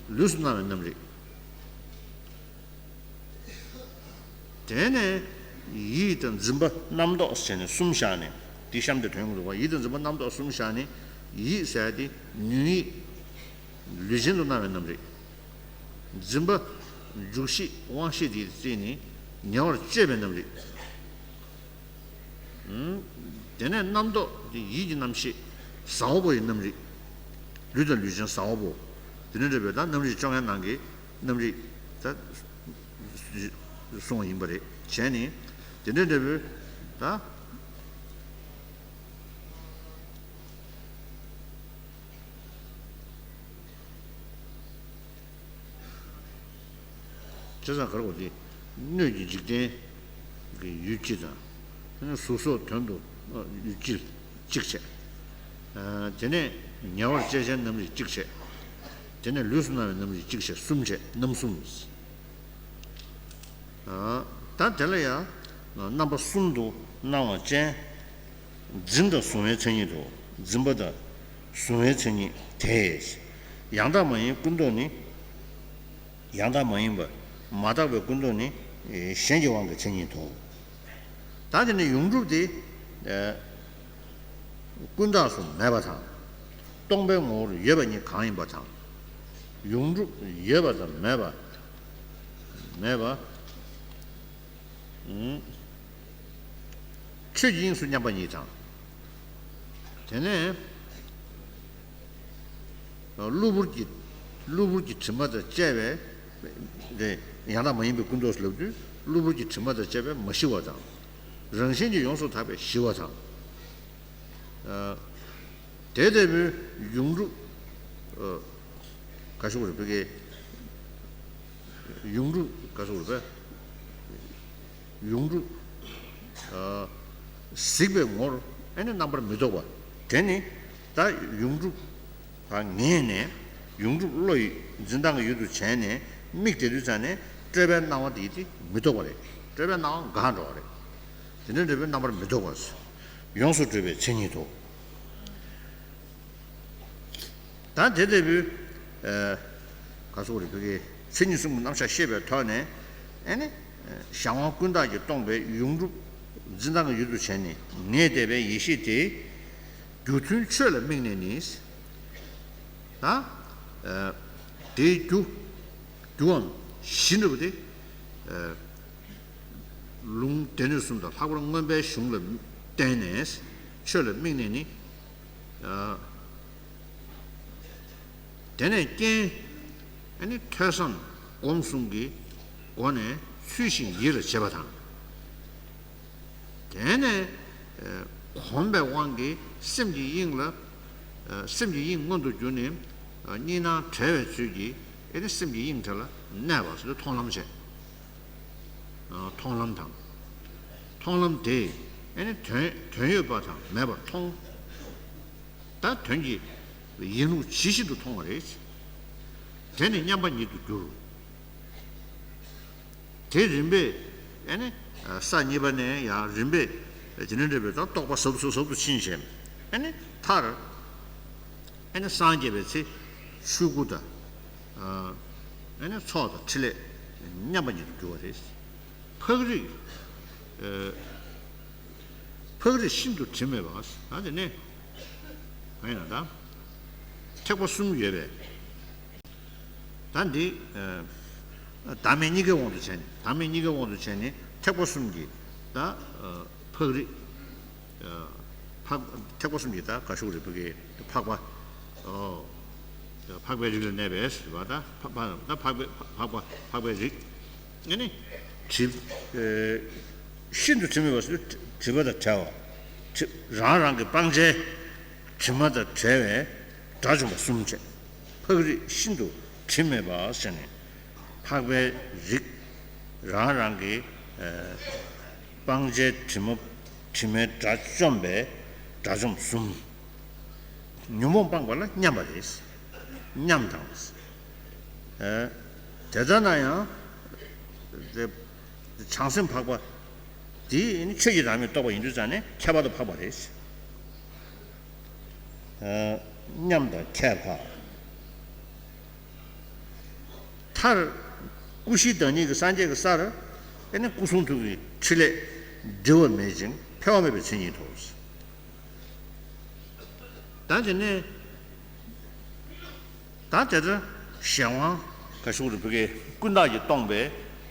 ལུས་སུ་སྣང་བའི་རྣམ་རིག་དེ་ནས་ཡིད་དང་འཛིན་པ་རྣམ་རྟོག་ཟེར་ནས་གསུམ་བཞག་ནས། འདི་གཤམ་དུ་དོན་གྱི་འདུག་པ། ཡིད་དང་འཛིན་པ་རྣམ་རྟོག་གསུམ་བཞག་ནས། ཡིད་ཟེར་ཡག་དེ་ཉོན་ཡིད། ལུས་ཅན་དུ་སྣང་བའི་རྣམ་རིག་འཛིན་པ། འཇུག་ཤེས་དབང་ཤེས་དེ་བརྩིས་ནས་ཉེ་བར་སྤྱད་པའི་རྣམ་རིག་དེ་ནས་རྣམ་རྟོག་དེ་ཡིད་ཀྱི་རྣམ་ཤེས། ཟ་བ་པོ་ཡི་རྣམ་རིག་ལུས་དང་ལུས་ཅན་ཟ་བ་པོ། དེ་ནས་འདྲ་བའི་ད་རྣམ་རིག་བཅོ་ལྔའི་ནང་གི་རྣམ་རིག་ད་གསུངས་པ་ཡིན་པ་རེད། བྱས་ནས་དེ་འདྲ་འདྲ་བའི་ད། བྱས་ཙང་ག་རེ་གོ། དེ་སྣོད་ཀྱི་འཇིག་རྟེན་གྱི་ཡུལ་སྤྱི་དང་། གཟུགས་སོགས་དོན་དུ་ཡུལ་སྤྱི་གཅིག་བྱས། དེ་ནས་ཉེ་བར་སྤྱད་བྱའི་རྣམ་རིག་གཅིག་བྱས། དེ་ནས་ལུས་སུ་སྣང་བའི་རྣམ་རིག་གཅིག་བྱས། གསུམ་བྱས། རྣམ་གསུམ། ད་དེ་ལ་ཡང་རྣམ་པ་གསུམ་དུ་སྣང་བ་ཅན། འཛིན་དང་གཟུང་བའི་མཚན་ཉིད་དོ། འཛིན་པ་དང་གཟུང་བའི་མཚན་ཉིད་དེ། ཡང་དག་མ་ཡིན་ཀུན་རྟོག་ནི། ཡང་དག་མ་ཡིན་པ། མ་དག་པའི་ཀུན་རྟོག་ནི་གཞན་གྱི་དབང་གི་མཚན་ཉིད་དོ། ད་དེ་ནི་ཡོངས་གྲུབ་དེ། ཀུན་བརྟགས་སུ་མེད་པ་དང་། སྟོང་པའི་ངོ་བོར་ཡོད་པ་ཉིད་གང་ཡིན་པ་དང་། ཡོངས་གྲུབ་ཡོད་པ་དང་མེད་པ། མེད་པ། ཆོས་ཀྱི་དབྱིངས་སུ་མཉམ་པ་ཉིད་དང་། དེ་ནས་གློ་བུར་གྱི། གློ་བུར་གྱི་དྲི་མ་དང་བཅས་པའི་རེད། ཡང་དག་མ་ཡིན་པའི་ཀུན་རྟོག་ལབ་དུས་གློ་བུར་གྱི་དྲི་མ་དང་བཅས་པའི་མ་ཞི་བ་དང་། རང་བཞིན་གྱིས་ཡོངས་སུ་དག་པའི་ཞི་བ་དང་། དེ་ལྟ་བུའི་ཡོངས་གྲུབ། ག་ཞུ་དགོས་རེད་བོད་སྐད། ཡོངས་གྲུབ། ག་ཞུ་དགོས་རེད་པས། ཡོངས་གྲུབ། གཟིགས་པའི་ངོར་ཨེ་ནི་རྣམ་པར་མི་རྟོག་པ། དེ་ནི་ད་ཡོངས་གྲུབ་ངེས་ནས། ཡོངས་གྲུབ་བློ་ཡི་འཛིན་སྟངས་ཀྱི་ཡུལ་དུ་བྱས་ནས་དམིགས་བསྡད་དུས་ཙང་ནས་སྤྲོས་པའི་སྣང་བ་དེ་དེ་མི་རྟོག་པ་རེད། སྤྲོས་པའི་སྣང་བ་འགག་འགྲོ་བ་རེད། དེ་འདྲ་འདྲ་བའི་རྣམ་པར་མི་རྟོག་པ། ཡོངས་སུ་གྲུབ་པའི་མཚན་ཉིད་དོ། ད་དེ་ལྟ་བུའི། ག་སོགས་རེད་བོད་སྐད། མཚན་ཉིད་གསུམ་གྱི་རྣམ་གཞག་ཤེས་པའི་ཐོག་ནས། ཨེ་ནི། གཞན་དབང་ཀུན་བརྟགས་ཀྱིས་སྟོང་པའི་ཡོངས་གྲུབ་འཛིན་སྟངས་ཀྱི་ཡུལ་དུ་བྱས་ནས་ངེས་བསྡད་པའི་ཡེ་ཤེས་དེ། རྒྱུ་མཐུན་ཆོས་ལ་དམིགས་ནས་ནི། ད། དེའི་རྒྱུ། རྒྱུའམ་གཞི་འདྲ་བོ་དེ། ལུང་སྡེ་སྣོད་གསུམ་དང་ལྷག་པར་མངོན་པའི་གཞུང་ལ་བརྟེན་ནས་ཆོས་ལ་དམིགས་ནས་ནི། དེ་ནས་རྐྱེན། ཨ་ནི་ཐོས་བསམ་སྒོམ་གསུམ་གྱི་སྒོ་ནས་ཚུལ་བཞིན་ཡིད་ལ་བྱེད་པ་དང་། དེ་ནས་གོམས་པའི་དབང་གིས་སེམས་ཀྱི་དབྱིངས་ལ། སེམས་ཀྱི་དབྱིངས་མངོན་དུ་གྱུར་ནས། གཉིས་སྣང་བྲལ་བའི་ཚུལ་གྱིས་ཨེ་ནི་སེམས་ཀྱི་དབྱིངས་དེ་ལ་གནས་པ་ཟེར་ཏེ་མཐོང་ལམ་བྱས། མཐོང་ལམ་དང་། མཐོང་ལམ་དེས་ཨེ་ནི་དོན་དོན་ཡོད་པ་དང་མེད་པར་མཐོང་། ད་དོན་གྱི་ཡིན་ལུགས་ཇི་བཞིན་དུ་མཐོང་བ་རེད། དེ་ནི་མཉམ་པ་ཉིད་དུ་གྱུར། དེ་རིམ་པས་ཨེ་ནི་ས་གཉིས་པ་ནས་ཡང་རིམ་པས་དེ་ནི་འདྲ་བའི་ད་རྟོགས་པ་ཟབ་ཟབ་ཟབ་ཏུ་ཕྱིན་བྱས། ཨེ་ནི་མཐར་ཨེ་ནི་སངས་རྒྱས་པའི་ཚེ་ཆོས་སྐུ་དང་། ཨེ་ནི་ཚོགས་དང་ཕྲིན་ལས་མཉམ་པ་ཉིད་དུ་གྱུར་བ་རེད། འཕགས་རིགས། འཕགས་རིགས་ཤིན་ཏུ་དྲི་མེད་པ། ད་དེ་ནས་གང་ཡིན་ན་ད། ཐེག་པ་གསུམ་ཡོད་པས། ད་འདི། བདག་མེད་གཉིས་ཀའི་དབང་དུ་བྱས་ནས། བདག་མེད་གཉིས་ཀའི་དབང་དུ་བྱས་ནས་ཐེག་པ་གསུམ་གྱི་ད། འཕགས་རིགས། འཕགས། ཐེག་པ་གསུམ་གྱི་ད་ག་ཤུག་རེད་བུ་གའི་འཕགས་པ། འཕགས་པའི་རིགས་ལ་གནས་པས་ཟེར་བ་ད་འཕགས་པ་ད་འཕགས་པའི་འཕགས་པ་འཕགས་པའི་རིགས། ཨེ་ནི། དྲི། ཤིན་ཏུ་དྲི་མེད་པ་ཟེར་དྲི་མ་དང་བྲལ་བ། དྲི། རང་རང་གི་སྤང་བྱའི་དྲི་མ་དང་བྲལ་བའི་དགྲ་བཅོམ་པ་གསུམ་བྱས། འཕགས་རིགས་ཤིན་ཏུ་དྲི་མེད་པ་ཟེར་ནས། འཕགས་པའི་རིགས། རང་རང་གི་སྤང་བྱའི་དྲི་མ། དྲི་མའི་དགྲ་བཅོམ་པའི་དགྲ་བཅོམ་གསུམ། ཉོན་མོངས་སྤངས་པ་ལ་མཉམ་པ་རེད། མཉམ་དང་། དེ་ལྟ་ན་ཡང་། དེ། བྱང་སེམས་འཕགས་པ། དེ་ནི་ཆོས་ཀྱི་བདག་མེད་རྟོགས་པ་ཡིན་དུས་ཙང་ནས་ཁྱད་པར་དུ་འཕགས་པ་རེད། མཉམ་དང་ཁྱད་འཕགས། མཐར། སྐུ་བཞིའི་བདག་ཉིད་ཀྱི་སངས་རྒྱས་ཀྱི་སར། ཨེ་ནི་སྐུ་གསུང་ཐུགས་ཀྱི་ཕྲིན་ལས་འབྲི་བ་མེད་ཅིང་འཕེལ་བ་མེད་པའི་མཚན་ཉིད་དོ། ད་དེ་ནས། ད་དེ་ལྟར་གཞན་དབང་ག་ཤུག་རེ་བུ་གའི་ཀུན་བརྟགས་ཀྱིས་སྟོང་པའི་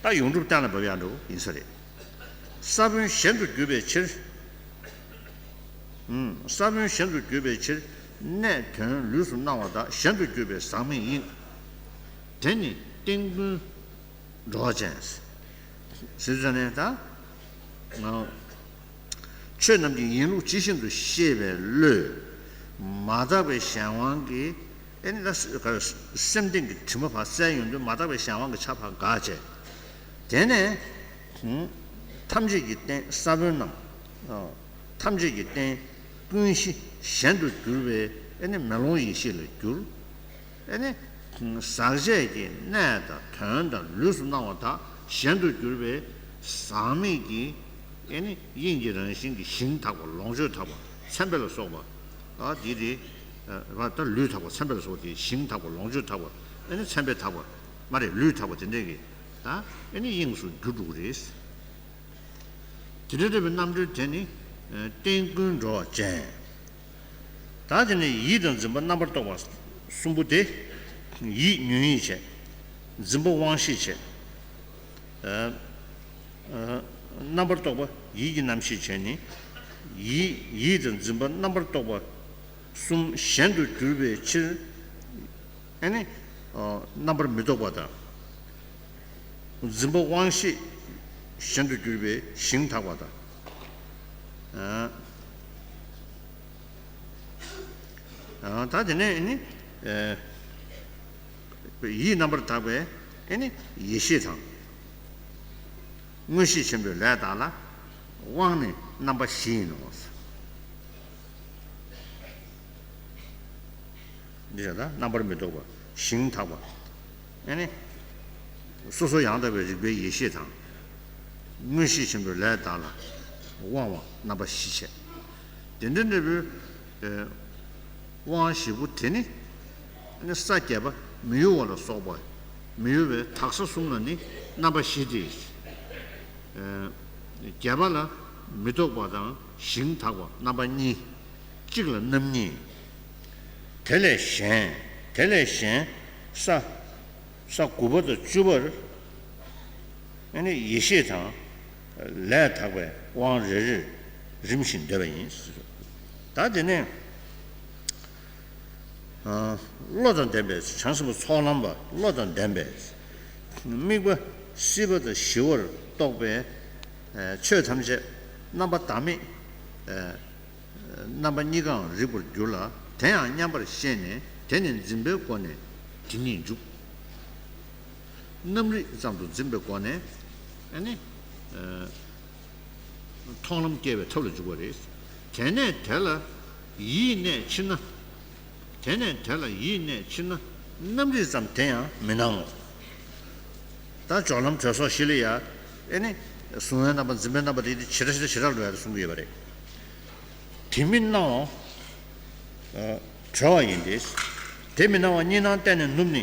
ད་ཡོངས་གྲུབ་གཏན་ལ་འབེབས་ཡག་འགྲོ་ཡིན་ས་རེད། ས་བོན་གཞན་དུ་གྱུར་པའི་ཕྱིར། ས་བོན་གཞན་དུ་གྱུར་པའི་ཕྱིར། གནས་དོན་ལུས་སུ་སྣང་བ་དག་གཞན་དུ་གྱུར་པའི་ཟག་མེད་ཡིན། དེ་ནི་རྟེན་ཀུན་འགྲོ་བ་ཅན། ཟེར་ཙང་ནས་ད། ཆོས་རྣམས་ཀྱི་ཡིན་ལུགས་ཇི་བཞིན་དུ་ཤེས་པའི་བློས། མ་དག་པའི་གཞན་དབང་གིས། ཨེ་ནི་ད་སེམས་སྟེང་གི་དྲི་མ་ཕར་བསལ་ཡོང་དུས་མ་དག་པའི་གཞན་དབང་གི་ཆ་ཕར་འགག་བྱས། དེ་ནས། ཐམས་ཅད་ཀྱི་རྟེན་ས་བོན་རྣམས། ཐམས་ཅད་ཀྱི་རྟེན་ཀུན་གཞི་གཞན་དུ་གྱུར་པའི་ཨེ་ནི་མེ་ལོང་ཡེ་ཤེས་ལ་གྱུར། ཨེ་ནི། ཟག་བཅས་ཀྱི་གནས་དང་དོན་དང་ལུས་སུ་སྣང་བ་དག་གཞན་དུ་གྱུར་པའི་ཟག་མེད་ཀྱི། ཨེ་ནི་དབྱིངས་ཀྱི་རང་བཞིན་གྱི་ཞིང་དག་པ་ལོངས་སྤྱོད་དག་པ་མཚན་དཔེ་ལ་སོགས་པ། ཨ་དེ་དེ། བ་ད་ལུས་དག་པ་མཚན་དཔེ་ལ་སོགས་ཏེ་ཞིང་དག་པ་ལོངས་སྤྱོད་དག་པ། ཨེ་ནི་མཚན་དཔེ་དག་པ། མ་རེད་ལུས་དག་པ་དེ་འདྲས་ཀྱི། ད་ཨེ་ནི་དབྱིངས་སུ་འགྱུར་འགྲོ་གི་རེད། དེ་འདྲ་འདྲ་བའི་རྣམ་འགྲེལ་དེ་ནི། རྟེན་ཀུན་འགྲོ་བ་ཅན། ད་དེ་ནས་ཡིད་དང་འཛིན་པ་རྣམ་པར་རྟོག་པ་གསུམ་པོ་དེ། ཡིད་ཉོན་ཡིད་བྱས། འཛིན་པ་དབང་ཤེས་བྱས། རྣམ་པར་རྟོག་པ་ཡིད་ཀྱི་རྣམ་ཤེས་བྱས་ནས། ཡིད་ཡིད་དང་འཛིན་པ་རྣམ་པར་རྟོག་པ་གསུམ་གཞན་དུ་གྱུར་པའི་ཕྱིར། ཨེ་ནི། རྣམ་པར་མི་རྟོག་པ་དང་། འཛིན་པ་དབང་ཤེས་གཞན་དུ་གྱུར་པའི་ཞིང་དག་པ་དང་། ད་དེ་ནས་ནི། ཡིད་རྣམ་པར་དག་པའི་ཨེ་ནི་ཡེ་ཤེས་དང་། མངོན་ཤེས་ཆེན་པོའི་ལས་དག་ལ་དབང་ནི་རྣམ་པ་བཞི་ཡིན་ནོ། འདི་ལ་རྣམ་པར་མི་རྟོག་པ་ཞིང་དག་པ། ཨེ་ནི། སོ་སོ་ཡང་དག་པའི་རིག་པའི་ཡེ་ཤེས་དང་། མངོན་ཤེས་ཆེན་པོའི་ལས་དག་ལ་དབང་བ་རྣམ་པ་བཞི་བྱས། དེ་འདྲ་འདྲ་བོའི་དབང་བཞི་པོ་དེ་ནི། ཨེ་ནི་ས་བརྒྱད་པ་མི་གཡོ་བ་ལ་སོགས་པ་མི་གཡོ་བའི་དག་ས་གསུམ་ལ་ནི་རྣམ་པ་བཞི་སྟེ། བརྒྱད་པ་ལ་མི་རྟོག་པ་དང་ཞིང་དག་པ་རྣམ་པ་གཉིས། གཅིག་ལ་རྣམ་གཉིས། དེ་ལས་གཞན། དེ་ལས་གཞན་ས། ས་དགུ་པ་དང་བཅུ་པར་ཨ་ནི་ཡེ་ཤེས་དང་ལས་དག་པའི་དབང་རེ་རེར་རིམ་བཞིན་འདོད་པ་ཡིན། ད་དེ་ནས་ བློ་དང་ལྡན་པའི་བྱང་སེམས་པ་ཚོགས་ལམ་པ་བློ་དང་ལྡན་པའི་དམིགས་པ་སྲིད་པ་དང་ཞི་བར་རྟོགས་པའི་ཆོས་ཐམས་ཅད་རྣམ་པ་བདག་མེད། རྣམ་པ་གཉིས་ཀའང་རིག་པར་འགྱུར་ལ། དེ་ཡང་མཉམ་པར་ཤེས་ནས་དེ་ནི་འཛིན་པའི་སྒོ་ནས་དེ་ཉིད་འཇུག་རྣམ་རིག་ཙམ་དུ་འཛིན་པའི་སྒོ་ནས་ཨ་ནི་མཐོང་ལམ་སྐྱེ་བའི་ཐབས་ལ་འཇུག་པ་རེད། དེ་ནས་དེ་ལ་ཡིད་གནས་ཕྱིར་ན། དེ་ནས་དེ་ལ་ཡིད་གནས་ཕྱིར་ན་རྣམ་རིག་ཙམ་དེ་ཡང་མི་སྣང་ངོ་། ད་སྦྱོར་ལམ་གྲོལ་སོགས་བཞི་ལ་ཡང་ཨེ་ནི་གཟུང་བའི་རྣམ་པ་འཛིན་པའི་རྣམ་པ་དེ་དེ་ཇི་འདྲ་ཞིག་ད་ཇི་འདྲ་འགྲོ་ཡ་དེ་གསུང་གི་ཡོད་པ་རེད། དེ་མི་སྣང་བ་གྲོལ་བ་ཡིན་ཏེ། དེ་མི་སྣང་བ་གཉིས་སྣང་གཏན་ནས་ནུབ་ནི།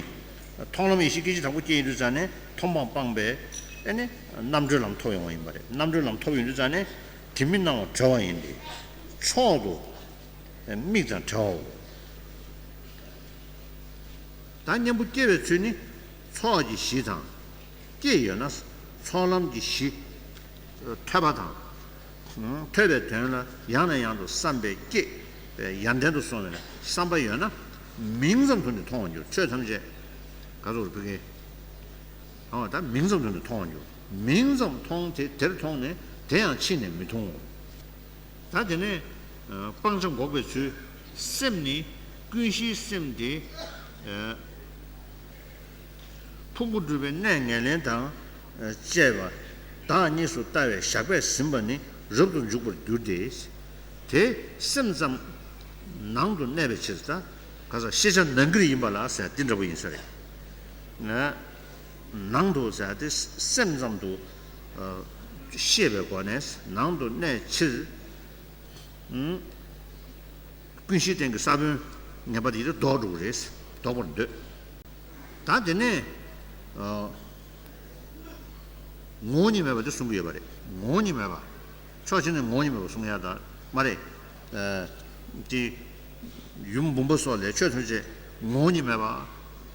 མཐོང་ལམ་ཡེ་ཤེས་སྐད་ཅིག་དང་པོ་སྐྱེ་ཡིན་དུས་ཙ་ནས་མཐོང་སྤང་སྤངས་པས་ཨེ་ནི་རྣམ་གྲོལ་ལམ་ཐོབ་ཡོང་བ་ཡིན་པ་རེད། རྣམ་གྲོལ་ལམ་ཐོབ་ཡོང་དུས་ཙ་ནས་དེ་མི་སྣང་བ་གྲོལ་བ་ཡིན་ཏེ། མཆོག་ཏུ་དམིགས་དང་བྲལ་བའོ། ད་གཉེན་པོ་སྐྱེ་བའི་ཚུལ་ནི་ཚོགས་ཀྱི་གཞི་དང་། སྐྱེས་ཡོད་ན་ཚོགས་ལམ་གྱི་གཞི། ཐོས་པ་དང་། ཐོས་པའི་དོན་ལ་ཡང་ནས་ཡང་དུ་བསམ་པའི་སྐྱེས་པའི་ཡར་ལྡན་དུ་སོང་བའི་བསམ་པ་ཡོད་ན་མིང་ཙམ་དུ་ནི་མཐོང་བར་འགྱུར། ཆོས་ཐམས་ཅད་ག་ཚོད་རུ་ཕུལ་གིན། འོ་ད་མིང་ཙམ་དུ་ནི་མཐོང་བར་འགྱུར། མིང་ཙམ་མཐོང་དེ་དེར་མཐོང་ནས་དེ་ཡང་ཕྱིས་ནས་མི་མཐོང་ངོ་། ད་དེ་ནས་སྤང་བྱ་འགོག་པའི་ཚུལ། སེམས་ནི་ཀུན་གཞིའི་སེམས་དེ། ཕུང་པོ་འགྲུབ་པའི་གནས་ངན་ལེན་དང་བཅས་པ་བདག་གཉིས་སུ་ལྟ་བའི་ཞགས་པས་ཟིན་པ་ནི་རབ་ཏུ་འཇུག་པར་འགྱུར་ཏེ། དེ་སེམས་ཙམ་ནང་དུ་གནས་པའི་ཕྱིར། ད་ག་ས་ཤེས་བྱ་ནང་གི་རིགས་ཡིན་པ་ལ་ཟེར་འདི་འདྲ་པོ་ཡིན་ས་རེད། ནང་དུ་ཟེར་ཏེ་སེམས་ཙམ་དུ་ཤེས་པའི་སྒོ་ནས་ནང་དུ་གནས་ཕྱིར། ཀུན་གཞིའི་སྟེང་གི་ས་བོན་ངན་པ་དེ་ཡིད་ལྡོག་འགྲོ་གི་རེད། ལྡོག་པར་འདོད། ད་དེ་ནས་ངོ་བོ་ཉིད་མེད་པ་དེ་གསུང་གི་ཡོད་པ་རེད། ངོ་བོ་ཉིད་མེད་པ། ཕྱོགས་གཅིག་ནས་ངོ་བོ་ཉིད་མེད་པ་གསུང་ཡ་ད་མ་རེད། དེ་ཡུམ་འབུམ་པ་སོགས་ལས་ཆོས་ཐམས་ཅད་ངོ་བོ་ཉིད་མེད་པ།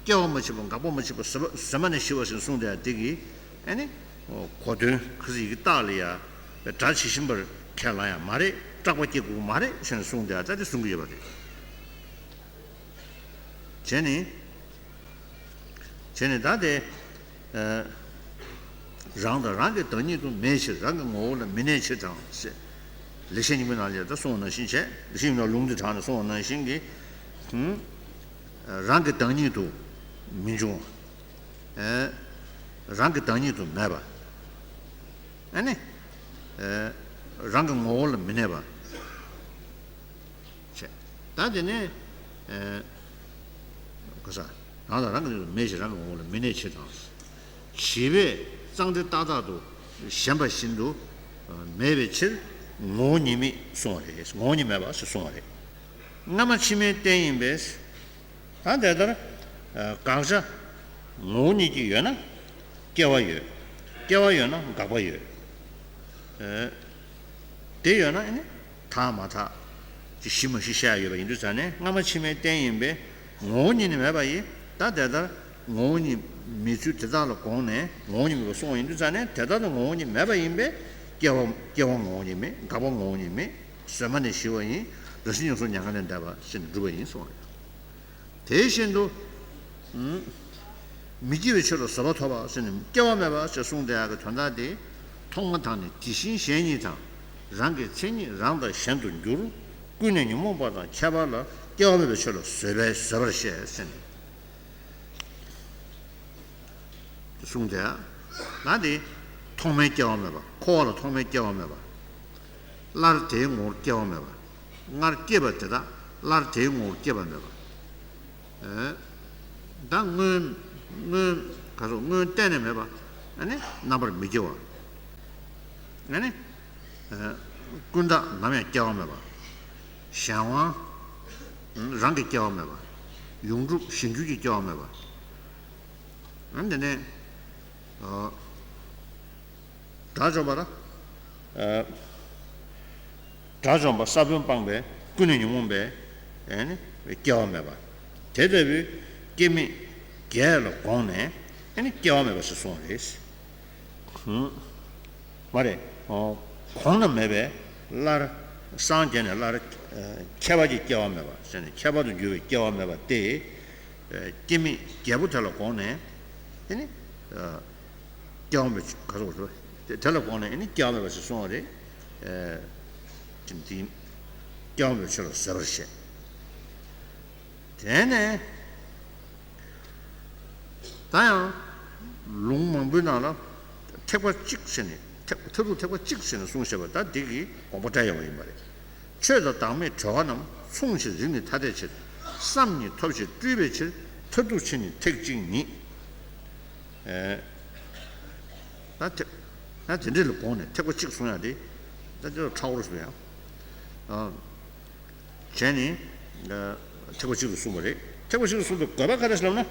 སྐྱེ་བ་མ་མཆིས་པ་འགག་པ་མ་མཆིས་པ་གཟོད་པ་གཟོད་མ་ནས་ཞི་བ་ཞེས་གསུངས་ཏེ་དེ་གིས་ཨ་ནི་གོ་དོན་ཁ་ཚིག་ཡི་གེ་རྟགས་ལ་ཡ་སྒྲ་ཇི་བཞིན་པར་ཁས་བླང་ཡ་མ་རེད། སྐྲག་པ་སྐྱེ་དགོས་མ་རེད་ཟེར་ནས་གསུངས་ཏེ་ད་དེ་གསུང་གི་ཡོད་པ་རེད། བྱས་ནས། བྱས་ནས་ད་དེ། རང་དང་རང་གི་བདག་ཉིད་དུ་མེད་ཕྱིར་རང་གི་ངོ་བོ་ལ་མི་གནས་ཕྱིར་དང་ཞེས། ལེགས་བཤད་སྙིང་པོའི་ནང་ལ་ད་གསུངས་པ་ནང་བཞིན་བྱས། ལེགས་བཤད་སྙིང་པོའི་ལུང་དེ་དྲངས་ནས་གསུངས་པ་ནང་བཞིན་གྱི། རང་གི་བདག་ཉིད་དུ་མི་འབྱུང་བ། རང་གི་བདག་ཉིད་དུ་མེད་པ། ཨ་ནི། རང་གི་ངོ་བོ་ལ་མི་གནས་པ། བྱས། ད་དེ་ནས། ག་ས། རང་དང་རང་གི་ནང་དུ་མེད་ཅིང་རང་གི་ངོ་བོ་ལ་མི་གནས་ཕྱིར་དང་། བྱིས་པས་གཙང་སྦྲ་རྟག་བདག་ཏུ་ཞེན་པ་བཞིན་དུ་མེད་པའི་ཕྱིར་ངོ་བོ་ཉིད་མེད་གསུངས་པ་རེད། ངོ་བོ་ཉིད་མེད་པ་ཞེས་གསུངས་པ་རེད། སྔ་མ་ཕྱི་མའི་རྟེན་ཡིན་པས། ད་དེ་ལྟར་དགག་བྱ་ངོ་བོ་ཉིད་ཀྱི་ཡོད་ན་སྐྱེ་བ་ཡོད། སྐྱེ་བ་ཡོད་ན་འགག་པ་ཡོད། དེ་ཡོད་ན་ཨ་ནི་དག་མ་དག་ཅིག་ཞི་མ་ཞི་བཤད་ཡོད་པ་ཡིན་དུས་ཙང་ནས་སྔ་མ་ཕྱི་མའི་རྟེན་ཡིན་པས་ངོ་བོ་ཉིད་ནི་མེད་པ་ཡིན། ད་དེ་ལྟར་ངོ་བོ་ཉིད་མེད་ཚུལ་དེ་དག་ལ་དགོངས་ནས་ངོ་བོ་ཉིད་མེད་པར་གསུངས་པ་ཡིན་དུས་ཙང་ནས་དེ་ལྟར་དུ་ངོ་བོ་ཉིད་མེད་པ་ཡིན་པས་སྐྱེ་བ་སྐྱེ་བ་ངོ་བོ་ཉིད་མེད། འགག་པ་ངོ་བོ་ཉིད་མེད། གཟོད་མ་ནས་ཞི་བ་ཡིན། རང་བཞིན་ཉམས་སུ་མྱ་ངན་ལས་འདས་པ་ཞེས་ནས་སྒྲུབ་པ་ཡིན་གསུངས་པ་རེད། དེ་བཞིན་དུ། མི་སྐྱེ་བའི་ཆོས་ལ་བཟོད་པ་ཐོབ་པ་ཟེར་ནས་སྐྱེ་བ་མེད་པ་ཞེས་གསུངས་དེ་ཡག་གི་དོན་དག་དེ། ཐོག་མ་དང་ནི་དེ་བཞིན་གཞན་ཉིད་དང་། རང་གི་མཚན་ཉིད་རང་དང་གཞན་དུ་འགྱུར། ཀུན་ནས་ཉོན་མོངས་པ་དང་ཁྱད་པར་ལ་སྐྱེ་བ་མེད་པའི་ཆོས་ལ་བཟོད་པས་བཟོད་པར་བཤད་ཟེར་ནས་གསུངས་དེ་ཡག་ད་དེ་ཐོག་མའི་སྐྱེ་བ་མེད་པ། འཁོར་བ་ལ་ཐོག་མའི་སྐྱེ་བ་མེད་པ། སླར་དེའི་ངོ་བོར་སྐྱེ་བ་མེད་པ། སྔར་སྐྱེས་པ་དེ་དག་སླར་དེའི་ངོ་བོར་སྐྱེ་བ་མེད་པ། ད་སྔོན་སྔོན་ག་སོགས་སྔོན་གཏན་ནས་མེད་པ། ཨ་ནི་རྣམ་པར་མི་སྐྱེ་བ། ཨ་ནི་ཀུན་བརྟགས་ནམ་ཡང་སྐྱེ་བ་མེད་པ། གཞན་དབང་རང་གི་སྐྱེ་བ་མེད་པ། ཡོངས་གྲུབ་གཞན་འགྱུར་གྱི་སྐྱེ་བ་མེད་པ། ཨ་ནི་དེ་ནས། དགྲ་བཅོམ་པ་ལ། དགྲ་བཅོམ་པ་ས་བོན་སྤངས་པས་ཀུན་ནས་ཉོན་མོངས་པའི་ཨ་ནི་སྐྱེ་བ་མེད་པ། དེ་ལྟ་བུའི་སྐྱེ་མེད་བརྒྱད་ལ་དགོངས་ནས་ཨ་ནི་སྐྱེ་བ་མེད་པ་ཞེས་གསུངས་པ་རེད། མ་རེད། གོང་ན་མེད་པས་སླར་སངས་རྒྱས་ནས་སླར་ ཁྱད་པར་གྱི་སྐྱེ་བ་མེད་པ་ཟེར་ནས་ཁྱད་པར་དུ་འགྱུར་བའི་སྐྱེ་བ་མེད་པ་སྟེ། སྐྱེ་མེད་རྒྱལ་པོ་དེ་ལ་དགོངས་ནས་དེ་ནི་སྐྱེ་བ་མེད་ག་རེ་ཟེར་དེ་ལ་དགོངས་ནས་ནི་སྐྱེ་བ་མེད་པ་ཞེས་གསུངས་པ་རེད། དེ་འདི་སྐྱེ་བ་མེད་ཆོས་ལ་བཟོད་པར་བཤད། དེ་ནས། ད་ཡང་ལུང་མང་པོའི་ནང་ལ་ཐེག་པ་གཅིག་ཟེར་ནས་ཐེག་མཐར་ཐུག་ཐེག་པ་གཅིག་ཟེར་ནས་གསུངས་བཞག་པ་ད་འདི་གི་དགོངས་པ་འགྲེལ་ཡོང་བ་ཡིན་པ་རེད། ཆོས་དང་བདག་མེད་གྲོལ་བ་རྣམས། མཚུངས་ཕྱིར་རིགས་ནི་ཐ་དད་ཕྱིར། བསམ་གཉིས་ཐོབ་ཕྱིར་སྤྲུལ་པའི་ཕྱིར། མཐར་ཐུག་ཕྱིར་ནི་ཐེག་གཅིག་ཉིད། ཨེ། ད་ཐེག་ད་དེ་འདྲ་ལ་དགོངས་ནས་ཐེག་པ་གཅིག་གསུང་ཡག་དེ་ད་དེ་ཁྲ་བོར་སོང་ཡང་། བྱས་ནས་ཐེག་པ་གཅིག་ཏུ་གསུངས་པ་རེད། ཐེག་པ་གཅིག་ཏུ་གསུངས་པའི་དགོས་པ་ག་རེ་ཟེར་ལབ་ན།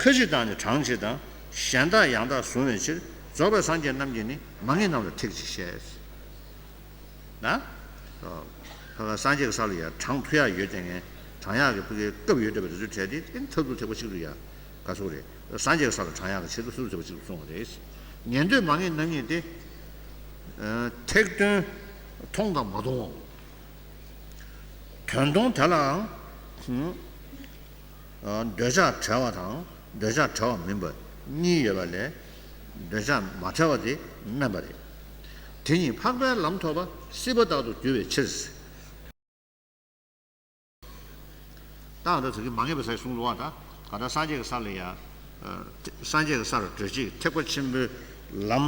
ཁ་ཅིག་དང་ནི་གྲངས་ཆེ་དང་། གཞན་དག་ཡང་དག་གཟུང་བའི་ཕྱིར། རྫོགས་པའི་སངས་རྒྱས་རྣམས་ཀྱིས་ནི། མ་ངེས་རྣམས་ལ་ཐེག་གཅིག་བཤད། ན། ཕ་ག་སངས་རྒྱས་ཀྱི་ས་ལ་ཡང་གྲངས་ཐོ་ཡག་ཡོད་དེ་ངས་གྲངས་ཡག་གི་ཕ་གའི་སྐབས་ཡོད་བསྡད་པ་དེ་ཚོའི་གྲས་དེ་ཨེ་མཐར་ཐུག་ཐེག་པ་གཅིག་ཏུ་ཡང་ག་ཚོད་རེད། སངས་རྒྱས་ཀྱི་ས་ལ་གྲངས་ཡག་གི་ཆེད་དུ་མཐར་ཐུག་ཐེག་པ་གཅིག་ཏུ་གསུངས་པ་རེད། ཉན་ཐོས་མ་ངེས་རྣམ་གཉིས་ཏེ། ཐེག་དོན་མཐོང་དང་མ་མཐོང་བའོ། དོན་མཐོང་དེ་ལའང་། འདོད་ཆགས་བྲལ་བ་དང་འདོད་ཆགས་བྲལ་བ་མིན་པ་གཉིས་ཡོད་པ་ལས། འདོད་ཆགས་མ་བྲལ་བ་དེ་དམན་པ་རེད། དེ་ཉིད་འཕགས་པའི་ལམ་ཐོབ་པ། སྲིད་པ་རྟག་ཏུ་འགྱུར་བའི་ཕྱིར། ད་ང་ཚོ་དེ་གི་མ་ངེས་པའི་སའི་གསུང་ལུགས་ད་ག་ད་སངས་རྒྱས་ཀྱི་ས་ལ་ཡ། སངས་རྒྱས་ཀྱི་ས་ལ་བགྲོད་བྱེད་ཀྱི་ཐེག་པ་ཆེན་པོའི་ལམ།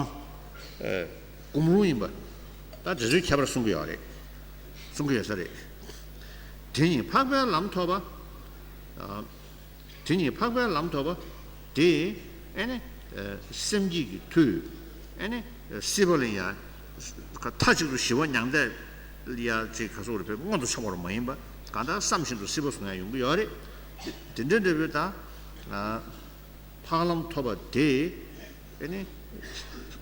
སྒོམ་ལུགས་ཡིན་པ། ད་དེ་ཚོའི་ཁྱད་པར་གསུང་གི་ཡོད་རེད། གསུང་གི་ཡོད་ས་རེད། དེ་ཉིད་འཕགས་པའི་ལམ་ཐོབ་པ། དེ་ཉིད་འཕགས་པའི་ལམ་ཐོབ་པ། དེ་ཨེ་ནི་སེམས་བསྐྱེད་ཀྱི་མཐུས་ཨེ་ནི་སྲིད་པ་ལ་ཡ་མཐའ་གཅིག་ཏུ་ཞི་བ་མྱང་འདས་ལ་ཡ་ཅིག་ག་སོགས་རེ་བས་མངོན་དུ་ཕྱོགས་པ་མ་ཡིན་པ་གང་ལྟར་བསམ་བཞིན་དུ་སྲིད་པ་བཟུང་ཡ་ཡོང་གི་ཡོད་རེད། དེ་འདྲ་འདྲ་བོའི་ད་འཕགས་ལམ་ཐོབ་པ་དེ་ཨེ་ནི་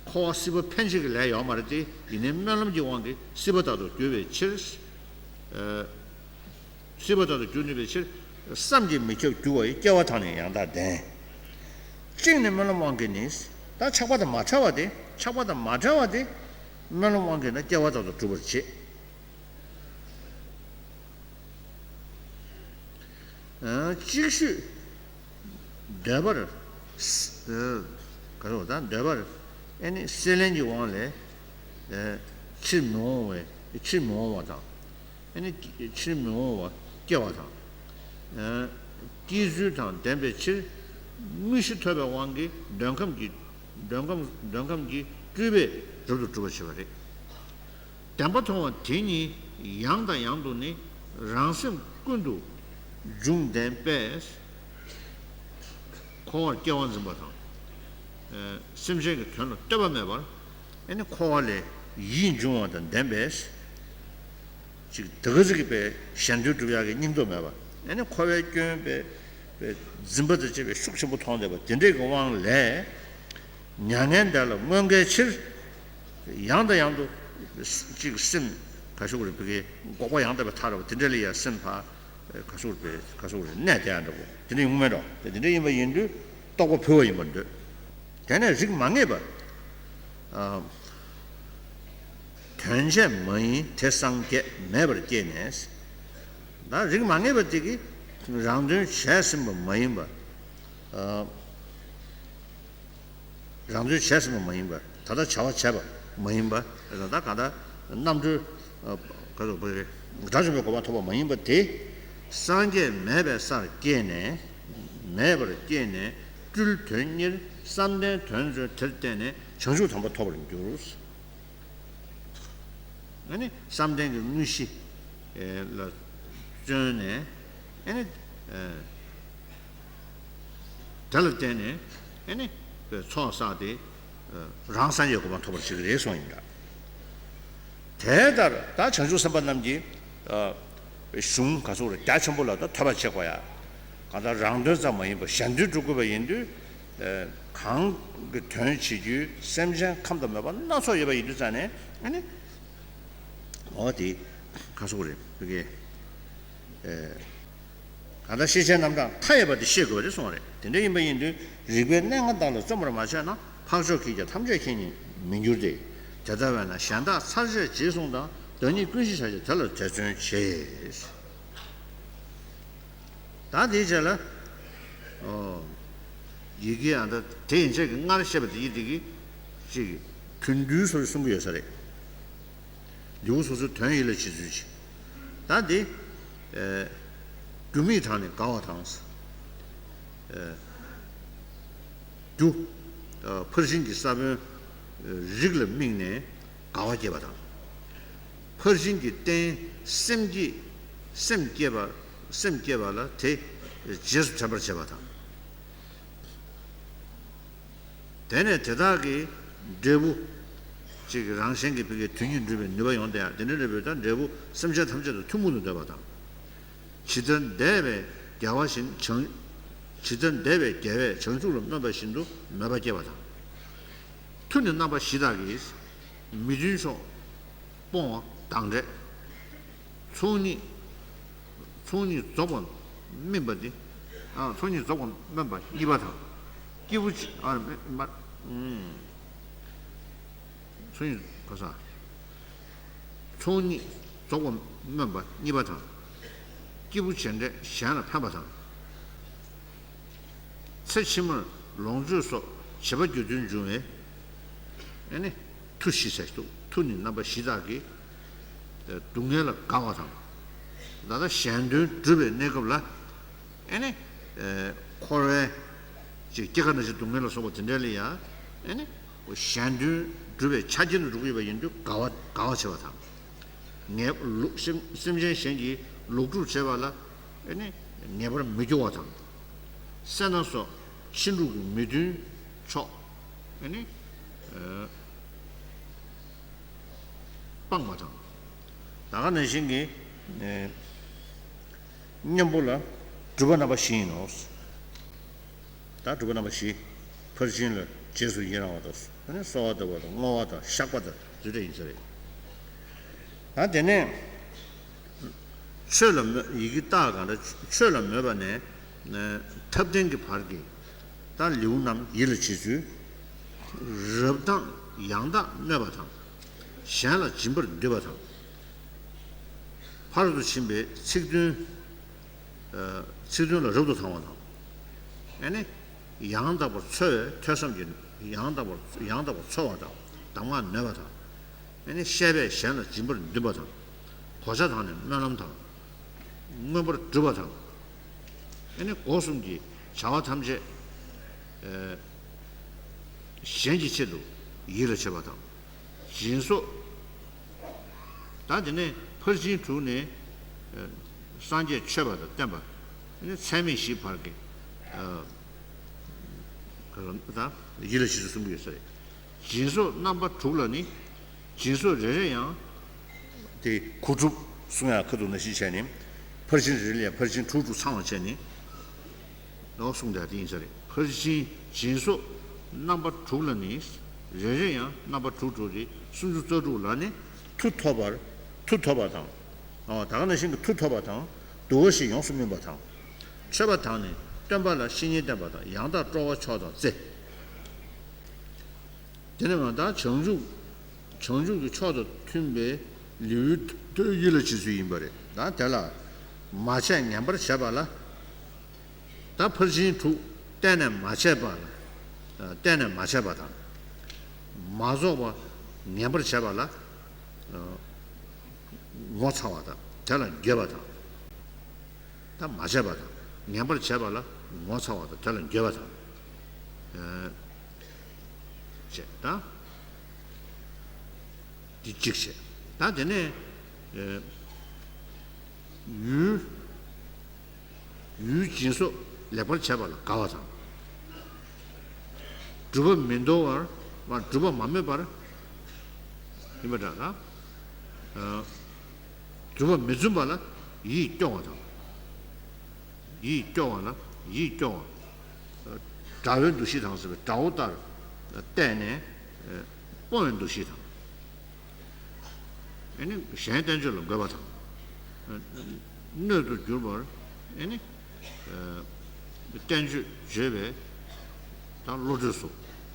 འཁོར་བ་སྲིད་པ་འཕེན་བྱེད་ཀྱི་ལས་ཡོད་མ་རེད་དེ་ཡིན་ནའི་སྨོན་ལམ་གྱི་དབང་གིས་སྲིད་པ་དག་ཏུ་འགྱུར་བའི་ཕྱིར། སྲིད་པ་དག་ཏུ་འགྱུར་ནུས་པའི་ཕྱིར། བསམ་གྱིས་མི་ཁྱབ་འགྱུར་བ་ཡི། སྐྱེ་བ་དང་ནི་ཡང་དག་ལྡན། གཅིག་ནི་སྨོན་ལམ་དབང་གིས་ནི། ད་ཆགས་པ་དང་མ་བྲལ་བ་དེ་ཆགས་པ་དང་མ་བྲལ་བ་དེ་སྨོན་ལམ་དབང་གིས་ན་སྐྱེ་བ་དག་ཏུ་འགྲུབ་པར་བྱེད། གཅིག་ཤོས་འདོད་པར། ག་རེ་ད་འདོད་པར་ཨེ་ནི་སྲེད་ལེན་གྱི་དབང་ལས་ཕྱིར་མི་འོང་བའི་ཕྱིར་མི་འོང་བ་དང་། ཨེ་ནི་ཕྱིར་མི་འོང་བ་སྐྱེ་བ་དང་། སྐྱེ་ཚུལ་དང་ལྡན་པའི་ཕྱིར། དངོས་གཞི་ཐོབ་པའི་དབང་གིས་འདོད་ཁམས་ཀྱི་འདོད་ཁམས་འདོད་ཁམས་ཀྱི་སྤྲུལ་པས་རབ་ཏུ་སྒྲུབ་པར་བྱེད་པ་རེད། བདེན་པ་མཐོང་བ་དེ་ཉིད་ཡང་དང་ཡང་དུ་ནི་རང་སེམས་ཀུན་ཏུ་འབྱུང་ལྡན་པས། འཁོར་བར་སྐྱེ་བ་འཛིན་པ་དང་། སེམས་ཅན་གྱི་དོན་ལ་ལྟོས་པ་མེད་པར་ཨེ་ནི་འཁོར་བ་ལས་ཡིད་འབྱུང་བ་དང་ལྡན་པས། ཅིག་དེ་ག་ཟིག་གི་པའི་གཞན་དོན་སྒྲུབ་ཡག་གི་སྙིང་སྟོབས་མེད་པ། ཨེ་ནི་འཁོར་བའི་སྐྱོན་པའི་པའི་འཛིན་པ་དང་བཅས་པའི་ཤུགས་ཆེན་པོ་མཐོང་བསྡད་པ་དེ་འདྲའི་གི་དབང་ལས། མྱ་ངན་འདས་ལ་མངོན་དགའི་ཕྱིར། ཡང་དང་ཡང་དུ་ཅིག་སེམས་ག་ཤོག་རེ་བི་གའི་འགོག་པ་ཡང་དག་པའི་མཐའ་རུ་དེ་འདྲ་ལ་ཡ་སེམས་ཕ་ག་ཤོག་རེ་བི་ག་ཤོག་རེ་གནས་དེ་ཡང་འདྲ་པོ་དེ་འདྲ་ཡོང་མེད་འགྲོ། དེ་འདྲ་ཡིན་པ་ཡིན་དུས་རྟོགས་པ་འཕེལ་བ་ཡིན་པར་འདོད། དེ་ནས་རིགས་མ་ངེས་པ། དོན་བྱས་མ་ཡིན་དེ་སངས་རྒྱས་མེད་པར་སྐྱེས་ནས། ད་རིགས་མ་ངེས་པ་དེ་གིས་རང་དོན་བྱས་ཟིན་པ་མ་ཡིན་པ། རང་དོན་བྱས་ཟིན་པ་མ་ཡིན་པ་ད་ལྟ་བྱ་བ་བྱས་པ་མ་ཡིན་པ་ད་ལྟ་ག་ད་རྣམ་གྲོལ་ག་ཚོད་པ་དགྲ་བཅོམ་པའི་གོ་འཕང་ཐོབ་པ་མ་ཡིན་པ་དེ་སངས་རྒྱས་མེད་པའི་སར་སྐྱེས་ནས་མེད་པར་སྐྱེས་ནས་སྤྲུལ་དོན་གཉེར་བསམ་གཏན་དོན་མཛོད་དེར་བརྟེན་ནས་བྱང་ཆུབ་དམ་པ་ཐོབ་པར་འགྱུར། ཨ་ནི་བསམ་གཏན་གྱི་དངོས་གཞི་ལ་བརྩོན་ནས་ཨ་ནི་དེ་ལ་བརྟེན་ནས་ཨ་ནི་ཚོགས་བསགས་ཏེ་རང་སངས་རྒྱས་གོ་འཕང་ཐོབ་པར་བྱེད་ཀྱི་རེད་གསུངས་ཡིན་འདྲ། དེ་ལྟར་ད་བྱང་ཆུབ་སེམས་དཔའ་རྣམས་ཀྱིས་གཞུང་ག་ཚོད་རེད་རྒྱ་ཆེན་པོ་ལ་ད་ཐོས་པ་བྱེད་དགོས་ཡ། གང་ལྟར་རང་དོན་ཙམ་མ་ཡིན་པར་གཞན་དོན་སྒྲུབ་དགོས་པ་ཡིན་དུས། གང་གི་དོན་བྱེད་རྒྱུའི་སེམས་ཅན་ཁམས་དང་མོས་པ་སྣ་ཚོགས་ཡོད་པ་ཡིན་དུས་ཙང་ནས་ཨ་ནི། འོ་དེ་ག་སོགས་རེད་བུ་གེ། གང་ལྟར་ཤེས་བྱའི་རྣམ་གྲངས་མཐའ་ཡས་པ་དེ་ཤེས་དགོས་པ་རེད་གསུངས་པ་རེད། དེ་འདྲ་ཡིན་པ་ཡིན་དུས་རིག་པའི་གནད་འགག་དག་ལ་བརྩོན་པར་མ་བྱས་ན་འཕགས་མཆོག་གིས་ཀྱང་ཐམས་ཅད་མཁྱེན་ཉིད་མི་འགྱུར་ཏེ། དེ་ལྟ་བས་ན་གཞན་དག་ཚར་གཅོད་རྗེས་བཟུང་དང་ བདག་ཉིད་ཀུན་ཤེས་བྱ་ཕྱིར་དེ་ལ་དེ་བརྩོན་བྱེད། ད་དེའི་རྗེས་ལ། ཨོ། ཡི་གེ་ཨ་ད་དེ་ཡན་ཆད་ཀྱི་སྔར་བཤད་པ་དེ་ཡི་དེ་གི་ཅིག་གི་དོན་བསྡུས་སོགས་གསུང་གི་ཡོད་ས་རེད། ལེའུ་སོ་སོའི་དོན་ཡིད་ལ་བྱེད་ཚུལ་གྱི། ད་འདི། ཨེ། རྒྱུ་མིག་དང་ནི་དགའ་བ་དང་། ཨེ། རྒྱུ། ཨ། ཕར་ཕྱིན་གྱི་ས་བོན། ཨེ། རིགས་ལ་དམིགས་ནས་དགའ་བ་སྐྱེས་པ་དང་། ཕར་ཕྱིན་གྱི་རྟེན་སེམས་ཀྱི། སེམས་བསྐྱེད་པ། སེམས་བསྐྱེད་པ་ལ་དེ་རྗེས་སུ་དྲན་པར་བྱེད་པ་དང་། དེ་ནས་དེ་དག་གི་འབྲས་བུ་གཅིག་གི་རང་གཞན་གྱི་ཕ་གིའི་དོན་གཉིས་འགྲུབ་པའི་ནུས་པ་ཡོང་དེ་ཡང་དེ་འདྲའི་འབྲས་བུ་དང་འབྲས་བུ་སེམས་ཅན་ཐམས་ཅད་དང་ཐུན་མོང་དུ་འདོད་པ་དང་། ཇི་ལྟར་འདས་པའི་རྒྱལ་བ་བཞིན་བྱང་། ཇི་ལྟར་འདས་པའི་རྒྱལ་བས་བྱང་ཆུབ་ལ་སྨོན་པ་བཞིན་དུ་མོས་པ་སྐྱེ་བ་དང་། མཐུ་ནི་རྣམ་པ་བཞི་དག་གིས་མི་མཐུན་ཕྱོགས་སྤོང་བ་དང་འབྲས། ཚོགས་གཉིས། ཚོགས་གཉིས་རྫོགས་པར་སྨིན་པ་སྟེ། ཨ། ཚོགས་གཉིས་རྫོགས་པར་སྨིན་པ་གཉིས་པ་དང་། སྐྱེས་བུ་ཆེ། ཨ། མ། མ། ཚོགས་གཉིས་ག་ས། ཚོགས་གཉིས་རྫོགས་པར་སྨིན་པ་གཉིས་པ་དང་། སྐྱེས་བུ་བྱེ་བྲག་གཞན་ལ་ཕན་པ་དང་། ཚེ་ཕྱི་མར་ལོངས་སྤྱོད་སོགས་བྱེད་པ་རྒྱུ་མཐུན་འབྱུང་བའི། ཨ་ནི། མཐུ་བཞི་ཟེར་འདུག་མཐུ་ནི་རྣམ་པ་བཞི་དག་གིས། སྡུག་བསྔལ་ལ་དགའ་བ་དང་། ད་ལྟ་གཞན་དོན་སྒྲུབ་པའི་གནས་སྐབས་ལ། ཨ་ནི། འཁོར་བའི་ཅིག་སྐྱེ་རྒ་ན་འཆི་སྡུག་བསྔལ་ལ་སོགས་པ་དེ་འདྲ་ལ་ཡང་། ཨ་ནི། གཞན་དོན་སྒྲུབ་པའི་ཆ་རྐྱེན་དུ་འགྲོ་གི་ཡོད་པ་ཡིན་དུས་དགའ་བ། དགའ་བ་བྱེད་པ་དང་། ངེས། ལུགས། སེམས། སེམས་ཅན་གཞན་གྱི་ལོག་སྒྲུབ་བྱེད་པ་ལ། ཨ་ནི། ངེས་པར་མི་སྐྱོ་བ་དང་། སེར་སྣ་སོགས་ཕྱིན་དྲུག་གི་མི་མཐུན་ཕྱོགས། ཨ་ནི། ཨ། སྤངས་པ་དང་། ད་ག་ནང་བཞིན་གྱི། ཨ། གཉེན་པོ་ལ་སྒྲུབ་པ་རྣམ་པ་བཞི་ཡིན་ནོ། ད་སྒྲུབ་པ་རྣམ་པ་བཞི། ཕར་ཕྱིན་ལ་རྗེས་སུ་ཡི་རང་བ་དང་། ཨ་ནི་གསོལ་བ་བཏབ་པ་དང་བསྔོ་བ་དང་བཤགས་པ་དང་རེ་རེ་ཡིན་ས་རེད། ད་དེ་ནས་ཆོས་ལ་མོས། ཡི་གེ་རྟགས་གང་འདྲ། ཆོས་ལ་མོས་པ་ནས་ཐབས་ལྡན་གྱི་བར་གྱི་ད་ལེའུ་རྣམས་ཡིད་ལ་བྱེད་ཚུལ། རབ་དང་ཡང་དག་སྨོད་པ་དང་། གཞན་ལ་སྦྱིན་པར་འདུད་པ་དང་། ཕར་དུ་ཕྱིན་པའི་ཚིག་དོན། ཚིག་དོན་ལ་རབ་ཏུ་དང་བ་དང་། ཨ་ནི། ཡང་དག་པར་འཚོ་བའི་ཐོས་བསམ་གྱི། ཡང་དག་པར། ཡང་དག་པར་འཚོ་བ་དང་གདམས་ངག་ནོད་པ་དང་། ཨ་ནི་བཤད་པས་གཞན་ལ་སྦྱིན་པར་འདུན་པ་དང་། གོ་ཆ་དང་ནི་སྨོན་ལམ་དང་། མངོན་པར་སྒྲུབ་པ་དང་། ཨ་ནི་སྒོ་གསུམ་གྱི་བྱ་བ་ཐམས་ཅད། ཨ། གཞན་གྱི་ཆེད་དུ་ཡིད་ལ་བྱེད་པ་དང་། སྦྱིན་སོགས། ད་དེ་ནས་ཕར་ཕྱིན་དྲུག་ནས། ཨ། སངས་རྒྱས་མཆོད་པ་དང་བསྟན་པ། ཨ་ནི་ཚད་མེད་བཞི་བར་གྱི། ཨ། ད་ཡིད་ལ་བྱེད་ཚུལ་གསུམ་པོ་ཡོད་ས་རེད། སྦྱིན་སོགས་རྣམ་པ་དྲུག་ལ་ནི། སྦྱིན་སོགས་རེ་རེ་ཡང་། དེ་གོ་སྒྲུབ་གསུང་ཡག་ཁ་ཐུག་ནང་བཞིན་བྱས་ནས། ཕར་ཕྱིན་རེ་རེ་ལ་ཡང་ཕར་ཕྱིན་དྲུག་དྲུག་ཚང་བ་བྱས་ནས། ལོག་གསུངས་དེ་ཡིན་ས་རེད། ཕར་ཕྱིན་སྦྱིན་སོགས་རྣམ་པ་དྲུག་ལ་ནི། རེ་རེ་ཡང་རྣམ་པ་དྲུག་དྲུག་སྟེ་སུམ་ཅུ་རྩ་དྲུག་ལ་ནི་མཐུ་ཐོབ་པར། མཐུ་ཐོབ་པ་དང་། ཨོ། ད་ག་ནང་བཞིན་གྱི་མཐུ་ཐོབ་པ་དང་། འདུལ་བ་བཞིན་ཡོངས་སུ་སྨིན་པ་དང་། མཆོད་པ་དང་ནི་སྟོན་པ་ལ་བཤེས་གཉེན་བསྟེན་པ་དང་ཡང་དག་སྤྲོ་བ་མཆོག་དང་རྩེ། དེ་ནས་མ་ད་བྱང་ཆུབ། བྱང་ཆུབ་ཀྱི་ཕྱོགས་དང་མཐུན་པའི་ལེའུའི་དོན་ཡིད་ལ་བྱེད་ཚུལ་ཡིན་པ་རེད། ད་དེ་ལ་མ་བྱས་ངན་པར་བྱས་པ་ལ། ད་ཕར་ཕྱིན་དྲུག་གཏན་ནས་མ་བྱས་པ་ལ། གཏན་ནས་མ་བྱས་པ་དང་། མ་རྫོགས་པ་ངན་པར་བྱས་པ་ལ། ངོ་ཚ་བ་དང་དེ་ལ་འགྱོད་པ་དང་། ད་མ་བྱས་པ་དང་ངན་པར་བྱས་པ་ལ་ངོ་ཚ་བ་དང་དེ་ལ་འགྱོད་པ་དང་། ཨ། བྱས་ད། འདི་གཅིག་བྱས། ད་དེ་ནས། ཨ། ཡུལ། ཡུལ་སྦྱིན་སོགས་ལེགས་པར་བྱས་པ་ལ་དགའ་བ་དང་། སྒྲུབ་པ་མི་འདོར་བར། སྒྲུབ་པ་མ་སྨོད་པར། ཡིན་པ་འདྲ་ལ། ཨ། སྒྲུབ་པ་མི་བརྫུན་པ་ལ་ཡིད་སྐྱོ་བ་དང་། ཡིད་སྐྱོ་བ་ལ་ཡིད་སྐྱོ་བ། དགྲ་བོའི་འདུ་ཤེས་དང་ཟེར་བའི་དགྲ་བོ་ལྟར་བལྟས་ནས་སྤོང་བའི་འདུ་ཤེས་དང་། ཨ་ནི་གཞན་བསྟན་བཅོས་ལ་འགོད་པ་དང་། སྣོད་དུ་གྱུར་པར། ཨ་ནི་བསྟན་བཅོས་བརྗོད་པའི་ད་བློ་གྲོས་སོ།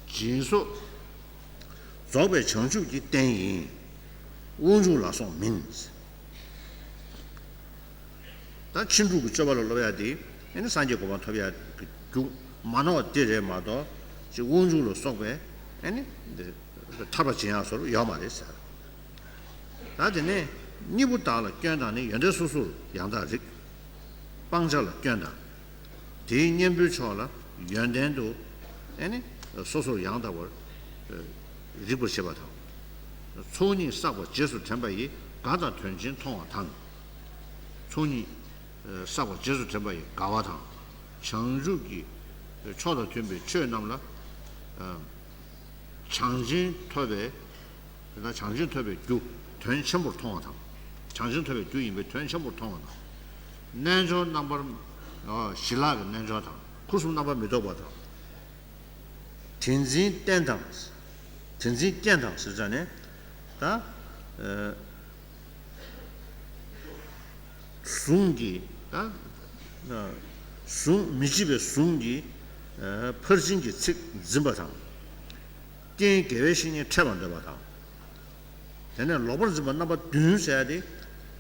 སྦྱིན་སོགས་རྫོགས་པའི་བྱང་ཆུབ་ཀྱི་རྟེན་ཡིན། དབང་ཕྱུག་ལ་སོགས་མིན། ད་ཕྱིན་དྲུག་གི་སྤྱོད་པ་ལ་སློབ་ཡ་དེ་ཨེ་ནི་སངས་རྒྱས་གོ་འཕང་ཐོབ་ཡ་གི་རྒྱུ་མ་ནོར་བ་དེ་རེད་མ་གཏོགས་ཅིག་དབང་ཕྱུག་ལ་སོགས་པའི་ཨེ་ནི་འདི་ཐར་པ་བྱེད་ཡ་སོགས་ཡོད་མ་རེད་ཟེར། ད་དེ་ནས་གཉིས་པོ་དག་ལ་སྐྱོན་དང་ནི། ཡོན་ཏན་སོ་སོར་ཡང་དག་རིག། སྤང་བྱ་ལ་སྐྱོན་དང་། དེའི་གཉེན་པོའི་ཕྱོགས་ལ་ཡོན་ཏན་དུ་ཨེ་ནི་སོ་སོར་ཡང་དག་པར་རིག་པར་བྱེད་པ་དང་། ཚོགས་གཉིས་བསགས་པ་རྗེས་སུ་དྲན་པ་ཡིས་དགའ་དང་དོན་ཆེན་མཐོང་བ་དང་། ཚོགས་གཉིས་བསགས་པ་རྗེས་སུ་དྲན་པ་ཡིས་དགའ་བ་དང་། བྱང་ཆུབ་ཀྱི་ཕྱོགས་དང་མཐུན་པའི་ཆོས་རྣམས་ལ་བྱང་ཆེན་ཐོབ་པའི། དེ་དག་བྱང་ཆེན་ཐོབ་པའི་རྒྱུ་དོན་ཆེན་པོར་མཐོང་བ་དང་། བྱང་ཆེན་ཐོབ་པའི་རྒྱུ་ཡིན་པས་དོན་ཆེན་པོར་མཐོང་བ་དང་། རྣལ་འབྱོར་རྣམ་པར། ཨ། ཞི་ལྷག་གི་རྣལ་འབྱོར་དང་། འཁོར་གསུམ་རྣམ་པར་མི་རྟོག་པ་དང་། དེ་འཛིན་རྟེན་དང་། དེ་འཛིན་རྐྱེན་དང་ཟེར་ཙང་ནས། ད་ཨ་གཟུངས་ཀྱི། ད་ཨ་གཟུངས། མི་བརྗེད་པའི་གཟུངས་ཀྱི་ཨ་ཕར་ཕྱིན་གྱི་ཚིག་འཛིན་པ་དང་། རྐྱེན་དགེ་བའི་བཤེས་གཉེན་འཕྲད་པར་འདོད་པ་དང་། དེ་ནས་ལོག་པར་འཛིན་པ་རྣམ་པ་བདུན་ཟེར་ཡ་དེ།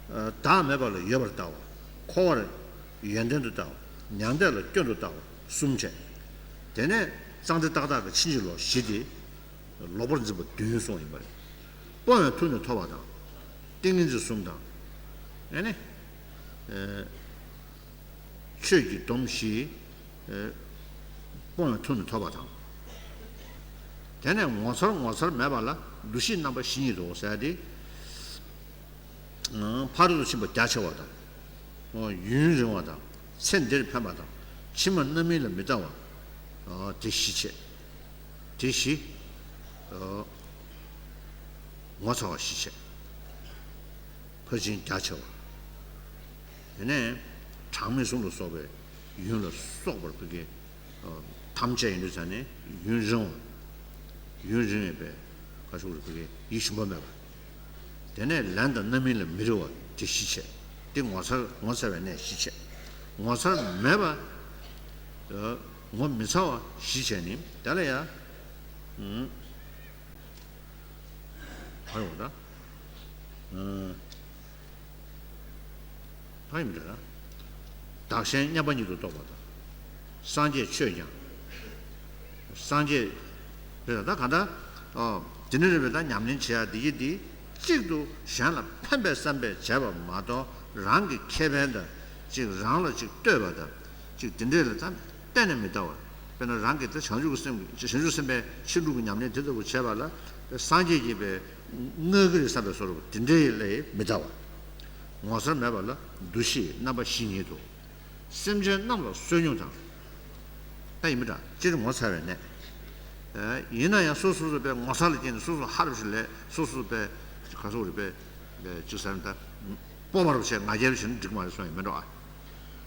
ཨ་བདག་མེད་པ་ལ་ཡོད་པར་ལྟ་བ། འཁོར་བར་ཡོན་ཏན་དུ་ལྟ་བ། མྱང་འདས་ལ་སྐྱོན་དུ་ལྟ་བ་གསུམ་བྱས། དེ་ནས་གཙང་སྦྲ་ཏག་ཏག་གི་ཕྱིན་ཅི་ལོག་བཞི་དེ་ལོག་པར་འཛིན་པ་བདུན་གསུངས་ཡིན་པ་རེད། སྤོང་བའི་མཐུ་ནི་ཐོབ་པ་དང་། ཏིང་ངེ་འཛིན་གསུམ་དང་། ཨེ་ནི། ཨེ། ཆོས་ཀྱི་སྡོམ་བཞི། ཨེ། སྤོང་བའི་མཐུ་ནི་ཐོབ་པ་དང་། དེ་ནས་ངོ་མཚར་ངོ་མཚར་མེད་པ་ལ་འདུ་ཤེས་རྣམ་པ་བཞི་ཉིད་དོ་ཟེར་ཏེ། ཨང་། ཕ་རོལ་ཏུ་ཕྱིན་པ་རྒྱ་ཆེ་བ་དང་། ཨང་། ཡུན་རིང་བ་དང་། ཚེ་འདིར་ཕན་པ་དང་། ཕྱི་མ་རྣམ་སྨིན་ལ་མི་ལྟ་བ། ཨ། དེ་བཞི་བྱས། དེ་བཞི། ཨ། ངོ་མཚར་བ་བཞི་བྱས། ཕར་ཕྱིན་རྒྱ་ཆེ་བ། དེ་ནས་གྲངས་མེད་གསུམ་ལ་སོགས་པའི་ཡུན་ལ་སོགས་པར་བོད་ཀྱི་ཐམས་ཅད་ཡིན་དུས་ཙང་ནས་ཡུན་རིང་བ། ཡུན་རིང་བའི་བཀའ་ཤོག་རེ་བོད་ཀྱི་ཡིད་ཞུམ་པ་མེད་པ། དེ་ནས་ལན་དང་རྣམ་སྨིན་ལ་མི་རེ་བ་དེ་བཞི་བྱས། དེ་ངོ་མཚར་ངོ་མཚར་བའི་གནས་བཞི་བྱས། ངོ་མཚར་མེད་པ། ངོ་མི་ཚ་བ་བཞི་བྱས་ནི་དེ་ལ་ཡང་། ཨུམ། ཧ་ཡོང་ད། ཨུམ། ཧ་ཡོང་ད། བདག་གཞན་མཉམ་པ་ཉིད་དུ་རྟོགས་པ་དང་། སངས་རྒྱས་ཆོས་ཀྱང་། སངས་རྒྱས། རེད་ད་ག་ད། ཨོ། དེ་ནི་རེད་པས་ད་ཉམས་ལེན་བྱེད་ཡ་འདི་ཡི་འདི། གཅིག་ཏུ་གཞན་ལ་ཕན་པའི་བསམ་པས་བྱས་པ་མ་གཏོགས་རང་གི་ཁེ་ཕན་དང་གཅིག་རང་ལ་གཅིག་ལྟོས་པ་དང་གཅིག་དེ་འདྲས་ལ་ད་གཏན་ནས་མི་ལྟ་བར། དཔེར་ན་རང་གིས་ད་བྱང་ཆུབ་ཀྱི་སེམས། བྱང་ཆུབ་སེམས་དཔའི་ཕྱིན་དྲུག་གི་ཉམས་ལེན་དེ་ལྟ་བུ་བྱས་པ་ལ་སངས་རྒྱས་ཀྱིས་པའི་མངའ་གི་རེད་བསམ་པའི་བཟོ་འདྲ་བོ་དེ་འདྲས་ལ་མི་ལྟ་བར། ངོ་མཚར་མེད་པ་ལ་འདུ་ཤེས་རྣམ་པ་བཞི་ཉིད་དོ། སེམས་ཅན་རྣམས་ལ་བསོད་སྙོམས་དང་། ད་ཡིན་མི་འདྲ་སྤྱིར་ངོ་མཚར་བའི་གནས། ཨེ། ཡིན་ན་ཡང་སོ་སོ་སོ་པའི་ངོ་མཚར་ལ་སྐྱེས་ནས་སོ་སོ་ཧ་རབ་ཞིག་ལས་སོ་སོ་པའི་ག་སོག་རེད་པས། ཅིག་ཟེར་ན་ད། སྤོབས་པ་རུ་བྱས་ང་རྒྱལ་བྱས་ན་འགྲིག་མ་རེད་གསུངས་ཡིན་མི་འགྲོ་ཨ།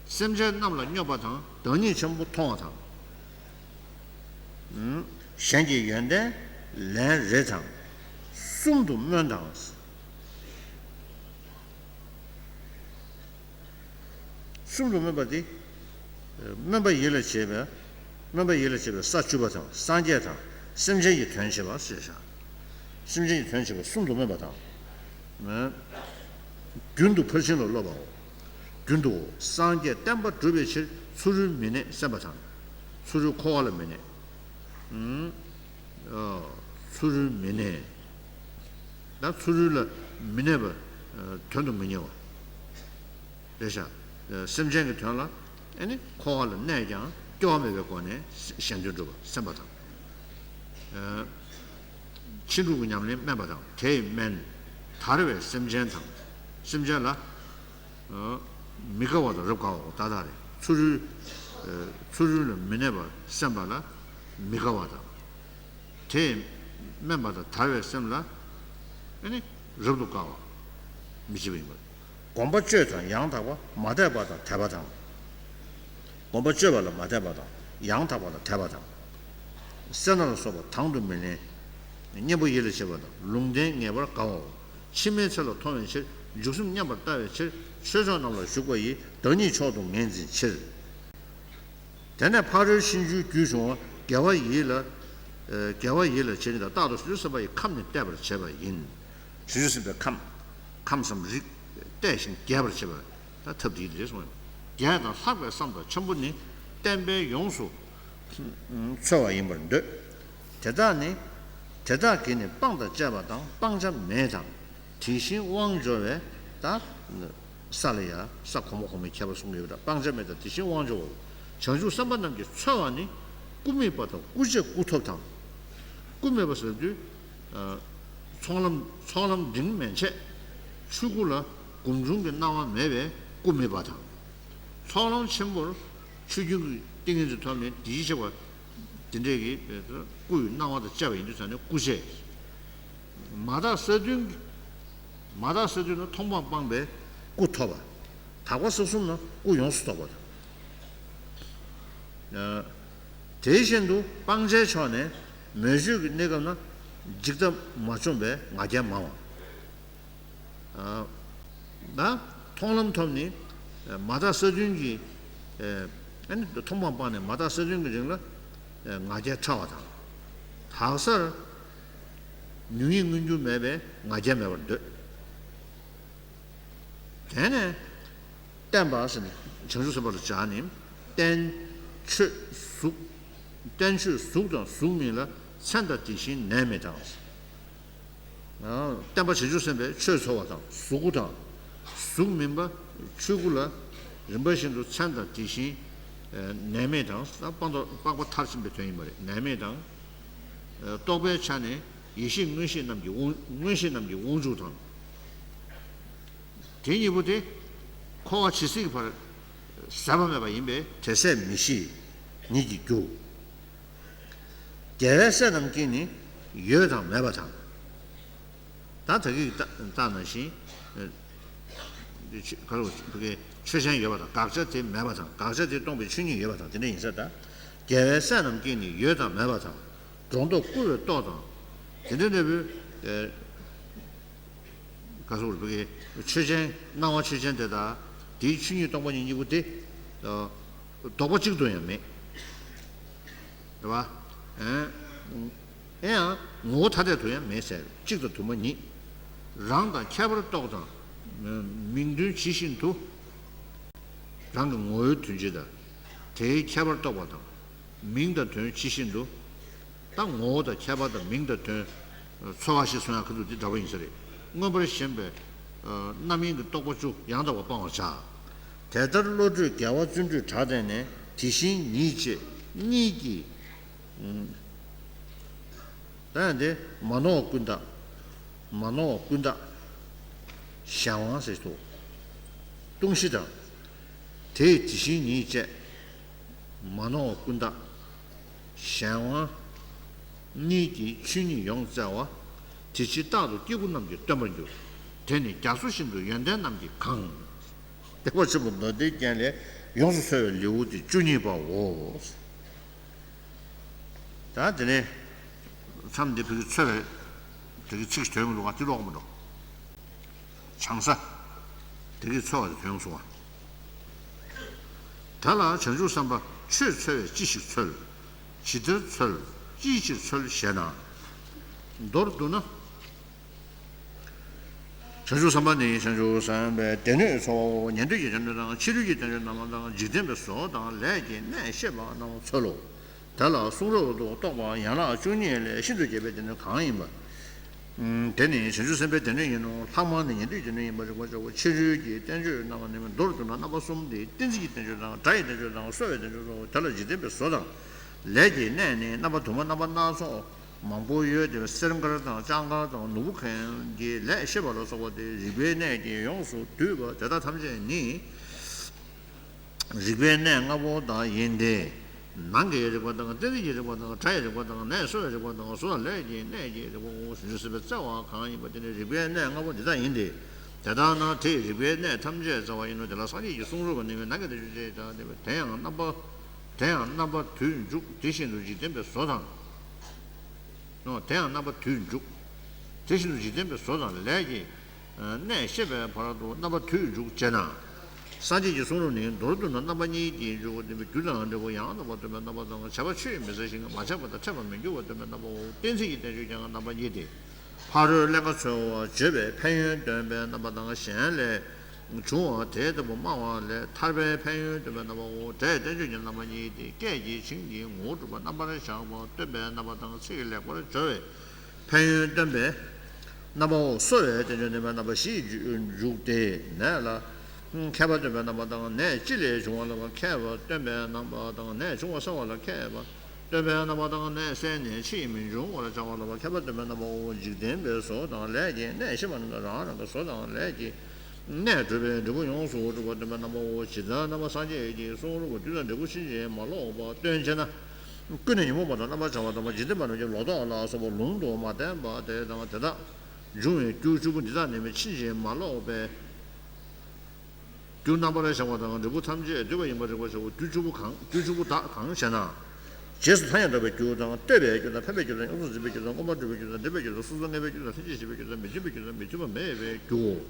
སེམས་ཅན་རྣམས་ལ་སྙོབ་པ་དང་བདག་ཉིད་ཆེན་པོ་མཐོང་བ་དང་། གཞན་གྱི་ཡོན་ཏན་ལན་རེ་དང་། གསུམ་དུ་སྨོན་དང་། གསུམ་དུ་སྨོན་པ་སྟེ། སྨོན་པ་ཡིད་ལ་བྱེད་པའི། སྨོན་པ་ཡིད་ལ་བྱེད་པའི་ས་བཅུ་པ་དང་སངས་རྒྱས་དང་སེམས་ཅན་གྱི་དོན་བྱེད་པ་ཞེས་བྱ། སེམས་ཅན་གྱི་དོན་བྱེད་པ་གསུམ་དུ་སྨོན་པ་དང་། རྒྱུན་དུ་ཕར་ཕྱིན་ལ་སློབ་པའོ། རྒྱུན་དུ་སངས་རྒྱས་བསྟན་པ་སྒྲུབ་པའི་ཕྱིར་ཚུ་རོལ་མི་གནས་བསམ་པ་དང་། ཚུ་རོལ་འཁོར་བ་ལ་མི་གནས། ཨ། ཚུ་རོལ་མི་གནས། ད་ཚུ་རོལ་ལ་མི་གནས་པ། ཨ། དོན་དུ་མི་གཉེར་བ། རེད་ཤག་སེམས་ཅན་གྱི་དོན་ལ་ཨེ་ནི་འཁོར་བ་ལ་གནས་ཀྱང་སྐྱོ་བ་མེད་པའི་སྒོ་ནས་གཞན་དོན་སྒྲུབ་པ་སེམས་པ་དང་། ཨ། ཕྱིན་དྲུག་གི་ཉམས་ལེན་དམན་པ་དང་དེ་ཡི་དམན། དར་བའི་སེམས་ཅན་དང་། སེམས་ཅན་ལ། ཨ། མི་དགའ་བ་དང་རབ་དགའ་བའོ་ཏག་ཏག་རེད། ཚུ་རོལ། ཨ། ཚུ་རོལ་ལ་མི་གནས་པར་སེམས་པ་ལ་མི་དགའ་བ་དང་། དེས་དམན་པ་དང་དར་བའི་སེམས་ལ་ཨ་ནི་རབ་ཏུ་དགའ་བ་མི་བྱེད་པ་ཡིན་པ། སྒོམ་པ་སྤྱོད་དང་ཡང་དག་པ་མ་དད་པ་དང་དད་པ་དང་། སྒོམ་པ་སྤྱོད་པ་ལ་མ་དད་པ་དང་ཡང་དག་པ་ལ་དད་པ་དང་། སེར་སྣ་ལ་སོགས་པ་དང་དུ་མི་ལེན། གཉེན་པོ་ཡིད་ལ་བྱེད་པ་དང་ལུང་བསྟན་ངེས་པར་དགའ་བའོ། ཕྱི་མའི་ཚེ་ལ་མཐོང་བའི་ཕྱིར་འཇུག་སེམས་མཉམ་པར་ལྟ་བའི་ཕྱིར་ཆོས་མཆོག་རྣམས་ལ་ཞུགས་པ་ཡིས་བདག་ཉིད་མཆོག་ཏུ་ངེས་འཛིན་ཕྱིར། དེ་ནས་ཕ་རོལ་ཕྱིན་བཅུའི་རྒྱུད་གཞུང་བ་དགེ་བ་ཡིད་ལ། ཨ། དགེ་བ་ཡིད་ལ་བྱེད་ནི་དང་རྟག་ཏུ་བྱང་ཆུབ་སེམས་དཔའ་ཡི་ཁམས་ནི་བལྟ་བར་བྱེད་པ་ཡིན། བྱང་ཆུབ་སེམས་དཔའི་ཁམས། ཁམས་སམ་རིགས། བརྟས་ཤིང་རྒྱས་པར་བྱེད་པ། ད་ཐབས་དེ་ལས་གསུངས་ཡོད། རྒྱས་དང་ལྷག་པའི་བསམ་དང་འཆམ་པོ་ནི་བསྟན་པས་ཡོངས་སུ་འཚོལ་བ་ཡིན་པར་འདོད། དེ་དག་ནི། དེ་དག་གིས་ནི་སྤང་དང་བཅས་པ་དང་སྤང་བྱ་མེད་དང་། དེ་བཞིན་དབང་འབྱོར་བས་ད། ས་ལ་ཡ་ས་གོང་མ་གོང་མའི་ཁྱད་པར་གསུངས་ཡོད་པ་དང་སྤང་བྱ་མེད་དང་དེ་བཞིན་དབང་འབྱོར་བའོ། བྱང་ཆུབ་སེམས་དཔའ་རྣམས་ཀྱིས་འཚོལ་བ་ནི་སྐུ་དམིགས་པ་དང་སྐུ་བྱད་སྐུ་ཐོབ་དང་། སྐུ་དམིགས་པ་ཟེར་དུས། ཚོགས་ལམ་ཚོགས་ལམ་འབྲིང་མན་ཆད་ཆོས་སྐུ་ལ་སྒོམ་བྱུང་གི་སྣང་བ་མེད་པའི་སྐུ་དམིགས་པ་དང་། ཚོགས་ལམ་ཆེན་པོར་ཆོས་རྒྱུན་གྱི་ཏིང་ངེ་འཛིན་ཐོབ་ནས་དེའི་ཆེ་བ་དེ་འདྲས་ཀྱི་སྐུ་ཡི་སྣང་བ་དང་བཅས་པ་ཡིན་དུས་ཙང་ནས་སྐུ་བྱད། མ་དག་ས་བདུན། མ་དག་ས་བདུན་ལ་མཐོང་སྤང་སྤངས་པའི་སྐུ་ཐོབ་པ། དག་པ་ས་གསུམ་ལ་སྐུ་ཡོངས་སུ་རྟོགས་པ་དང་། དེ་བཞིན་དུ་སྤང་བྱའི་ཕྱོགས་ནས་མོས་སྤྱོད་ཀྱི་གནས་སྐབས་ན་འཇིག་ལྟ་མ་བཅོམ་པའི་ང་རྒྱལ་མང་བ། ད་མཐོང་ལམ་ཐོབ་ནས་མ་དག་ས་བདུན་གྱི། ཨ་ནི་མཐོང་སྤང་སྤངས་ནས་མ་དག་ས་བདུན་གྱི་རིང་ལ་ང་རྒྱལ་ཕྲ་བ་དང་། དག་སར་མྱ་ངན་མངོན་གྱུར་མེད་པའི་ང་རྒྱལ་མེད་པར་འདོད། དེ་ནས་བརྟན་པ་ཟེར་ནས་བྱང་ཆུབ་སེམས་དཔའ་ལ་སྦྱར་ནས། བརྟན་ཆོས་གཟུགས། བརྟན་ཆོས་གཟུགས་དང་གཟུགས་མིན་ལ། མཚན་དང་དེ་བཞིན་ནད་མེད་དང་། བརྟན་པ་བྱང་ཆུབ་སེམས་དཔའི་ཆོས་ཚོལ་བ་དང་གཟུགས་སྐུ་དང་། གཟུགས་མིན་པ་ཆོས་སྐུ་ལ་རིམ་པ་བཞིན་དུ་མཚན་དང་དེ་བཞིན་ནད་མེད་དང་། སྤངས་རྟོགས་སྤངས་པ་མཐར་ཕྱིན་པའི་དོན་ཡིན་པ་རེད། ནད་མེད་དང་། རྟོག་པའི་ཆ་ནས་ཡེ་ཤེས་མངོན་ཤེས་རྣམས་ཀྱི་དབང་མངོན་ཤེས་རྣམས་ཀྱི་དབང་ཕྱུག་དང་། དེ་གཉིས་པོ་དེ། འཁོར་བ་ཇི་སྲིད་ཀྱི་བར། ཟད་པ་མེད་པ་ཡིན་པས་དེ་ཟད་མི་ཤེས་ཉིད་ཀྱི་རྒྱུ། རྒྱལ་བའི་སྲས་རྣམས་ཀྱིས་ནི་ཡོད་དང་མེད་པ་དང་། ད་ད་གིན་བརྟགས་ནང་བཞིན། ག་རེ་ཆོས་ཅན་ཡོད་པ་དང་དགག་བྱ་དེ་མེད་པ་དང་དགག་བྱ་དེ་སྟོང་པའི་ཆོས་ཉིད་ཡོད་པ་དང་དེ་འདྲ་ཡིན་ས་ད། རྒྱལ་བའི་སྲས་རྣམས་ཀྱིས་ནི་ཡོད་དང་མེད་པ་དང་། སྒྲོ་འདོགས་བསྐུར་བའི་རྟོག་དང་། དེ་འདྲ་འདྲ་བོའི། ག་སོགས་རིག་པའི་ཆོས་ཅན་སྣང་བ་ཆོས་ཅན་དེ་དག་དེའི་ཆོས་ཉིད་སྟོང་པ་ཉིད་གཉིས་པོ་དེ། ལྡོག་པ་གཅིག་ཏུ་ཡང་མེད། རེད་བ། ཨེ་ཡང་ངོ་བོ་ཐ་དད་དུ་ཡང་མེད་ཟེར་གཅིག་དང་དུ་མ་ཉིད། རང་དང་ཁྱད་པར་རྟོགས་དང་། མིང་དོན་ཇི་བཞིན་དུ། རང་གི་ངོ་བོའི་དོན་སྤྱི་དང་། དེའི་ཁྱད་པར་རྟོགས་པ་དང་། མིང་དང་དོན་ཇི་བཞིན་དུ། ད་ངོ་བོ་དང་ཁྱད་པར་དང་མིང་དང་དོན། ཚོལ་བ་ཞེས་གསུང་ཡག་ཁ་ཐུག་འདི་འདྲ་བ་ཡིན་ས་རེད། མངོན་པར་ཞེན་པའི། རྣམ་གཡེང་གི་རྟོག་པ་བཅུ་ཡང་དག་པར་སྤང་བར་བྱ། དེ་ལྟར་བློ་གྲོས་དགེ་བ་བརྩོན་འགྲུས་དྲག་ལྡན་ནས་དེ་བཞིན་ཉིད་ཅེས་གཉིས་ཀྱིས། ད་ཡང་དེ་མ་ནོར་བ་ཀུན་བརྟག་མ་ནོར་བ་ཀུན་བརྟག་གཞན་དབང་ཟེར་ཏོ། ལྟུང་བཤེར་དང་། དེས་དེ་བཞིན་ཉིད་ཅེས། མ་ནོར་བ་ཀུན་བརྟག་གཞན་དབང་གཉིས་ཀྱིས་ཆོས་ཉིད་ཡོངས་བཙལ་བ། དེ་ཕྱིར་རྟག་ཏུ་སྐྱེ་དགུ་རྣམས་ཀྱིས་སྟོན་པར་འགྱུར། དེ་ནི་རྒྱ་མཚོ་བཞིན་དུ་ཡོན་ཏན་རྣམས་ཀྱིས་གང་། བདེ་བ་ཆེན་པོ་མདོ་སྡེའི་རྒྱན་ལས་ཡོངས་སུ་འཚོལ་བའི་ལེའུ་སྟེ་བཅུ་གཉིས་པའོ། ད་དེ་ནས་མཚམས་འདི་བོད་ཀྱི་འཚོལ་བའི་དེ་གི་ཚིག་དོན་མི་འདུག་ག་དེ་ཀློག་མི་འགྲོ། བྱང་ས། དེ་གི་འཚོལ་བ་དེ་དོན་གསུང་བ། ད་ལ་བྱང་ཆུབ་སེམས་དཔའ་ཆོས་འཚོལ་བས་ཅི་ཞིག་འཚོལ། ཇི་ལྟར་འཚོལ། ཅིའི་ཕྱིར་འཚོལ་ཞེ་ན། མདོར་བསྡུ་ན། བྱང་ཆུབ་སེམས་དཔའ་ནི་བྱང་ཆུབ་སེམས་དཔའི་སྡེ་སྣོད་འཚོལ་བའོ། ཉན་ཐོས་ཀྱི་སྡེ་སྣོད་དང་ཕྱི་རོལ་གྱི་སྡེ་སྣོད་རྣམས་དང་འཇིག་རྟེན་པའི་བཟོ་དང་ལས་ཀྱི་གནས་ཤེས་པ་རྣམས་འཚོལ་ལོ། དེ་ལ་གསུང་རབ་ཏུ་གཏོགས་པ་ཡན་ལག་བཅུ་གཉིས་ལས་ཤིན་ཏུ་རྒྱས་པའི་སྡེ་སྣོད་གང་ཡིན་པ། དེ་ནི་བྱང་ཆུབ་སེམས་དཔའི་སྡེ་སྣོད་ཡིན་ནོ། ལྷག་མ་ནི་ཉན་ཐོས་ཀྱི་སྡེ་སྣོད་ཡིན་པར་རིག་པར་བྱའོ། ཕྱི་རོལ་གྱི་བསྟན་བཅོས་རྣམས་ནི་མདོར་བསྡུ་ན་རྣམ་པ་གསུམ་སྟེ་གཏན་ཚིགས་ཀྱི་བསྟན་བཅོས་དང་སྒྲ་ཡི་བསྟན་བཅོས་དང་གསོ་བའི་བསྟན་བཅོས་སོ། དེ་ལ་འཇིག་རྟེན་པའི་བཟོ་དང་ལས་ཀྱི་གནས་ནི་རྣམ་པ་དུ་མ་རྣམ་པ་སྣ་ཚོགས་མང་པོ་ཡོད་དེ། གསེར་མགར་དང་ལྕགས་མགར་དང་ནོར་བུ་མཁན་གྱི་ལས་ཤེས་པ་ལ་སོགས་པ་སྟེ་རིག་པའི་གནས་ཀྱིས་ཡོངས་སུ་བསྡུས་པ་དེ་དག་ཐམས་ཅད་ནི། རིག་པའི་གནས་ལྔ་པོ་དག་ཡིན་ཏེ། ནང་གི་རིག་པ་དང་གཏན་ཚིགས་ཀྱི་རིག་པ་དང་སྒྲ་ཡི་རིག་པ་དང་ལས་གསོ་བའི་རིག་པ་དང་གཟུགས་དང་ལས་ཀྱི་གནས་ཀྱི་རིག་པའོ། བྱང་ཆུབ་སེམས་དཔའི་བརྩེ་བ་གང་ཡིན་པ་དེ་ནི་རིག་པའི་གནས་ལྔ་པོ་འདི་དག་ཡིན་ཏེ། དེ་ལྟར་ན་དེས་རིག་པའི་གནས་ཐམས་ཅད་བཙལ་བ་ཡིན་ནོ། དེ་ལ་སངས་རྒྱས་ཀྱིས་གསུང་རབ་ནི་ནང་གི་བསྟན་བཅོས་ཅེས་བྱ་སྟེ། དེ་ཡང་རྣམ་པ། དེ་ཡང་རྣམ་པ་དུས་འཇུག་དེ་བཞིན་དུ་འཇིག་རྟེན་པའི་བཟོ་དང་། དེ་ཡང་རྣམ་པ་དུས་འཇུག་དེ་བཞིན་དུ་འཇིག་རྟེན་པའི་བཟོ་དང་ལས་ཀྱི་གནས་ཤེས་པའི་བར་དུ་རྣམ་པ་དུས་འཇུག་ཅེ་ན། སངས་རྒྱས་ཀྱི་གསུང་རབ་ནི་མདོར་བསྡུ་ན་རྣམ་པ་གཉིས་ཀྱིས་འཇུག་པ་སྟེ། རྒྱུ་དང་འབྲས་བུ་ཡང་དག་པར་སྟོན་པའི་རྣམ་པ་དང་། བྱས་པ་ཆོས་ཡིན་མི་གསལ་ཞིང་མ་བྱས་པ་དང་ཕྲད་པར་མི་འགྱུར་བར་སྟོན་པའི་རྣམ་པའོ། གཏན་ཚིགས་ཀྱི་བསྟན་བཅོས་ཀྱང་རྣམ་པ་གཉིས་ཏེ། ཕ་རོལ་ཀླན་ཀ་འཚོལ་བར་བྱེད་པའི་ཕན་ཡོན་སྟོན་པའི་རྣམ་པ་དང་། གཞན་ལས་བྱུང་བ་དེ་ལྟ་བུ་སྨྲ་བ་ལས་ཐར་པའི་ཕན་ཡོན་སྟོན་པའི་རྣམ་པའོ། སྒྲས་བསྟན་བཅོས་ཀྱི་རྣམ་པ་གཉིས་ཏེ། སྐད་ཀྱིས་བྱིངས་ཀྱི་ངོ་བོ་གྲུབ་པ་རྣམ་པར་གཞག་པ་སྟོན་པའི་རྣམ་པ་དང་། ཚིག་ལེགས་པར་སྦྱོར་བའི་ཕན་ཡོན་སྟོན་པའི་རྣམ་པའོ། གསོ་བའི་བསྟན་བཅོས་སྟོན་པའི་རྣམ་པ་བཞིས་འཇུག་སྟེ། ནད་ལ་མཁས་པ་སྟོན་པའི་རྣམ་པ་དང་། ནད་ཅི་ལས་བྱུང་བ་ལ་མཁས་པ་སྟོན་པའི་རྣམ་པ་དང་། ནད་བྱུང་བ་སེལ་བ་ལ་མཁས་པ་སྟོན་པའི་རྣམ་པ་དང་། ནད་བསལ་ནས་ཕྱིས་མི་འབྱུང་བར་བྱ་བ་ལ་མཁས་པ་སྟོན་པའི་རྣམ་པའོ། འཇིག་རྟེན་པའི་བཟོ་དང་ལས་ཀྱི་གནས་ཤེས་པ་རྣམས་ལ་རང་རང་གི་བཟོ་དང་ལས་ཀྱི་གནས་གྲུབ་པའི་འབྲས་བུ་ཡོངས་སུ་གྲུབ་པ་སྟོན་པའི་རྣམ་པའོ། ཇི་ལྟར་རྣམ་པ་སངས་རྒྱས་ཀྱི་གསུང་རབ་རྒྱུད་དང་འབྲས་བུ་ཕྱིན་ཅི་མ་ལོག་པ་སྟོན་ཕྱིར་ན། ཀུན་ནས་ཉོན་མོངས་པ་དང་རྣམ་པར་བྱང་བ་དང་། འཇིག་རྟེན་པ་རྣམས་ཀྱི་ལོག་རྟོག་ལ་སོགས་པ་ལུང་དུ་མ་བསྟན་པ་དེ་དང་། དེ་དག་འབྱུང་བའི་རྒྱུ་བཅུ་པོ་འདི་དག་ནི་ཕྱིན་ཅི་མ་ལོག་པའི་རྒྱུ་རྣམ་པར་བཞག་པ་དང་། འབྲས་བུ་ཐམས་ཅད་བསྡུས་པ་ཡིན་པར་རིག་པར་བྱའོ། རྒྱུ་བཅུ་པོ་གང་། རྒྱུ་བཅུ་པོ་དག་གང་ཞེ་ན། རྗེས་སུ་ཐ་སྙད་འདོགས་པའི་རྒྱུ་དང་། ལྟོས་པའི་རྒྱུ་དང་། འཕེན་པའི་རྒྱུ་དང་། ཡོངས་སུ་འཛིན་པའི་རྒྱུ་དང་། མངོན་པར་འདྲིས་པའི་རྒྱུ་དང་། འགྲེལ་པའི་རྒྱུ་དང་། སོ་སོར་ངེས་པའི་རྒྱུ་དང་། ལྷན་ཅིག་བྱེད་པའི་རྒྱུ་དང་། མི་མཐུན་པའི་རྒྱུ་དང་། མི་མཐུན་པ་མེད་པའི་རྒྱུའོ།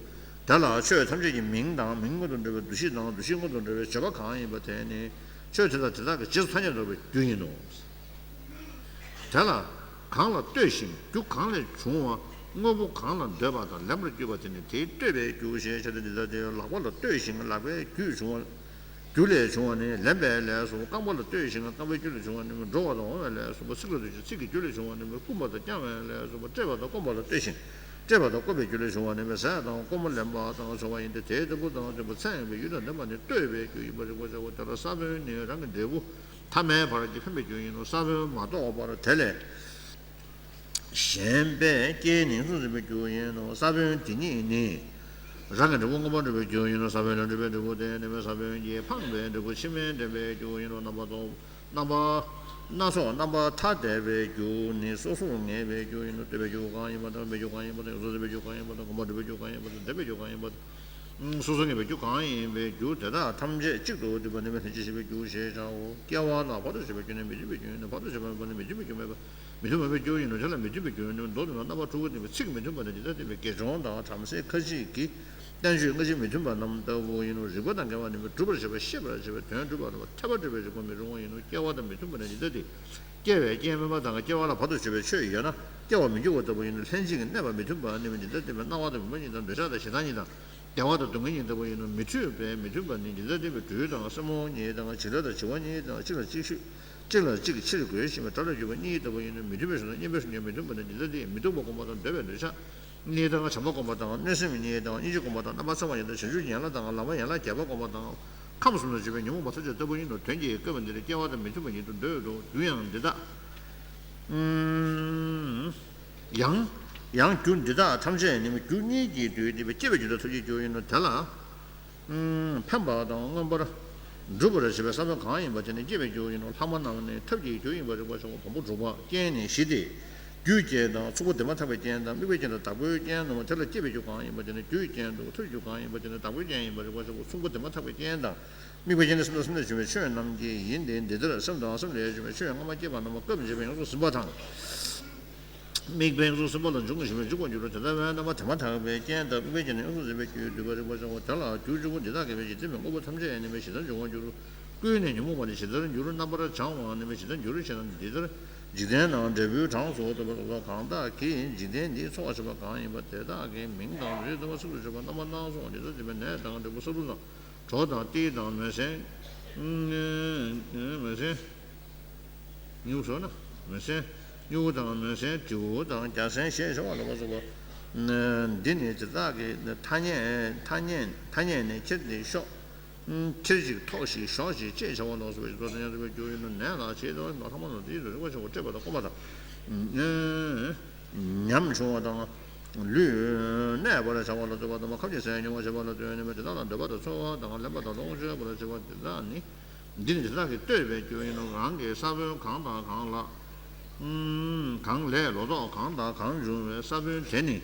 དེ་ལ་ཆོས་ཐམས་ཅད་ཀྱི་མིང་དང་། མིང་མངོན་དུ་འགྲོ་བའི་འདུ་ཤེས་དང་། འདུ་ཤེས་མངོན་དུ་འགྲོ་བའི་བརྗོད་པ་གང་ཡིན་པ་དེ་ནི་ཆོས་དེ་དག་དེ་དག་གི་རྗེས་སུ་ཐ་སྙད་འདོགས་པའི་རྒྱུ་ཡིན་ནོ། དེ་ལ་གང་ལ་ལྟོས་ཤིང་། རྒྱུ་གང་ལས་བྱུང་བ། དངོས་པོ་གང་ལ་འདོད་པ་དང་ལེན་པར་གྱུར་པ་དེ་ནི་དེའི་ལྟོས་པའི་རྒྱུ་ཞེས་བྱ་སྟེ། འདི་ལྟ་སྟེ། ལག་པ་ལ་ལྟོས་ཤིང་ལག་པའི་རྒྱུས་བྱུང་བ། རྒྱུ་ལས་བྱུང་བ་ནི་ལེན་པའི་ལས་སོ། རྐང་པ་ལ་ལྟོས་ཤིང་རྐང་པའི་རྒྱུ་ལས་བྱུང་བ་ནི་འགྲོ་བ་དང་འོང་བའི་ལས་སོ། ཚིག་ལ་ལྟོས་ཤིང་ཚིག་གི་རྒྱུ་ལས་བྱུང་བ་ནི་བསྐུམ་པ་དང་བརྐྱང་བའི་ལས་སོ། བཀྲེས་པ་དང་སྐོམ་པ་ལ་ལྟོས་ཤིང་བཀྲེས་པ་དང་སྐོམ་པའི་རྒྱུ་ལས་བྱུང་བ་ནི་ཟས་དང་སྐོམ་པ་ལེན་པ་དང་སྦྱོར་བ་ཡིན་ཏེ། དེ་ལྟ་བུ་དང་མཐུན་པ་ཚད་མེད་པའི་ཡུལ་དང་ལྡན་པ་ནི་ལྟོས་པའི་རྒྱུ་ཡིན་པར་རིག་པར་བྱའོ། དེ་ལ་ས་བོན་ནི་རང་གི་འབྲས་བུ་ཐ་མའི་བར་གྱི་འཕེན་པའི་རྒྱུ་ཡིན་ནོ། ས་བོན་མ་གཏོགས་པར་དེ་ལས་གཞན་པའི་རྐྱེན་ནི་ཡོངས་སུ་འཛིན་པའི་རྒྱུ་ཡིན་ནོ། ས་བོན་དེ་ཉིད་ནི་རང་གི་འབྲས་བུ་མངོན་པར་འགྲུབ་པའི་རྒྱུ་ཡིན་ནོ། ས་བོན་ལས་འགྲུབ་པའི་འབྲས་བུ་དེ་ནི་ས་བོན་གྱིས་འཕངས་པའི་འབྲས་བུ་ཕྱི་མའི་འདྲེན་པའི་རྒྱུ་ཡིན་ནོ། རྣམ་པ་རྟོག་རྣམ་པ་སྣ་ཚོགས་རྣམ་པར་ཐ་དད་པའི་རྒྱུ་ནི་སོ་སོར་ངེས་པའི་རྒྱུ་ཡིན་ནོ། ལྟོས་པའི་རྒྱུ་གང་ཡིན་པ་དང་། འཕེན་པའི་རྒྱུ་གང་ཡིན་པ་དང་། ཡོངས་སུ་འཛིན་པའི་རྒྱུ་གང་ཡིན་པ་དང་། གོམས་པར་འགྲོ་བའི་རྒྱུ་གང་ཡིན་པ་དང་། ལྡན་པའི་རྒྱུ་གང་ཡིན་པ་དང་། སོ་སོར་ངེས་པའི་རྒྱུ་གང་ཡིན་པའི་རྒྱུ་དེ་དག་ཐམས་ཅད་གཅིག་ཏུ་བསྡུས་པ་ནི་ལྷན་ཅིག་བྱེད་པའི་རྒྱུ་ཞེས་བྱའོ། སྐྱེ་བ་ལ་བར་དུ་གཅོད་པའི་རྒྱུ་ནི་མི་མཐུན་པའི་རྒྱུ་ཡིན་ནོ། བར་དུ་གཅོད་པ་མེད་པ་ནི་མི་མཐུན་པའི་རྒྱུ་མེད་པ། མི་མཐུན་པ་མེད་པའི་རྒྱུ་ཡིན་ནོ། དེ་ལ་མི་མཐུན་པའི་རྒྱུ་ཡིན་ནོ། མདོར་བསྡུ་ན་རྣམ་པ་དྲུག་པོ་སྟོན་པའི་ཚིག་མི་མཐུན་པ་དང་འདི་ལྟ་སྟེ། དགེ་སྦྱོར་དང་བྲམ་ཟེ་ཁ་ཅིག་གིས་བསྟན་བཅོས་སྔ་ཕྱི་མི་མཐུན་པ་རྣམས་ལྟ་བུ་ཡིན་ནོ། རིགས་པ་དང་འགལ་བ་ནི་སྒྲུབ་པར་བྱེད་པ་ཤེས་པར་བྱེད་པའི་དོན་སྒྲུབ་པ་རྣམས་འཐད་པར་སྒྲུབ་པའི་རིགས་པ་མི་རུང་བ་ཡིན་ནོ། སྐྱེ་བ་དང་མི་མཐུན་པ་ནི་འདི་ལྟ་སྟེ། སྐྱེ་བའི་རྐྱེན་སྨོན་པ་དང་སྐྱེ་བ་ལ་བར་དུ་གཅོད་པའི་ཆོས་ཡོད་ན་སྐྱེ་བ་མི་འགྱུར་བ་ལྟ་བུ་ཡིན་ནོ། ལྷན་ཅིག་གི་གནས་པ་མི་མཐུན་པ་ནི་འདི་ལྟ་སྟེ། སྣང་བ་དང་མུན་པ་གཉིས་དང་འདོད་ཆགས་དང་ཞེ་སྡང་གཉིས་དང་། བདེ་བ་དང་སྡུག་བསྔལ་གཉིས་ལྟ་བུ་ཡིན་ནོ། མི་མཐུན་པའི་མི་མཐུན་པ་ནི་འདི་ལྟ་སྟེ། དྲོད་དང་སྲིན་མོ་གཉིས་དང་། བྱི་ལ་དང་བྱི་བ་གཉིས་དང་། གཅིག་ལ་གཅིག་ཤོས་གཅིག་ལ་གཅིག་གི་ཕྱིར་རྒོལ་བཞིན་པའི་དགྲ་ལ་གྱུར་པ་གཉིས་ལྟ་བུ་ཡིན་ནོ། མི་མཐུན་པའི་གཞོན་ནུ་དང་མཉམ་པའི་གཞོན་སྐྱེས་མི་མཐུན་པ་ནི་འདི་ལྟ་སྟེ། མི་སྡུག་པ་སྒོམ་པ་དང་འདོད་པའི་འདོད་ཆགས་གཉིས་དང་། བྱམས་པ་སྒོམ་པ་དང་གནོད་སེམས་གཉིས་དང་། སྙིང་རྗེ་སྒོམ་པ་དང་རྣམ་པ་ཚངས་པ་གཉིས་དང་། བྱང་ཆུབ་ཀྱི་ཡན་ལག་དང་ལམ་ཡན་ལག་བརྒྱད་པ་སྒོམ་པ་དང་། ཁམས་གསུམ་དུ་སྤྱོད་པའི་ཉོན་མོངས་པ་ཐམས་ཅད་ལྟ་བུ་ཡིན་ནོ། དོན་གྱིས་བསྐལ་པ་འདིར་སྐྱེ་བ་དང་མི་མཐུན་པ་ཉིད་དུ་འདོད་དོ། རྒྱུ་ཡང་འདི་དག་ཡང་། ཡང་རྒྱུ་འདི་དག་ཐམས་ཅད་ནི་རྒྱུ་གཉིས་ཀྱིས་བསྡུས་ཏེ། སྐྱེ་བའི་རྒྱུ་དང་ཐབས་ཀྱི་རྒྱུ་ཡིན་ནོ། དེ་ལ་འཕེན་པ་དང་མངོན་པར་འགྲུབ་པར་བྱེད་པའི་ས་བོན་གང་ཡིན་པ་དེ་ནི་སྐྱེ་བའི་རྒྱུ་ཡིན་ནོ། ལྷག་མ་རྣམས་ནི་ཐབས་ཀྱི་རྒྱུ་ཡིན་པར་རིག་པར་བྱའོ། བམ་པོ་དྲུག་པ། རྐྱེན་ནི་བཞི་སྟེ། རྒྱུའི་རྐྱེན་དང་། ཚོགས་པ་དེ་མ་ཐག་པའི་རྐྱེན་དང་། དམིགས་པའི་རྐྱེན་དང་། བདག་པོའི་རྐྱེན་ནོ། དེ་ལ་སྐྱེ་བའི་རྒྱུ་གང་ཡིན་པ་དེ་ནི་རྒྱུའི་རྐྱེན་དང་། ཐབས་ཀྱི་རྒྱུ་གང་ཡིན་པ་དེ་ནི་བདག་པོའི་རྐྱེན་ཡིན་པར་རིག་པར་བྱའོ། ཚོགས་པ་དེ་མ་ཐག་པའི་རྐྱེན་དང་། དམིགས་པའི་རྐྱེན་ནི་སེམས་དང་སེམས་ལས་བྱུང་བའི་ཆོས་རྣམས་ཀྱིས་ཡིན་ཏེ། འདི་ལྟར་སེམས་དང་སེམས་ལས་བྱུང་བའི་ཆོས་སྔ་མ་སྐྱེས་པ་རྣམས་སྐབས་འབྱེད་པའི་ཡོངས་སུ་ཟིན་པ་དང་། དམིགས་པའི་ཡོངས་སུ་ཟིན་པ་ལ་འབྱུང་ཞིང་འཇུག་པར་འགྱུར་རོ། དེ་ལྟ་བས་རྣམ་པ་དེ་མ་ཐག་པའི་རྐྱེན་དང་། དམིགས་པའི་རྐྱེན་ནི་ཡོངས་སུ་ཟིན་པའི་རྒྱུས་བསྡུས་པར་རིག་པར་བྱའོ། དེ་ལ་རྒྱུ་བཅུ་པོ་འདི་དག་གིས་འཇིག་རྟེན་པའི་དངོས་པོ་ཐམས་ཅད་ནི་ཞེ་སྡང་འབྱུང་བར་འགྱུར། ཀུན་ནས་ཉོན་མོངས་པ་ནི་ཇི་ལྟར་འགྱུར། རྣམ་པར་བྱང་བ་ནི་ཇི་ལྟར་འགྱུར་ཞེ་ན། འདི་ལྟར་འཇིག་རྟེན་ན་འབྲས་བུའི་གྲངས་སུ་བསྟོད་པ་སོགས་གང་དག་གིས་འཇིག་རྟེན་འདིའི་འཚོ་བ་བྱེད་པ་གང་ཡིན་པ་དེ་དག་གི་མིང་དང་རིགས་དང་ཚིགས་སུ་བཅད་པ་རྣམ་པ་སྣ་ཚོགས་འདི་ལྟར་བསྟན་པའི་ནད་དང་འབྲས་བུ་སྲབ་རུ་དང་། གྲོ་དང་ཏིལ་དང་མོན་སྲན། མོན་སྲན། སྨྱུ་གུ་ཟེར་ན། མོན་སྲན། སྨྱུ་གུ་དང་མོན་སྲན། དྲེའུ་དང་རྒྱ་སྲན་ཞེས་བྱ་བ་ལ་སོགས་པ། འདི་ནི་དེ་དག་གི་ཐ་སྙད། ཐ་སྙད། ཐ་སྙད་ནི་ཁྱེར་ཏེ་ཤོག་ཁྱེར་ཅིག་ཐོགས་ཤིག་ཞོག་ཅིག་ཅེས་བྱ་བ་ལ་སོགས་པའི་ཚིག་དོན་ཉམས་སུ་ལེན་པའི་རྒྱུ་ཡིན་ནོ། ནད་ལ་བྱེད་དོ། ལྷག་མ་རྣམས་དེའི་དུས་སུ་རིག་པར་བྱའོ། བཀྲེས་པ་དང་སྐོམ་པ་དང་། ཉམ་ཆུང་བ་དང་། ལུས་གནས་པར་བྱ་བ་ལ་བརྩོན་པ་དང་། ཁམས་ཀྱི་ཟས་མྱོང་བར་བྱེད་པ་ལ་བརྩོན་ནུས་པ། དེ་དག་ལ་འདོད་པ་དང་ཚོར་བ་དང་ལེན་པ་དང་ལོངས་སྤྱོད་པར་བྱེད་པ་འདི་དག་ནི། འདི་ནི་དེ་དག་གི་ལྟོས་པའི་རྒྱུ་ཡིན་ནོ། རང་གི་ས་བོན་གང་དང་གང་ལ། གང་ལས་ལོག་རྟོག་གང་དང་གང་འབྱུང་བའི་ས་བོན་དེ་ནི།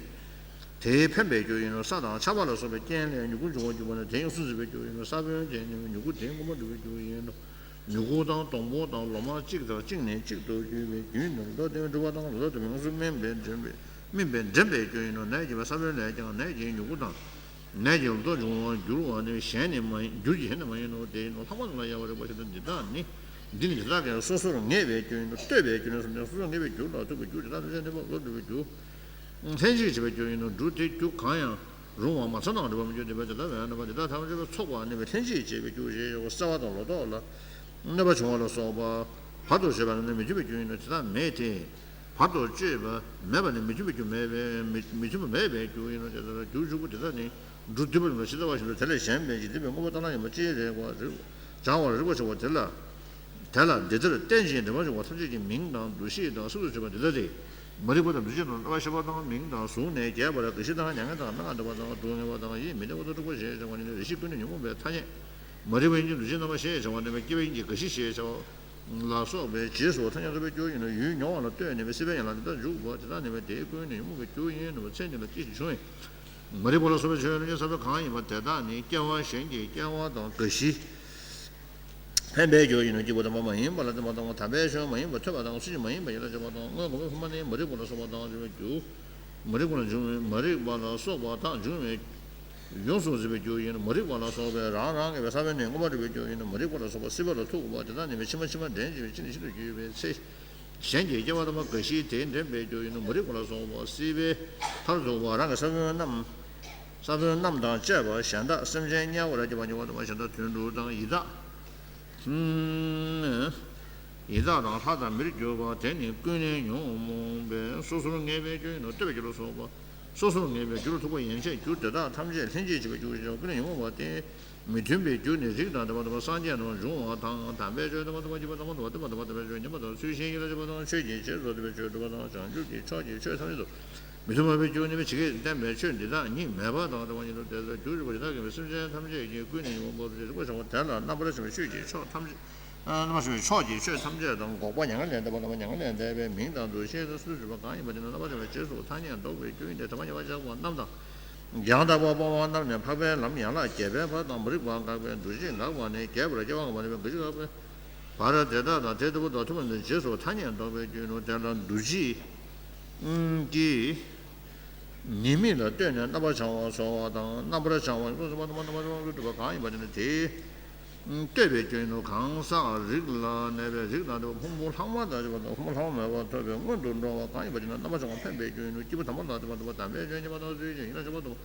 དེའི་འཕེན་པའི་རྒྱུ་ཡིན་ནོ། ས་དང་ཆར་པ་ལ་སོགས་པའི་རྐྱེན་ལས་མྱུ་གུ་འབྱུང་བར་འགྱུར་བ་ནི་དེ་ཡོངས་སུ་འཛིན་པའི་རྒྱུ་ཡིན་ནོ། ས་བོན་དེ་ནི་མྱུ་གུ་དེ་མངོན་པར་འགྲུབ་པའི་རྒྱུ་ཡིན་ནོ། མྱུ་གུ་དང་སྡོང་པོ་དང་ལོ་མ་གཅིག་དང་གཅིག་ནས་གཅིག་ཏུ་བརྒྱུད་པའི་རྒྱུན་དུ་ལོ་ཏོག་དེ་འགྲུབ་པ་དང་། ལོ་ཏོག་དེ་ཡོངས་སུ་སྨིན་པའི་འདྲེན་པའི་སྨིན་པའི་འདྲེན་པའི་རྒྱུ་ཡིན་ནོ། ནད་ཀྱི་ས་བོན་ལས་ཀྱང་ནད་ཀྱི་མྱུ་གུ་དང་། ནད་ཀྱི་ལོ་ཏོག་འབྱུང་བར་འགྱུར་བ་ནི་གཞན་ནི་མ་ཡིན། འགྱུར་གྱི་གཞན་ནི་མ་ཡིན་ནོ། དེ་ཡིན་ནོ། ལྷག་མ་རྣམས་ལ་ཡལ་བར་རིག་པར་བྱེད་དོ། འདི་དག་ནི། འདི་ནི་དེ་དག་གི་སོ་སོར་ངེས་པའི་རྒྱུ་ཡིན་ནོ། ལྟོས་པའི་རྒྱུ་ནི་སོ་སོར་ངེས་པའི་རྒྱུ་ལ་ཐུག་པའི་རྒྱུ། དེ་དག་ཐམས་ཅད་ནི་ལོག་འགྲོ་བའི་རྒྱུ། ལྷན་ཅིག་བྱེད་པའི་རྒྱུ་ཡིན་ནོ། འབྲུ་དེ་རྒྱུ་གང་ཡང་རུང་བ་མ་ཚང་དང་འབྲེལ་བ་མི་འགྱུར་ཏེ། བྱེད་པ་དེ་དག་པའི་རྣམ་པ་དེ་དག་ཐམས་ཅད་ཚོགས་པ་གནས་པའི་ལྷན་ཅིག་བྱེད་པའི་རྒྱུ་ཞེས་བྱ་བ་སེལ་བ་དང་ལོག་རྟོག་ལ་གནོད་པ་བྱུང་བ་ལ་སོགས་པ་བར་དུ་གཅོད་པ་ནི་མི་མཐུན་པའི་རྒྱུ་ཡིན་ནོ། དེ་དག་མེད་དེ། བར་དུ་གཅོད་པ་མེད་པ་ནི་མི་མཐུན་པའི་རྒྱུ་མེད་པས། མི་མི་མཐུན་པ་མེད་པའི་རྒྱུ་ཡིན་ནོ། དེ་ལྟར་རྒྱུ་བཅུ་པོ་དེ་དག་ནི་འབྲུ་འདུས་པ་ལ་ཇི་ལྟ་བ་བཞིན་དུ་དེ་ལས་གཞན་པའི་འཇིག་རྟེན་པའི་དངོས་པོ་ལྟར་སྣང་ཡིན་པ་ཅི་རིགས་པ་རིགས་སྦྱང་བར་རིགས་པ་ཆེ་བ་དེ་ལ། དེ་ལ་འདི་ལྟར་རྟེན་ཅིང་འབྲེལ་པར་འབྱུང་བ་ཐམས་ཅད་ཀྱི་མིང་དང་འདུ་ཤེས་དང་སོ་སོར་གྱུར་པ་འདི་ལྟ་སྟེ། མ་རིག་པ་དང་འདུ་བྱེད་རྣམས་རྣམ་པར་ཤེས་པ་དང་མིང་དང་གཟུགས་ནས་རྒྱས་པར་རྒ་ཤི་དང་མྱ་ངན་དང་སྣ་ལྔ་འདོད་པ་དང་སྡུག་བསྔལ་བ་དང་ཡིད་མི་བདེ་བ་དང་འཁྲུག་པ་ཞེས་བྱ་བ་ནི་རེ་ཞིག་ཀུན་ནས་ཉོན་མོངས་པའི་ཐ་སྙད། མ་རིག་པ་ཡིན་གྱི་འདུ་བྱེད་རྣམ་པ་ཞེས་བྱ་བ་ནི་སྐྱེ་བ་ཡིན་གྱི་རྒ་ཤི་ཞེས་བྱ་བ་ལ་སོགས་པའི་རྗེས་སུ་ཐ་སྙད་འཇོག་པའི་རྒྱུ་ཡིན་ནོ། ཡུལ་མྱོང་བ་ལ་ལྟོས་ནས་སྲིད་པའི་ཡན་ལག་འདི་དག་འཇུག་པ་དེ་དག་ནི་དེ་ཀུན་ནས་ཉོན་མོངས་པའི་རྒྱུ་ཡིན་ནོ། ཚེ་འདི་ལ་སྐྱེ་ཞིང་འབྱུང་བའི། མ་རིག་པ་ལ་སོགས་པའི་ཆོས་ཉིད་ཟབ་པོ་གང་ཡིན་པ་དེ་དག་ནི་སྐྱེ་བ་གཞན་གྱི་སྐྱེ་བ་དང་རྒ་ཤི་འཕེན་པའི་རྒྱུ་ཡིན་ནོ། སྐྱེས་བུ་དམ་པ་མ་ཡིན་པ་ལ་བརྟེན་པ་དང་། དམ་པའི་ཆོས་མ་ཡིན་པ་ཐོས་པ་དང་། སུ་ཞིག་མ་ཡིན་པ་ཡིད་ལ་བྱེད་པ་དང་། སྔོན་གོམས་པའི་ཕུང་པོ་ནི་མ་རིག་པ་ལ་སོགས་པ་དང་འབྲེལ་བའི་རྒྱུ། མ་རིག་པ་ལ་འབྱུང་བའི་མ་རིག་པ་ལ་སོགས་པ་དག་འབྱུང་བའི་ཡོངས་སུ་འཛིན་པའི་རྒྱུ་ཡིན་ནོ། མ་རིག་པ་ལ་སོགས་པའི་རང་རང་གི་ས་བོན་ནི་མངོན་པར་འགྲུབ་པའི་རྒྱུ་ཡིན་ནོ། མ་རིག་པ་ལ་སོགས་པ་སྲིད་པ་ལ་ཐུག་པ་དེ་དག་ནི་ཕྱི་མ་ཕྱི་མ་འདྲེན་བྱེད་པའི་ཕྱི་ནས་ཕྱི་དུ་གྱུར་པའི་ཚེ། གཞན་གྱི་སྐྱེ་བ་དམ་པ་རྒ་ཤིས་དེ་འདྲེན་པའི་རྒྱུ་ཡིན་ནོ། མ་རིག་པ་ལ་སོགས་པ་སྲིད་པའི་མཐར་ཐུག་པ་རང་གི་ས་བོན་རྣམས། ས་བོན་རྣམས་དང་བཅས་པ་གཞན་དག་སེམས་ཅན་དམྱལ་བར་སྐྱེ་བར་འགྱུར་བ་དམ་པ་གཞན་དག་དུད་འགྲོ་དང་ཡི་དྭགས། ཡི་དྭགས་དང་ལྷ་དང་མིར་གྱུར་པ་དེ་ནི་ཀུན་ནས་ཉོན་མོངས་པས་སོ་སོར་ངེས་པའི་རྒྱུ་ཡིན་ནོ། ལྟོས་པའི་རྒྱུ་ལ་སོགས་པ། སོ་སོར་ངེས་པའི་རྒྱུ་ལ་ཐུག་པ་ཡན་ཆད་རྒྱུ་དེ་དག་ཐམས་ཅད་ལྷན་ཅིག་བྱེད་པའི་རྒྱུ་ཞེས་བྱ་བ་ཀུན་ནས་ཉོན་མོངས་པ་སྟེ། མི་མཐུན་པའི་རྒྱུ་ནི་རིགས་དང་ལྡན་པ་དམ་པ་སངས་རྒྱས་རྣམས་འབྱུང་བ་དང་། དམ་པའི་ཆོས་དམ་པ་དམ་པ་སྤྱོད་པ་དམ་པ་ཐོས་པ་དམ་པ་དམ་པ་འདུལ་བ་དམ་པའི་ཆོས་ཉན་པ་དང་། ཚུལ་བཞིན་ཡིད་ལ་བྱེད་པ་དང་། ཆོས་ཀྱི་རྗེས་སུ་བདག་པའི་ཆོས་སྒྲུབ་པ་དང་། བྱང་ཆུབ་ཀྱི་ཕྱོགས་ཀྱི་ཆོས་ཐམས་ཅད་དུ་མི་མཐུན་པ་མེད་པའི་རྒྱུ་ནི་ཇི་སྐད་བསྟན་པའི་ཆོས་འདི་དག་ཉིད་མེད་པ་དང་། དེ་བ་ཉིད་དུ་དེ་ལྟར་རྒྱུ་བཅུ་པོ་དེ་དག་གིས་སེམས་ཅན་ཐམས་ཅད་ཀྱི་ཀུན་ནས་ཉོན་མོངས་པ་རིག་པ་བྱང་བ་དེ་ལ་རྣམ་པར་ཕྱེ་བའི་ཆོས་ཀྱི་མཆོག་ཐམས་ཅད། རྣམ་པར་ཕྱེ་བའི་ཕྱོགས་ཀྱི་ཆོས་ཐམས་ཅད་དང་། འགོག་པ་མྱ་ངན་ལས་འདས་པ་དང་། མྱ་ངན་ལས་འདས་པའི་མིང་དང་འདུ་ཤེས་དང་སོ་སོར་གྱུར་པ་གང་ཡིན་པ་དེ་ནི་རྣམ་པར་ཕྱེ་བའི་རྗེས་སུ་ཐ་སྙད་འདོགས་པའི་རྒྱུ་ཡིན་ཏེ། དྲི་མ་ཉེ་བར་བཞག་པ་རྣམས་དང་། རྒྱང་དག་པར་སྤོང་བ་རྣམས་ནི་འཕགས་པའི་ལམ་ཡན་ལག་བརྒྱད་པའི་བར་དང་། མ་རིག་པ་འགགས་པའི་འདུ་བྱེད་འགགས་པ་ནས་རྒྱས་པར་སྐྱེ་བ་འགགས་པ་ནས་རྒ་ཤི་འགགས་པའི་བར། དེ་དག་དང་དེ་ལྟ་བུ་དག་ཐོབ་པ་ནི་རྗེས་སུ་ཐ་སྙད་འདོགས་པའི་རྒྱུ་ཡིན་ནོ། དེ་ལ་འདུ་བྱེད་ཀྱི་ཉེས་དམིགས་ལ་ལྟོས་ནས་རྣམ་པར་བྱང་བ་ཚོལ་བ་དང་། རྣམ་པར་བྱང་བ་ཡོངས་སུ་ཟིན་པ་དང་། རྣམ་པར་བྱང་བ་ཡོངས་སུ་གྲུབ་པ་གང་ཡིན་པ་དེ་ནི་དེའི་ལྟོས་པའི་རྒྱུ་ཡིན་ནོ། གང་ཟག་རིགས་ལ་གནས་པའི་རིགས་དང་ལྡན་པ་ཕུང་པོ་ལྷག་མ་དང་བཅས་པ་དང་། ཕུང་པོ་ལྷག་མ་མེད་པར་ཐོབ་པའི་སྔོན་དུ་འགྲོ་བ་གང་ཡིན་པ་དེ་ནི་རྣམ་པར་བྱང་བ་འཕེན་པའི་རྒྱུ་ཡིན་ནོ། སྐྱེས་བུ་དམ་པ་ལ་ལྟོས་པ་དང་། དམ་པའི་ཆོས་ཉན་པ་དང་། ཚུལ་བཞིན་ཡིད་ལ་བྱེད་པ་དང་།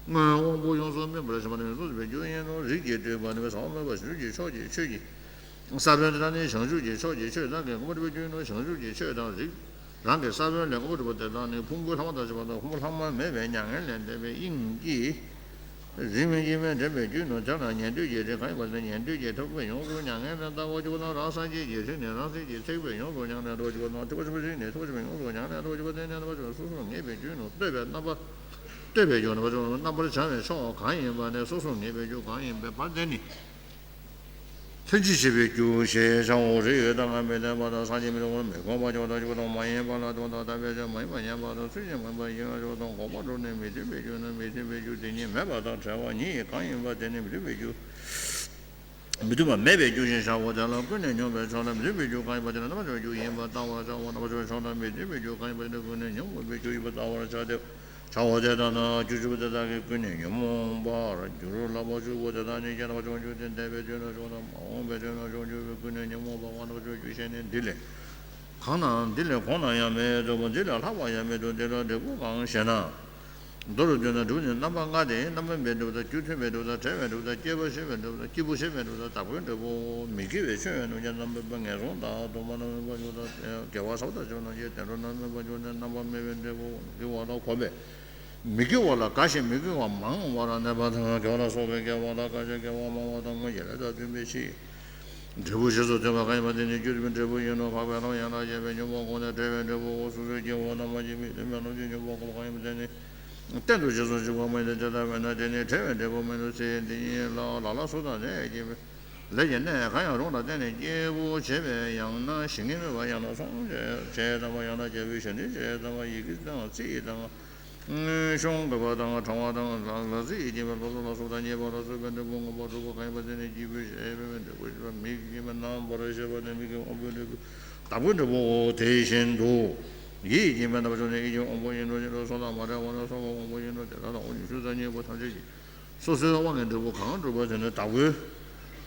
སྔོན་དབང་པོ་ཡོངས་སུ་སྨིན་པར་བྱེད་པ་ནི་ཡོངས་སུ་ཟིན་པའི་རྒྱུ་ཡིན་ནོ། རིགས་ཀྱི་སྤྲུལ་པ་ནི་ཟབ་མོ་སྨོན་པ་བྱང་ཆུབ་ཀྱི་ཕྱོགས་ཀྱི་ཆོས་ཀྱི་ས་བོན་དེ་དག་ནི་བྱང་ཆུབ་ཀྱི་ཕྱོགས་ཀྱི་ཆོས་རང་གིས་མངོན་པར་འགྲུབ་པའི་རྒྱུ་ཡིན་ནོ། བྱང་ཆུབ་ཀྱི་ཆོས་དང་རིགས་རང་གི་ས་བོན་ལས་མངོན་པར་འགྲུབ་པ་དེ་དག་ནི་ཕུང་པོའི་ལྷག་མ་དང་བཅས་པ་དང་། ཕུང་པོ་ལྷག་མ་མེད་པའི་མྱ་ངན་ལས་འདས་པའི་དབྱིངས་ཀྱི་རིས་མེད་ཀྱི་དབྱིངས་ལས་འདྲེན་པའི་རྒྱུ་ཡིན་ནོ། དེ་ལ་ཉན་ཐོས་ཀྱི་རིགས་གང་ཡིན་པ་དེ་ཉན་ཐོས་ཀྱི་ཐེག་པས་ཡོངས་སུ་མྱ་ངན་ལས་འདའ་བར་གྱུར་པ་དང་། རང་སངས་རྒྱས་ཀྱི་རིགས་ནི་རང་སེམས་ཀྱི་ཐེག་པས་ཡོངས་སུ་མྱ་ངན་ལས་འདའ་བར་གྱུར་པ་དང་། ཐེག་པ་ཆེན་པོའི་རིགས་ནི་ཐེག་པ་ཆེན་པོས་ཡོངས་སུ་མྱ་ངན་ལས་འདའ་བར་གྱུར་པ་དང་། སོ་སོར་ངེས་པའི་རྒྱུ་ཡིན་ནོ། ལྟོས་པའི་རྣམ་པ་ལྟོས་པའི་རྒྱུ་རྣམ་པར་བྱང་བའི་ཕྱོགས་གང་ཡིན་པ་ནི་སོ་སོར་ངེས་པའི་རྒྱུ་གང་ཡིན་པའི་བར་དེ་ནི། ལྷན་ཅིག་བྱེད་པའི་རྒྱུ་ཞེས་བྱའོ། རིགས་དང་མི་ལྡན་པ་དང་། སངས་རྒྱས་མི་འགྲུབ་པ་དང་། མི་ཁོམ་པ་ཅན་དང་། སྐྱེས་བུ་དང་མ་ཡིན་པ་ལ་ལྟོས་པ་དང་། དམ་པའི་ཆོས་མ་ཡིན་པ་དང་། ཚུལ་བཞིན་མ་ཡིན་པ་ཡིད་ལ་བྱེད་པ་དང་། འགོག་པར་འགྲོ་ནས་མི་མཐུན་པའི་རྒྱུ་ནི། མི་མཐུན་པའི་རྒྱུ་དེ་ཉིད་མེད་པ་དང་བྲལ་བ་ཉིད་གང་ཡིན་པ་དེ་ནི་མི་མཐུན་པའི་རྒྱུ། མི་མཐུན་པ་མེད་པའི་རྒྱུ་ཞེས་བྱའོ། དེ་ལ་ཀུན་ནས་སྙོམས་པའི་ཕྱོགས་ལ་མི་མཐུན་པའི་རྒྱུ་གང་ཡིན་པ་དེ་ནི་རྣམ་པར་བྱང་བའི་རྒྱུ་ཡིན་པར་བལྟ་བར་བྱའོ། རྣམ་པར་བྱང་བའི་ཕྱོགས་ལ་མི་མཐུན་པའི་རྒྱུ་གང་ཡིན་པ་དེ་ནི་ཀུན་ནས་སྙོམས་པའི་རྒྱུ་ཡིན་པར་བལྟ་བར་བྱ་སྟེ། བྱའོ། དེ་ལྟ་ན་བཅུ་བཅུ་པོ་དེ་དག་གིས་ཀུན་ནས་ཉོན་མོངས་པར་འགྱུར་ལ། བཅུ་བཅུ་པོ་དེ་དག་ནི་སྐྱེས་རྣམ་པར་བྱང་ཆུབ་སྟེ། འདས་པའི་དུས་རྣམས་བྱང་དང་། མ་འོངས་པའི་དུས་རྣམས་བྱང་ཆུབ་པའི་ཀུན་ནས་ཉོན་མོངས་པ་དབང་རྣམ་པར་བྱང་རྒྱུ་ཤེས་ནས། འདི་ལས་གང་ན་འདི་ལས་གོང་ན་ཡང་མི་ཐོབ་པ། འདི་ལས་ལྷག་པ་ཡང་མི་ཐོབ། འདི་ལ་འབྲས་བུ་གང་ཞེ་ན། མདོར་བསྡུ་ན་སྒྲུབ་ནི་རྣམ་པ་ལྔ་སྟེ། རྣམ་པ་མེད་པའི་སྒྲུབ་དང་། རྒྱུ་མཐུན་པའི་སྒྲུབ་དང་། བྲལ་བའི་སྒྲུབ་དང་། སྐྱེ་བ་ཤེས་པའི་སྒྲུབ་དང་། སྐྱེས་བུ་ཤེས་པའི་སྒྲུབ་དང་། བདག་པོའི་འབྲས་བུའོ། མི་དགེ་བའི་ཆོས་རྣམས་ཀྱང་རྣམ་པར་ངན་སོང་དང་། སྡུག་བསྔལ་རྣམས་སྨོན་པར་འགྱུར་དང་། དགེ་བ་ཟབ་དང་ཆེ་བ་རྣམས་ཀྱང་དེ་འགྲོ་རྣམས་སྨོན་པར་འགྱུར་ནས། རྣམ་པ་མེད་པའི་འབྲས་བུ་དགེ་བ་ལ་གོམས་པས། མི་དགེ་བ་ལ་དགའ་ཞིང་མི་དགེ་བ་མང་བར་གནས་པ་དང་། དགེ་བ་ལ་སོགས་པའི་དགེ་བ་དང་། དགའ་ཞིང་དགེ་བ་མང་བ་དང་། སྔོན་གྱི་ལས་དང་མཐུན་པའི་ཕྱིར། འབྲས་བུ་རྗེས་སུ་མཐུན་པ་གང་ཡིན་པ་དེ་ནི་རྒྱུ་མཐུན་པའི་འབྲས་བུ་ཡིན་ནོ། འཕགས་པའི་ལམ་ཡན་ལག་བརྒྱད་པའི་ཉོན་མོངས་གོག་ནས་བྲལ་བའི་འབྲས་བུའོ། སོ་སོའི་སྐྱེ་བོ་རྣམས་ཀྱིས་མི་མཐུན་པའི་ལམ་གྱི་ཉོན་མོངས་གོག་པ་གང་ཡིན་པ་དེ་ནི་གཏན་དུ་རྗེས་སུ་འཇུག་པ་མ་ཡིན་ཏེ། དེ་ལྟ་བས་ན་དེ་ནི་བྲལ་བའི་འབྲས་བུ་མིན་ནོ། ཚེ་འདི་ཉིད་ལ་ལ་ལ་སོགས་དང་ལས་ཀྱི་ལས་ཀྱི་གནས་གང་ཡང་རུང་ལ་བརྟེན་ནས་སྐྱེས་བུ་བྱེད་པས་ཡང་ན་ཞིང་ཁམས་མོས་པ། ཡང་ན་ཚོང་བྱེད་དང་པ། ཡང་ན་རྒྱལ་པོའི་ཞབས་འདྲེན་བྱེད་དང་པ། ཡི་གེ་དང་རྩིས་དང་། གཞུང་འབྲི་བ་དང་། ཕྲེང་བ་དང་། ལག་རྩལ་བགྱིས་པའི་སློབ་གསོ་ལ་སོགས་དང་། རྙེད་པ་ལ་སོགས་པའི་འབྲས་བུ་མངོན་པར་སྒྲུབ་པ་གང་ཡིན་པ་དེ་ནི་སྐྱེས་བུ་བྱེད་པའི་འབྲས་བུ་ཞེས་པ། མིག་གིས་མཐོང་བར་བྱེད་པ་ནི་མིག་གི་དབང་པོའི་འབྲས་བུ་བདག་པོའི་འབྲས་བུའོ། དེ་བཞིན་དུ་ཡིད་ཀྱིས་མཐོང་བར་བྱེད་པ་ནི་ཡིད་ཀྱི་དབང་པོ་ཡིན་ནོ། ཡིད་ལ་སོགས་དང་མ་བྲལ་བ་ལ་སོགས་པའི་དབང་པོ་ཡིན་ནོ། དེ་དག་ལ་དབང་ཕྱུག་དང་རྙེད་པ་ཐམས་ཅད་ཀྱིས་སོ་སོའི་དབང་གིས་འབྲས་བུ་གང་བསྒྲུབས་པ་དེ་ནི་བདག་པོའི་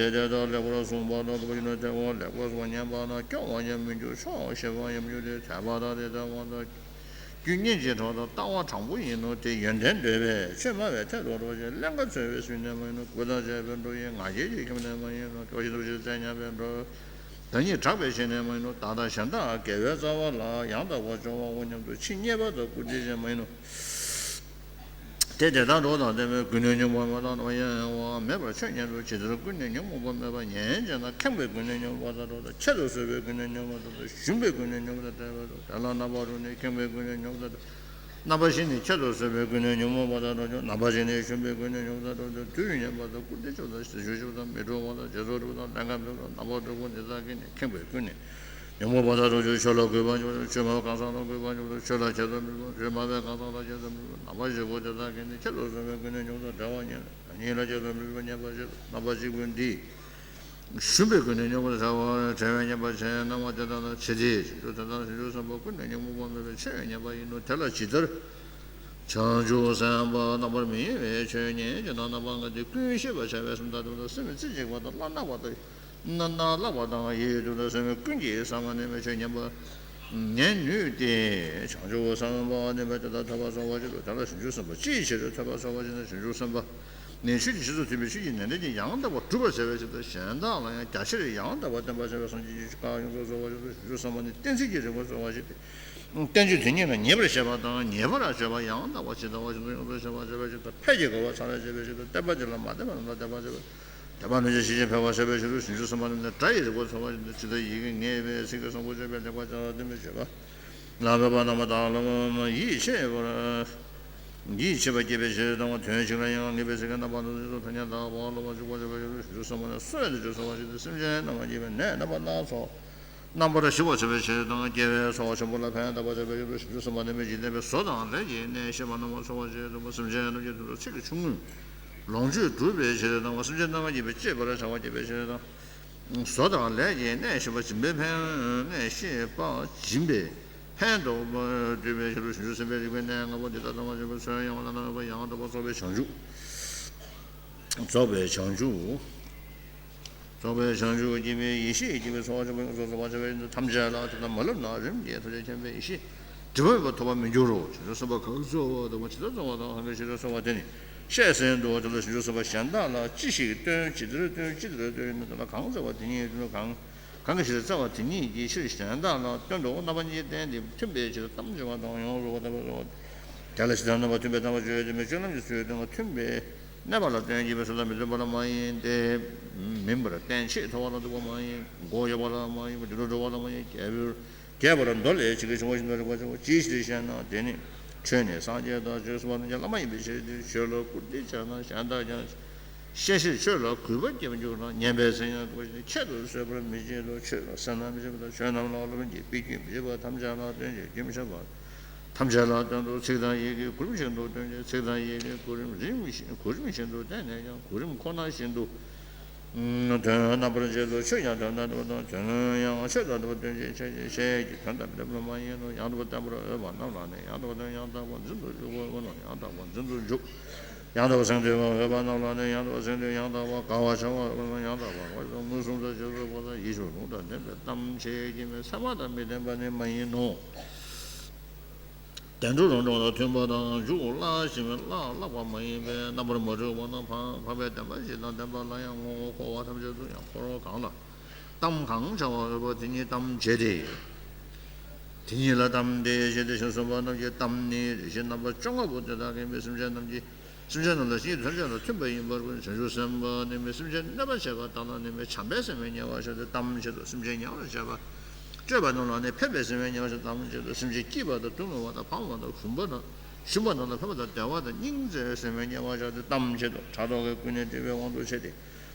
དེ་དེ་ལྟར་ལེགས་པར་གསུངས་པ་ལ་དགོངས་པ་ཡིན་ནོ། དེ་བ་ལེགས་པར་གསུངས་པ་ཉན་པ་ན་སྐྱོ་བ་ཡང་མི་འགྱུར། ཆོག་ཤེས་པ་ཡང་མི་འགྱུར་ཏེ། དད་པ་དང་དེ་ལྟ་བ་དང་། རྒྱུ་སྙིང་རྗེའི་གྲོགས་དང་ལྟ་བ་དྲང་པོ་ཡིན་ནོ། དེ་ཡོན་ཏན་འདོད་པས་ཆོས་སྨྲ་བའི་ཐད་དུ་འགྲོ་ཞིང་། ཀླན་ཀ་འཚོལ་བའི་སུན་ནས་མ་ཡིན་ནོ། མགུ་དང་བཅས་པའི་འགྲོ་ཡི་ང་རྒྱལ་གྱི་ཁྱིམ་ནས་མ་ཡིན་ནོ། སྐྱོ་ཤས་འདུ་ཤེས་རྩད་ཉམས་པའི་འགྲོ། བདག་ཉིད་གྲགས་པའི་ཞེན་ནས་མ་ཡིན་ནོ། བདག་དང་གཞན་དག་དགེ་བའི་རྩ་བ་ལ། ཡང་དག་པར་སྦྱོར་བའོ་སྙམ་དུ། ཕྱིར་རྙེད་པ་དང་བཀུར་སྟི་ཅན་མ་ཡིན་ནོ། དེ་དེ་ལྟར་འགྲོ་དང་ལྡན་པས་ཀུན་ནས་ཉོན་མོངས་པ་དང་ནོར་གཡེང་བ་མེད་པར་ཆོས་ཉན་ཏོ། ཇི་ལྟར་ཀུན་ནས་ཉོན་མོངས་པ་མེད་པ་ཉན་ཅེ་ན། ཁེངས་པས་ཀུན་ནས་ཉོན་མོངས་པ་དང་འགྲོགས་ཏོ། ཁྱད་དུ་གསོད་པས་ཀུན་ནས་ཉོན་མོངས་པ་དང་འགྲོགས་ཏོ། ཞུམ་པས་ཀུན་ནས་ཉོན་མོངས་པ་དང་བྲལ་བ་དང་། དེ་ལ་རྣམ་པ་དྲུག་ནི། ཁེངས་པས་ཀུན་ནས་ཉོན་མོངས་པ་དང་། རྣམ་པ་བཞི་ནི། ཁྱད་དུ་གསོད་པས་ཀུན་ནས་ཉོན་མོངས་པ་དང་འགྲོགས་ཏོ། རྣམ་པ་བཞི་ནི། ཞུམ་པས་ཀུན་ནས་ཉོན་མོངས་པ་དང་འགྲོགས་ཏོ། དུས་ཉན་པ་དང་བཀུར་སྟི་ཆེན་པོ་དང་། ཞབས་ཞུ་ཆེན་པོ་དང་། མི་སྤྲོ་བ་དང་། རྗེས་སུ་སྒྲུབ་པ་དང་། ལྡན་ཁ་འབེབས་དང་། རྣམ་པ་དྲུག་པོ་འདི་དག་གིས་ནི། ཁེངས་པས་ཀུན་ནས་ཉོན་མོངས་པ་དང་འགྲོགས་ཏོ། ཆོས་ལ་གུས་པ་འཇུག་ཏོ། ཆོས་སྨྲ་བའི་གང་ཟག་ལ་གུས་པ་འཇུག་ཏོ། ཆོས་ལ་ཁྱད་དུ་མི་གསོད། ཆོས་སྨྲ་བའི་གང་ཟག་ལ་ཁྱད་དུ་མི་གསོད། རྣམ་པ་བཞི་པོ་འདི་དག་གིས་ནི། ཁྱད་དུ་གསོད་པས་ཀུན་ནས་ཉོན་མོངས་པ་དང་བྲལ་བ་ཉིད་ཉིད་ལ་ཁྱད་དུ་མི་གསོད་པ་ཉན་པར་བྱེད་དོ། རྣམ་པ་བཞི་པོ་འདི། ཞུམ་པས་ཀུན་ནས་ཉོན་མོངས་པ་དང་བྲལ་བ་བྲལ་བས་ཉན་པར་བྱེད། སྣང་བ་དེ་དག་ན་ཇི་སྟེ་བྱང་ཆུབ་དེ་དག་ན་བྱང་ཆུབ་སེམས་དཔའ་ཀུན་ནས་ཉོན་མོངས་པ་མེད་པའི་ཆོས་ཉན་པ་ཡིན་ནོ། དེ་ལ་ཇི་ལྟར་བྱང་ཆུབ་སེམས་དཔའ་རྣམ་པར་མི་གཡེང་བའི་ཆོས་ཉན་ཅེ་ན། རྣམ་པ་ལྔ་སྟེ། ཀུན་ཤེས་པར་བྱ་བའི་སེམས་དང་ལྡན་པ་དང་། སེམས་རྩེ་གཅིག་པ་དང་། བླ་ན་མེད་པ་དང་། རྣ་བ་བླག་པ་དང་། ཡིད་དུ་དང་སེམས་ཀུན་གྱིས་བསམ་པ་ནི་མེད་ཆོས་ཉན་པ་ཉན་ནུས་ཏེ། བྱང་ཆུབ་སེམས་དཔའ་ནི་མེད་དེ་དག་ཐོས་པ་ཚོར་བར་བྱེད་དོ། དེ་ལ་བྱང་ཆུབ་སེམས་དཔའ་ཅིའི་ཕྱིར་ཐོས་པ་ཚོར་བར་བྱེད་ན། བྱང་ཆུབ་སེམས་དཔའ་ནི་ཆོས་ཀྱི་རྗེས་སུ་མཐུན་པའི་ཆོས་ཀྱི་ནན་ཏན་གྱིས་ཡང་དག་པར་སྒྲུབ་པར་བྱ་བའི་ཕྱིར་དང་། གཞན་དག་ལ་ཡང་རྒྱ་ཆེར་ཡང་དག་པར་བསྟན་པར་བྱ་བའི་སངས་རྒྱས་ཀྱི་ཆོས་ཀྱི་ཁ་ཡོངས་སུ་རྫོགས་པར་བྱེད་དོ། བྱང་ཆུབ་སེམས་དཔའ་ནི་གཏན་ཚིགས་ཀྱི་རིགས་པ་ཚོར་བར་བྱེད་དེ། བསྟན་བཅོས་དེ་ཉིད་ལ་ཉེས་པར་བཤད་པ་དང་། ཉེས་པར་བརྗོད་པ། ཡང་དག་པར་ཇི་ལྟ་བ་བཞིན་དུ་ཡོངས་སུ་གསལ་བར་བྱ་བའི་ཕྱིར་དང་། ཕས་ཀྱི་རྒོལ་བ་ཚར་བར་བྱ་བའི་ཕྱིར་དང་། བསྟན་པ་དེ་ལ་མ་བརྟེན་པ་རྣམས་ལ་བརྟེན་པར་བྱ་བའི། བསྟན་པ་རྣམས་ཀྱང་ཞི་ཞིང་འཕེལ་བར་བྱ་བའི་ཕྱིར་དུ། བྱང་ཆུབ་སེམས་དཔའ་རྣམས་ནི་སྒྲ་ཡི་རིགས་པ་ཚོར་བར་བྱེད་དེ། ཇི་ལྟར་ཡི་གེ་ལྔའི་དབྱེ་བས་ཚིག་གི་གསང་ཕུ་བརྗོད་པའི་ལེགས་པར་སྦྱར་བ་བསྟན་པའི་བརྗོད་པ་ལ་འབད་པ་རྣམ་པར་དག་ལ་ཡིད་ཆེས་པར། ཡིད་ཆེས་པ་སྐྱེད་པའི་ཕྱིར་དང་། དོན་གཅིག་ལ་ཡང་ངེས་པའི་ཚིག་གི་རྣམ་པ་རྣམས་སོ་སོར་ཕན་ཉེར་བརྟག་པ་སློབ་པར་འཇུག་པར་བྱ་བའི་ཕྱིར་དུ། བྱང་ཆུབ་སེམས་དཔའ་ནི་གསོ་བའི་དོན་བྱེད་ཚོར་བར་བྱེད་དེ། སེམས་ཅན་རྣམས་ལ་བགྱིས་པའི་ནད་རྣམ་པ་སྣ་ཚོགས་རྣམ་པར་ཞི་བར་བྱ་བའི་ཕྱིར་དང་། སྐྱེ་བའི་ཚོགས་ཆེན་པོ་ལ་ཕན་བཏགས་པར་བྱ་བའི་ཕྱིར་དུ། བྱང་ཆུབ་སེམས་དཔའ་ནི་མི་འཇིག་རྟེན་པའི་བཟོ་དང་ལས་ཀྱི་གནས་ཤེས་པ་རྣམས་ཚོར་བར་བྱེད་དོ། སེམས་ཅན་རྣམས་ཀྱི་དོན་དུ་ཚིག་གི་ཆུང་ངུས་ལོངས་སྤྱོད་སྒྲུབ་པའི་ཕྱིར་དང་། སེམས་ཅན་རྣམས་ལ་བགྱིས་པའི་གཅེས་པར་བྱ་བ་བགྱིས་པའི་ཕྱིར་དང་། བཟོ་དང་ལས་ཀྱི་གནས་ཤེས་པ་སྦྱིན་པའི་ཕན་གནས་ཤེས་པ་སྦྱིན་པའི་ཕན་འདོགས་པ་སྒྲུབ་པའི་ཕྱིར་དུ། བྱང་ཆུབ་སེམས་དཔའི་རིགས་པའི་གནས་ལྔ་པོ་འདི་དག་ཐམས་ཅད་ཀྱི་ཚོགས་ཡང་བླ་ན་མེད་པ་ཡང་དག་པར་རྫོགས་པའི་བྱང་ཆུབ། རྫོགས་པའི་བྱང་ཆུབ། རྫོགས་པའི་བྱང་ཆུབ་སྐྱེ་བའི་ཡེ་ཤེས་སྐྱེ་བའི་ཚོགས་ཆེན་པོ་ཡོངས་སུ་རྫོགས་པར་བྱ་བའི་ཕྱིར་དུ། ཐམས་ཅད་ལ་དེ་ལྟར་མ་བསླབས་ན་རིམ་གྱིས་ཐམས་ཅད་མཁྱེན་པའི་ཡེ་ཤེས་སྒྲིབ་པ་མེད་པ་ཐོབ་པར་མི་འགྱུར་རོ། བྱང་ཆུབ་སེམས་དཔའ་གང་གིས་གཙོ་བོ་དང་། ཇི་ལྟར་གཙོ་བོ་དང་། གང་གིས་ཇི་ལྟར་གཙོ་བོ་དེ་ནི་བཤད་ཟིན་ཏོ། དེ་ལ་བྱང་ཆུབ་སེམས་དཔའ་གཞན་དག་ལ་ཅི་ཞིག་སྟོན། ཇི་ལྟར་སྟོན། ཅི་ལྟར་སྟོན་ན། དེ་ལ་གང་བརྩེ་བ་དེ་ཉིད་དུ་གང་། གང་གི་ཕྱིར་བརྩེ་བ་དེ་ཉིད་ཀྱི་ཕྱིར་གཞན་དག་ལ་སྟོན་ཏོ། རྣམ་པ་གཉིས་བསྟན་ཏེ་མཐུན་པའི་ཕྱིར་དམ་བཅའ་བ་དང་། ཡོངས་སུ་རྫོགས་པ་དང་། དེ་ལ་ཇི་ལྟར་རྣམ་པར་མཐུན་པའི་དམ་པ་བརྗོད་དེ། མི་སྤྱོད་ལམ་གྱི་ཚུལ་དང་མཐུན་པའི་གནས་པ་ལ་སྟོན་གྱི་མི་སུ་དང་མི་མཐུན་པ་ལ་མ་ཡིན་ཏེ། མིན་པར་བསྟན་ཆེས་མཐོ་བ་ལ་འདུག་པ་མ་ཡིན། མགོ་གཡོགས་པ་ལ་མ་ཡིན་པ། རྒྱུ་དུ་འགྲོ་བ་ལ་མ་ཡིན། རྒྱས་པར་རྒྱས་པར་མདོ་ལས་ཇི་སྐད་བྱུང་བ་བཞིན་དུ་རིག་པར་བྱའོ། ཅི་ཞིག་ཞེ་ན། དེ་ནི་ཆོས་ནི་སངས་རྒྱས་དང་བྱང་ཆུབ་སེམས་དཔའ་རྣམས་ཀྱི་བླ་མ་ཡིན་པའི་ཕྱིར་ཏེ། ཆོས་ལ་བཀུར་སྟི་བྱ་ན་གཞན་དག་ཀྱང་། བཤད་ཕྱིར་ཆོས་ལ་གུས་པ་སྐྱེ་བར་འགྱུར་ན། ཉན་པའི་ཚིག་ཡང་གུས་པ་བྱས་ཏེ། ཁྱད་དུ་གསོད་པར་མི་བྱེད་དོ། ཆོས་ལ་སེར་སྣ་མི་བྱེད་པ་དང་། ཆོས་རྣམས་ལ་སློབ་དཔོན་གྱིས་དཔེ་རྒྱུན་མི་ཆད་པར་ཐམས་ཅད་ལ་སྟོན་ཅིང་རྒྱུན་མི་ཆད་པར་ཐམས་ཅད་ལ་སྟོན་ཏོ། ཚིག་དང་ཡི་གེའི་གོ་རིམ་བཞིན་དུ་སྟོན་ཅིང་། ཚིག་དང་ཡི་གེའི་གོ་རིམ་རིམ་བཞིན་གོ་རིམ་བཞིན་དུ་བསྟན་ནས་ཀྱང་། གོ་རིམ་ཁོ་ན་བཞིན་དུ་ དོན་རྣམ་པར་འབྱེད་དོ། ཆོས་ཀྱང་དོན་དང་ལྡན་པ་དང་། དོན་ཡང་ཆོས་དང་ལྡན་པ་སྟོན་ཅིང་འཆད་ཅིང་བཤད་ཀྱི་དོན་དམ་པའི་ལྡན་པ་མ་ཡིན་ནོ། ཡང་དག་པར་བསྟན་པར་འོས་པ་རྣམས་ལ་ནི། ཡང་དག་པར་སྟོན། ཡང་དག་པར་འཛིན་དུ་འཇུག་པ་དགོས་ནོ། ཡང་དག་པར་འཛིན་དུ་འཇུག་ཡང་དག་པར་གཟེངས་བསྟོད་པར་འོས་པ་རྣམས་ལ་ནི། ཡང་དག་པར་གཟེངས་བསྟོད། ཡང་དག་པར་དགའ་བར་བྱ་བར་འོས་པ། ཡང་དག་པར་དགའ་བར་བྱ་བར་མངོན་སུམ་དུ་རྗེས་སུ་དཔག་པ་དང་ཡིད་བཞིན་ལུང་དང་ལྡན་པའི་གཏམ་འཆད་ཀྱི་མི་ཚད་མ་དང་མི་ལྡན་པ་ནི་མ་ཡིན་ནོ། བདེ་འགྲོ་རང་གྲོལ་དང་མཐུན་པ་དང་། མཇུག་བསླབ་ཞེས་པའི་བསླབ་བསླབ་པ་མ་ཡིན་པས་རྣམ་པར་མ་གྲོལ་བ་དང་། འཕགས་པའི་བདེན་པ་བཞི་དང་ལྡན་པ་ལ་ཡང་ངོ་བོ་འཁོར་བ་ཐམས་ཅད་དུ་ཡང་འཁོར་བ་གང་ལ་གཏམ་གང་བྱ་བར་འོས་པ་དེ་ཉིད་གཏམ་བྱེད་དེ། དེ་ཉིད་ལ་གཏམ་དེ་བྱེད་དེ་ཞེས་གསུངས་པ་རྣམས་ཀྱི་གཏམ་ནི་རིགས་ཤེས་རྣམ་པ་བཅོ་ལྔ་པོ་དེ་དག་གིས་མི་སེམས་ཅན་རྣམས་ཀྱི་སེམས་ཅན་རྣམས་ལ་ཕྱིའི་དོན་ཅན་དང་མཐུན་པ་ཡིན་པར་བྱང་ཆུབ་སེམས་དཔའ་ནི་མི་སེམས་ཅན་གནོད་པར་བྱེད་པ་དག་ལ་ནི་མི་བྱམས་པའི་སེམས་ཉེ་བར་བྱ་སྟེ་གཏམ་བྱེད་དོ། སེམས་ཅན་ཉེ་བར་བྱེད་པ་སྤྱོད་པ་རྣམས་ལ་ནི་ཕན་པའི་སེམས་ཉེ་བར་བྱ་སྟེ་གཏམ་བྱེད་དོ། སེམས་ཅན་སྐྱིད་པ་དང་སྡུག་བསྔལ་བ་དང་ཕམ་པ་དང་ཞུམ་པ་དང་ཞུམ་པ་རྣམས་ལ་ཕན་པ་དང་བདེ་བ་དང་སྙིང་བརྩེ་བའི་སེམས་ཉེ་བར་བྱ་སྟེ་གཏམ་བྱེད་དོ། ཕྲག་དོག་གི་ཀུན་ནས་བྲེལ་བའི་དབང་དུ་བྱས་ཏེ།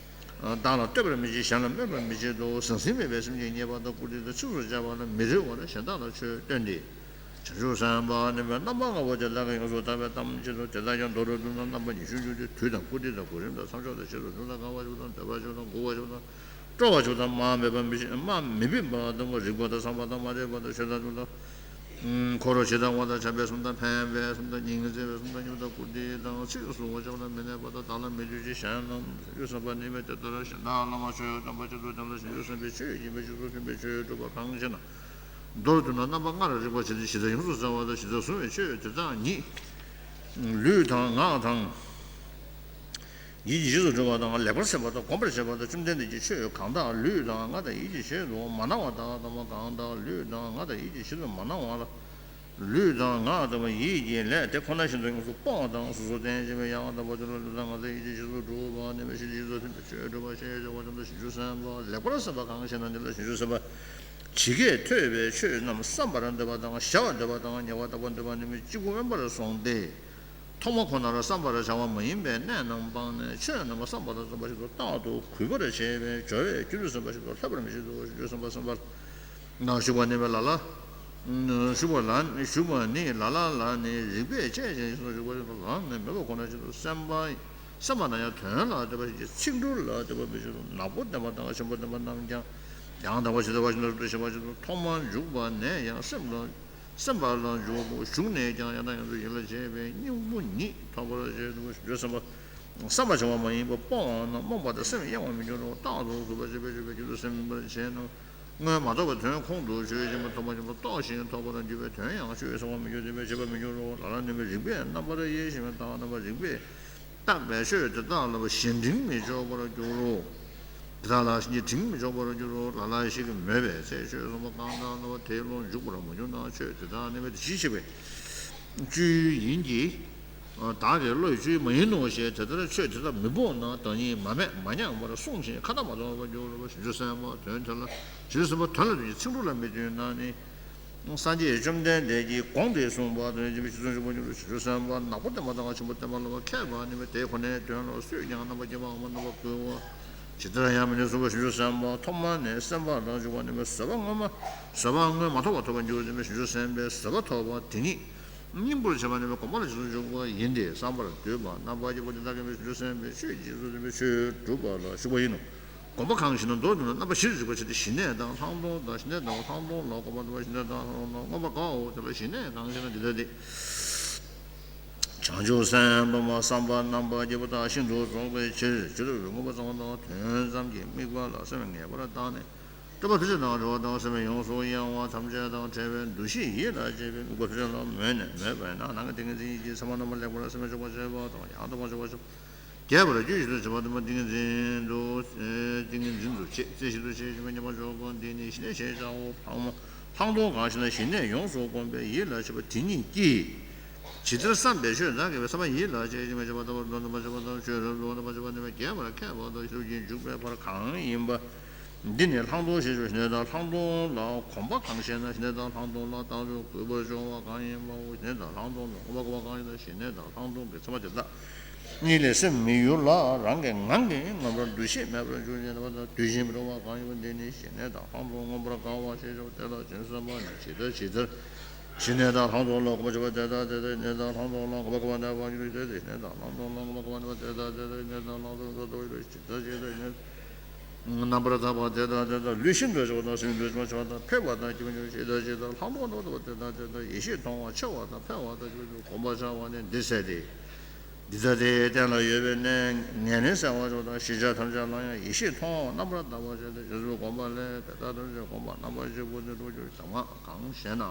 བདག་ལ་བསྟོད་པར་མི་བྱེད། གཞན་ལ་སྨོད་པར་མི་བྱེད་དོ། ཟང་ཟིང་མེད་པའི་སེམས་ཀྱིས་མཉེས་པ་དང་བཀུར་སྟི་དང་ཚིགས་སུ་བཅད་པ་ལ་མི་རིགས་པར་གཞན་དག་ལ་ཆོས་སྟོན་ཏེ། བྱང་ཆུབ་སེམས་དཔའ་ནི་མའི་རྣམ་པ་ལྔ་པོ་དེ་དག་གིས་ཡོངས་སུ་དག་པའི་གཏམ་བྱེད་དོ། དེ་དག་ཀྱང་མདོར་བསྡུ་ན་རྣམ་པ་ཉི་ཤུ་བཅུ་སྟེ། དུས་དང་སྐབས་དུས་དང་གོ་རིམ་དང་མཚམས་ཕྱོགས་དང་ཕྱིས་སུ་འབྱུང་དང་འགག་པ་ཞིག་དང་འདས་པ་ཞིག་དང་འགོར་བ་ཞིག་དང་སྤྲོ་བ་ཞིག་དང་སྨྲ་མི་མི་སྨྲ་མི་ཕན་པ་དང་རིགས་པ་དང་བསམ་པ་དང་མ་རིག་པ་དང་ཆོས་དང་སྒྲུབ་དང་། འཁོར་བར་ཞེ་སྡང་བ་དང་བྱམས་པའི་སེམས་དང་ཕན་པའི་སེམས་དང་སྙིང་བརྩེ་བའི་སེམས་དང་སྙིང་དང་བཀུར་སྟི་དང་ཚིགས་སུ་བཅད་པ་ལ་མི་གནས་པ་དང་བདག་ལ་མི་འཇིགས་ཤིང་གཞན་རྣམས་སུ་འཇིགས་པ་ནི་མེད་དེ། ལྟར་གཞན་དག་བླ་མ་མཆོག་དམ་པ་ཁྱེད་ཚོ་དེ་ལ་བྱང་ཆུབ་སེམས་དཔའི་ཆོས་ཡིན་པས་ཁྱེད་ཚོ་མཐུན་པའི་ཆོས་སྒྲུབ་པ་གང་ཞེ་ན། མདོར་བསྡུ་ན་རྣམ་པ་ལྔར་རིག་པར་བྱེད་དེ། གཞི་རྩ་ཡོངས་སུ་བཙལ་བ་དང་གཞི་རྩ་བཟུང་བའི་ཆོས་དེ་དག་ཉིད། ལུས་དང་ངག་དང་། ཡིད་ཀྱི་རྗེས་སུ་འགྲོ་བ་དང་ལེགས་པར་སེམས་པ་དང་གོམས་པར་བྱེད་པ་དང་བཅོམ་ལྡན་འདས་ཀྱི་ཆོས་གང་དག་ལུས་དང་ངག་དང་ཡིད་ཀྱི་རྗེས་སུ་མ་གནང་བ་དག་དང་། གང་དག་ལུས་དང་ངག་དང་ཡིད་ཀྱི་རྗེས་སུ་མ་གནང་བ་ལ། ལུས་དང་ངག་དང་ཡིད་ཀྱི་ལས་དེ་ཁོ་ན་བཞིན་དུ་ཡོངས་སུ་སྤོང་བ་དང་སོ་སོར་བསྟན་བྱེད་པའི་ཡང་དག་པར་རྟོགས་པའི་ལུས་དང་ངག་དང་ཡིད་ཀྱི་རྗེས་སུ་སྒྲུབ་པ་ནི་མི་ཤེས་རྗེས་སུ་མཐུན་པའི་ཆོས་སྒྲུབ་པ་ཞེས་བྱ་བ་ཙམ་དུ་བྱང་ཆུབ་སེམས་དཔའ། ལེགས་པར་སེམས་པ་གང་ཞེ་ན། འདི་ལ་བྱང་ཆུབ་སེམས་དཔའ་ཇི་སྐད་ཐོས་པའི་ཆོས་རྣམས་བསམ་པར་འདོད་པ་དང་བྱ་བར་འདོད་པ་དང་ཉེ་བར་བརྟག་པར་འདོད་པ་ནི་མི་གཅིག་པུ་དབེན་པར་སོང་སྟེ། ཐོག་མ་ཁོ་ནར་བསམ་པར་བྱ་བ་མ་ཡིན་པའི་གནས་རྣམས་སྤངས་ནས་ཆོས་རྣམས་བསམ་པ་དང་བསམ་པ་བཞིན་དུ་རྟག་ཏུ་གུས་པར་བྱེད་པའི་སྦྱོར་བས་བརྒྱུད་དུ་ཟིན་པ་ཞིག་ཏུ་སླེབས་པར་མི་བྱེད་དོ། བརྒྱུད་ཟིན་པ་བསམ་པ་ན་ཞུགས་པ་ནི་ལ་ལ། ཞུགས་པ་ལ་ཞུགས་པ་ནི་ལ་ལ་ལ་ནི་རིགས་པས་དཔྱད་ཅིང་ཞུགས་པ་ཞིག་ཏུ་ལམ་ནི་མེད་པ་ཁོ་ན་བཞིན་དུ་སེམས་པ་སེམས་པ་ན་ཡང་དོན་ལ་འདོད་པ་ཞིག་གི་ཚིག་འབྲུ་ལ་འདོད་པ་མི་བྱེད་དོ། ནག་པོ་བདེན་པ་དང་ཆེན་པོ་བདེན་པ་རྣམས་ཀྱང་ཡང་དག་པར་ཇི་ལྟ་བ་བཞིན་དུ་རབ་ཏུ་ཞི་བར་བྱེད་དོ། ཐོག་མར་འཇུག་པ་ནས་ཡང་སེམས་ལ། སེམས་པ་ལ་འཇུག་གོ། ཞུགས་ནས་ཀྱང་ཡང་དང་ཡང་དུ་ཡིད་ལ་བྱེད་པའི་སྙིང་པོ་ཉིད་ཐོབ་པར་བྱེད་དོ། བརྗོད་བསམ་པ་བསམ་པར་བྱ་བ་མ་ཡིན་པ་སྤོང་བ་རྣམས་རྨོངས་པ་དང་སེམས་གཡེང་བར་མི་འགྱུར་རོ། རྟག་ཏུ་གུས་པར་བྱེད་པའི་སྤྱོད་པའི་རྒྱུ་དུ་སེམས་པར་བྱེད་རྣམས་སྔོན་མ་ཐོབ་པའི་དོན་ཁོང་དུ་ཆུད་ཅིང་མ་ཐོབ་པ་ཉིད་ལ་རྟོགས་ཤིང་ཐོབ་པར་འགྱུར་བའི་དོན་ཡང་ཆོས་བསམ་པར་མི་འགྱུར་ཏེ་བྱེད་པར་མི་འགྱུར་རོ། ལ་ལ་ནི་མི་རིགས་པས་རྣམ་པར་དབྱེ་ཞིང་བརྟགས་རྣམ་པར་རིགས་པས། བརྟགས་པའི་ཆོས་དེ་དག་ལ་གཞན་དྲིང་མི་འཇོག་པར་འགྱུར་རོ། དེ་དག་ལ་གཞན་གྱིས་དྲིང་མི་འཇོག་པར་འགྱུར་རོ། ལ་ལ་ཞིག་གིས་མོས་པའི་ཚེ་ཆོས་གསུངས་པ་གང་དག་རྣམ་པ་དེ་བློར་འཇུག་པར་མ་གྱུར་ན་ཆོས་དེ་དག་ནི་མེད་དེ་ཇི་ཞིག་པའི་བཅུད་ཡིན་གྱི། བདག་གི་བློ་ཡི་བཅུད་མ་ཡིན་ནོ་ཞེས་དེ་ལྟར་ཆོས་དེ་དག་མི་སྤོང་ན་བདག་ཉིད་མ་སྨད་མ་ཉམས་པར་བསྲུང་ཞིང་ཁ་ཏ་མ་ཐོབ་པར་འགྱུར་རོ། བྱང་ཆུབ་སེམས་དཔའ་དོན་དེ་ལ་བྱང་ཆུབ་སེམས་དཔའ་དོན་ལ་འདོད་ཅིང་ཚིག་འབྲུ་ལ་མི་འདོད་ན་ནི། སངས་རྒྱས་བཅོམ་ལྡན་འདས་ཀྱིས་གོང་དུ་གསུངས་པ་དང་ཇི་ལྟར་ཞིག་གསུངས་པ་ཉིད་དུ་བྱང་ཆུབ་སེམས་དཔའ་ནག་པོ་བདེན་པ་དང་ཆེན་པོ་བདེན་པ་ལ་མཁས་པ་ནི་མེད་དེ་ཁོ་ནའི་དོན་ལ་སུས་ཀྱང་རྣམ་པར་དགྱེས་པའམ་རྣམ་པར་བཀུར་བ་ཇི་ལྟར་ཡང་མི་ནུས་གསུངས་པ། བྱང་ཆུབ་སེམས་དཔའ་ཐོག་མ་ནས་སེམས་པ་ལ་འཇུག་པ་ནི་མེད་བཟོད་པ་སྔོན་མ་བཟོད་པ་སྔོན་མ་ཐོབ་པ་ཐོབ་པར་འགྱུར་ཏེ་མེད་བྱང་ཆུབ་སེམས་དཔའི་བཟོད་པ་ཐོབ་པ་དེ་ཉིད་སྙིང་པོར་བྱས་པ་ནི་མེད་གོམས་པ་ལ་རྗེས་སུ་འཇུག་པ་ཡིན་ཏེ་བསམ་པར་འདོད་པ་རྣམ་པར་དགྱེས་པ་དེ་དག་གིས་མེད་བྱང་ཆུབ་སེམས་དཔའི་ཆོས་ཀྱི་རྗེས་སུ་འཇུག་པའི་ཆོས་སྒྲུབ་པ་ལ་ཞུགས་པ་ཡིན་ནོ། གོམས་པ་གང་ཞིག་ན་མདོར་བསྡུ་ན་རྣམ་པ་བཞིར་འཇིགས་པར་བྱེད་དེ། ཞི་གནས་དང་ལྷག་མཐོང་དང་། ཞི་གནས་དང་ལྷག་མཐོང་ལ་གོམས་པ་འདུན་པ། ཞི་གནས་དང་ལྷག་མཐོང་ལ་མངོན་པར་དགའ་བའོ། དེ་ལ་ཞི་གནས་གང་ཞེ་ན། འདི་ལྟ་སྟེ། བྱང་ཆུབ་སེམས་དཔའ་བསམ་པ་རྣམ་པར་དགྱེས་པ་དག་ཤིན་ཏུ་རྫོགས་པའི་ཕྱིར་ཇི་ལྟར་མངོན་པར་བརྩམས་པ་དང་། དོན་ཙམ་གྱི་དམིགས་པ་ལ་སེམས་ངེས་པར་བརྟགས་ནས། སྤྲོས་པ་ཐམས་ཅད་དང་བྲལ་བ་དང་། སེམས་ཡོངས་སུ་གཡེང་བ་ཐམས་ཅད་དང་བྲལ་བའི་འདུ་ཤེས་ཡིད་ལ་བྱེད་པའི་དམིགས་པ་ཐམས་ཅད་ལ་མོས་ནས། མོས་པས་ན་ནང་གི་ཏིང་ངེ་འཛིན་ཡིད་ཀྱི་ཚད་མ་རྣམ་པར་ལེགས་པར་སེམས་ཤེས་པར་བྱེད་པ་དང་། ཡང་དག་པར་ཤེས་པར་བྱེད་པ། རྒྱས་པར་རྒྱུད་ཤིན་ཏུ་བྱེད་པ་དམ་པ་ཏིང་ངེ་འཛིན་དུ། ཏིང་ངེ་འཛིན་དུ་བྱེད། རྩེ་ཤིན་ཏུ་བྱེད་ཅིང་མཉམ་པར་འཇོག་པ་འདི་ནི་ཞི་གནས་ཞེས་བྱའོ། ལྷག་མ་ལྷག་མཐོང་གང་ཞེ་ན། ཞི་གནས་ཡོངས་སུ་བསྒོམས་པས་ཡིད་ལ་བྱེད་པ་དེ་ཉིད་ཀྱིས། ཇི་ལྟར་བསམ་པའི་ཆོས་དག་གི་བསམ་པ་ཡིད་ལ་བྱེད་ཅིང་བྱེད་པ་ལྟ་བུར་དོན་དམ་པར་བྱེད་པ་དང་། ཆོས་རབ་ཏུ་དམ་པར་བྱེད་པ་ནི་རྒྱས་པར་མཁས་པ་དང་། ཤེས་རབ་ཀྱིས་འཇུག་པའི་བར་གང་ཡིན་པ། འདི་ནི་ལྷག་མཐོང་ཞེས་བྱ། ཞི་གནས་དང་ལྷག་མཐོང་ལ་གོམས་པ་གང་ཞེ་ན། ཞི་གནས་དང་ལྷག་མཐོང་ལ་རྟག་ཏུ་གུས་པར་སྦྱོར་བ་གང་ཡིན་པའོ། ཞི་གནས་དང་ལྷག་མཐོང་ལ་གོམས་པ་གོམས་པ་གང་ཞེ་ན། ཞི་གནས་དང་ལྷག་མཐོང་གི་ཚད་མ་དེ་དག་ཉིད་ལས་སེམས་མི་ཡུལ་ལ་རང་གི་ངང་གིས་མངོན་པར་འདུ་ཤེས་མེད་པར་འགྱུར་ཞེ་ན། དུས་གཞན་སྦྱོར་བ་གང་ཡིན་པ། འདི་ནི་ཞི་གནས་དང་ལྷག་མཐོང་མངོན་པར་དགའ་བ་ཞེས་བྱ་བ་དེ་ལ་བྱང་ཆུབ་སེམས་དཔའ་ནི་ཇི་ལྟར་ཇི་ལྟར། ཞི་གནས་དང་ལྷག་མཐོང་ལ་གོམས་པར་བྱེད་པ་དེ་དག་དེ་ལྟར། ཞི་གནས་དང་ལྷག་མཐོང་ལ་གོམས་པ་གོམས་པ་དེ་དག་དེ་ལྟར། ཞི་གནས་དང་ལྷག་མཐོང་ལ་གོམས་པ་གོམས་པ་དེ་དག་དེ་ལྟར། ཞི་གནས་དང་ལྷག་མཐོང་ལ་གོམས་པ་གོམས་པ་དེ་དག་དེ་ལྟར། རྣམ་པར་ཐར་པ་དེ་དང་དེ་དག་ལུས་ཤིན་ཏུ་ཕྱུག་པ་དང་སེམས་ལུས་ཕྱུག་པ་དང་ཕལ་པ་དང་ཁྱབ་འཇུག་ཇི་ལྟ་ཇི་ལྟར་ལྷག་མཐོང་རྣམ་པར་དེ་དང་དེ་དག་ཡེ་ཤེས་མཐོང་བ་ཆེ་བ་དང་འཕེལ་བ་དང་ཁྱབ་འཇུག་གོམས་པར་བྱ་བ་ནི་འདི་ཟེར་ཏེ། འདི་ལྟ་སྟེ་གཏན་ལ་ཡོད་པའི་གནས་ངན་ལེན་གསལ་བར་གྱུར་ཏོ། ཞི་བྱ་ཐམས་ཅད་ལ་ཡང་ཡེ་ཤེས་མཐོང་རྣམ་པར་དག་པར་བྱས་ཏེ་རྗེས་སུ་བསྒོམས་པ་ལས་དེ་དག་ཐམས་ཅད་བསྒོམས་པ་རྣམ་པ་བཞི་པོ་དེ་འགྲུབ་གྱུར་ཅིག་དང་གང་ཞེ་ན།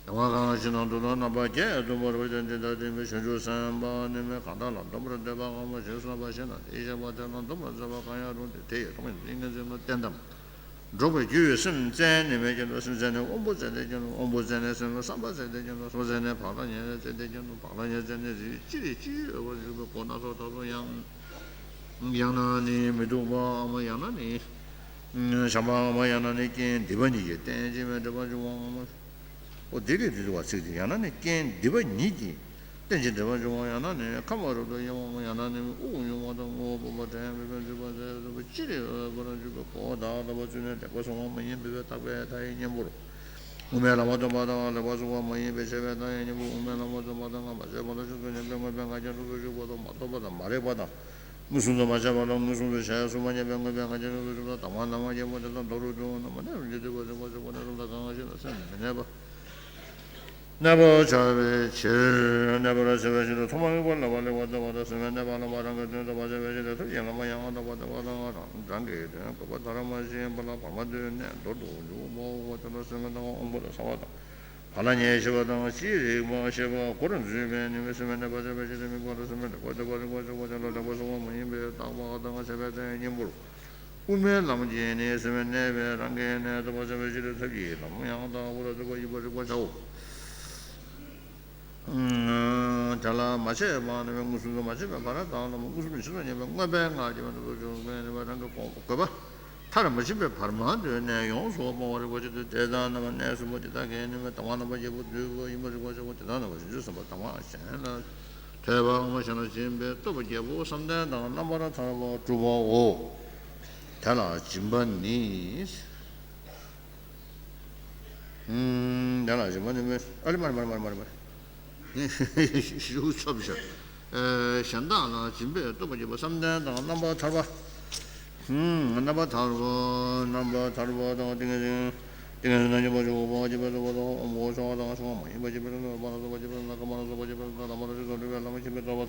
དང་གང་ཞེ་ན་འདུག་ན་རྣམ་པ་བརྒྱད་སྟོན་པར་འོས་ཏེ་འདི་ལྟ་སྟེ་བྱང་ཆུབ་སེམས་དཔའ་ནི་མི་གང་དག་ལ་སྡོམ་པར་འདོད་པའམ་ཞེས་བསམ་པ་ཞེ་ན་དེ་བཞིན་པ་དེ་ལ་སྡོམ་པར་འདོད་པ་གང་ཡང་རུང་སྟེ་དེ་ཡི་ཐོག་མའི་ཏིང་ངེ་འཛིན་ལ་བརྟེན་ཏམ། འགྲོ་བའི་རྒྱུ་ཡི་སེམས་བཙལ་ནས་མེད་ཀྱང་དུ་སེམས་བཙལ་ནས་དབང་པོ་བཙལ་ཏེ་ཀྱང་དུ་དབང་པོ་བཙལ་ནས་སེམས་ལ་བསམ་པ་བཙལ་ཏེ་ཀྱང་དུ་བསམ་པ་བཙལ་ནས་བག་ལ་ཉལ་བཙལ་ཏེ་ཀྱང་དུ་བག་ལ་ཉལ་བཙལ་ནས་རིགས་ཅི་རིགས་ཅི་ཡོད་པར་འཇུག་པའི་སྒོ་སྣ་ཚོགས་དག་ཏུ་ཡང་ཡང་ན་ནི་མི་སྡུག་པའམ་ཡང་ན་ནི་བྱམས་པའམ་ཡང་ན་ནི་རྐྱེན་འདུས་པ་ཉིད་ཀྱིས་རྟེན་ཅིང་འབྲེལ་པར་འབྱུང་བའམ། ཨོ་དེ་ལས་དེ་ཚོ་བ་ཚིག་དེ་ཡང་ན་ནི་རྐྱེན་འདུས་པ་ཉིད་ཀྱིས་རྟེན་ཅིང་འབྲེལ་པར་འབྱུང་བ་ཡང་ན་ནི་ཁམས་རབ་ཏུ་གཡེང་བའམ་ཡང་ན་ནི་དབུགས་དབྱུང་བ་དང་ངོ་བོ་སྤངས་པ་དྲན་པའི་འཇུག་པ་མཛད་སོགས་པ་ཅི་རིགས་ཡོད་པར་འཇུག་པའི་སྒོ་དག་ལ་བ་བཙུན་ནས་ལེགས་པར་གསུངས་པ་མ་ཡིན་པའི་བརྟག་པའི་མཐའ་ཡི་གཉེན་པོར། དབུ་མའི་ལམ་སྟོན་པ་དང་ལེགས་པར་གསུངས་པ་མ་ཡིན་པའི་བཤད་པའི་མཐའ་ཡི་གཉེན་པོ་དབུ་མའི་ལམ་སྟོན་པ་དང་སྔ་མ་བྱས་པ་ལ་ཕྱིས་སུ་ཉན་པའི་མངོན་པའི་ང་རྒྱལ་ལྷུན་གྱིས་ཞུགས་པ་དང་མ་རྟོགས་པ་དང་མ་རིག་པ་དང་། མངོན་སུམ་དུ་མ་བྱས་པ་ལ་མངོན་སུམ་དུ་བྱས་སུ་མ་ཉན་པའི་མངོན་པའི་ང་རྒྱལ་ལྷུན་གྱིས་ཞུགས་པ་དང་མ་རྣམ་པ་གཉིས་པོ་དེ་དག་མདོ་རུ་བསྡུ་བ་ནི་མ་ནས་རུང་གི་སྡུད་པ་རིག་པ་ཞུགས་པ་ནས་རུང་ད་གང་ཞིག་ལ་སེམས་མི་གནས་པ། གནས་པར་བྱ་བའི་ཕྱིར། གནས་པར་བྱ་བའི་ཕྱིར་དུ་ཐོག་མར་དམིགས་པ་ལེགས་པར་ལེགས་པར་བརྟག་པ་དང་སེམས་པའི་གནས་པ་ལ་མ་རང་གི་དོན་དུ་བ་བྱ་བའི་ཕྱིར་དུ་ཐབས་ཀྱི་ལམ་ཡང་དག་པར་བརྟག་པ་དང་རང་གི་དོན་དགག་པ་དག་རང་མ་ཤེས་པ་ལ་བར་མ་དོན་གནས་མདོར་དུ་འཇུག་པའོ། དེ་ལ་སེམས་པའི་གནས་པ་དབང་པོ་དང་ས་བ་དང་། བག་ལ་ཉལ་ཞི་བ་དང་ཅི་རིག་པ་ཞེས་པ་སྒོར་འཛུད་པས་ནི་མི་སེམས་པའི་གནས་པ་བྱ་བའི་ཕྱིར་དུ་དམིགས་པ་ལ་སེམས་པའི་ལེགས་པར་བརྟག་པ་རིག་པར་བྱ་བ་དེ་ལ་ལེགས་པར་གསུངས་པ་མ་ཡིན་པའི་བརྟག་པ་དང་བྱས་པའི་མཐའ་ཡི་གཉེན་པོར། དབུ་མའི་ལམ་གྱིས་ནི་སེམས་པའི་གནས་པའི་རང་གི་གནས་ཐོབ་པར་བྱ་བའི་ཕྱིར་དུ་ཐབས་ཀྱི་ལམ་ཡང་དག་པར་བརྟག་པ་ཡིན་པར་རིག་པར་བྱའོ། དེ་ལ་མ་བྱས་པ་ནི་མངོན་སུམ་དུ་མ་བྱས་པའི་བར་དང་ལམ་མངོན་སུམ་དུ་ཇི་ལྟར་ཉན་པའི་མངོན་པའི་ང་རྒྱལ་མངོན་སུམ་དུ་འཇུག་པའི་ནི་རང་གི་དགོས་པ། མཐར་མ་ཕྱིན་པའི་བར་མ་དོན་ནས་ཡོངས་སུ་སྤང་བར་རིག་པར་བྱེད་དུ་དེ་ལྟར་རྣམ་པ་གནས་གསུམ་པོ་དེ་དག་གི་ནི་མི་དང་བ་རྣམ་པ་བརྒྱད་པོ་འདུས་པ་ཡིན་པར་རིག་པར་བྱའོ། དེ་ལྟར་རྣམ་པ་བཞི་འཇུག་གསུམ་པ་དང་བ་གཞན་ལ་ཐོས་པའམ་གཞན་ལ་སྦྱིན་པའི་སྟོབས་བརྒྱད་པོ་བསམ་གཏན་དང་རྣམ་པར་ཐར་པ་གྲུབ་པའོ། དེ་ལ་སྦྱིན་པ་ནི། དེ་ལ་སྦྱིན་པ་ནི་མི་ཨ་ལི་མ་རེད་མ་རེད་མ་རེད་མ་རེད། ཞུ་ཚབ་བྱ། གཞན་དག་ལ་སྦྱིན་པའི་སྟོབས་བརྒྱད་པོ་བསམ་གཏན་དང་རྣམ་པར་ཐར་པ། རྣམ་པར་ཐར་པ། རྣམ་པར་ཐར་པ་དང་ཏིང་ངེ་འཛིན། ཏིང་ངེ་འཛིན་དང་སྙོམས་པར་འཇུག་པ་སྤྱི་པའི་སྟོབས་དང་དབང་པོ་ཆུང་བ་དང་ཆུང་བ་མ་ཡིན་པ་སྤྱི་པའི་སྟོབས་དང་སྤངས་ལ་སོགས་པ་སྤྱི་པའི་སྟོབས་དང་སྐབས་མ་ལ་སོགས་པ་སྤྱི་པའི་སྟོབས་དང་ལམ་མ་ལ་རྗེས་སུ་འགྲོ་བའི་ལམ་སྤྱི་པའི་སྟོབས།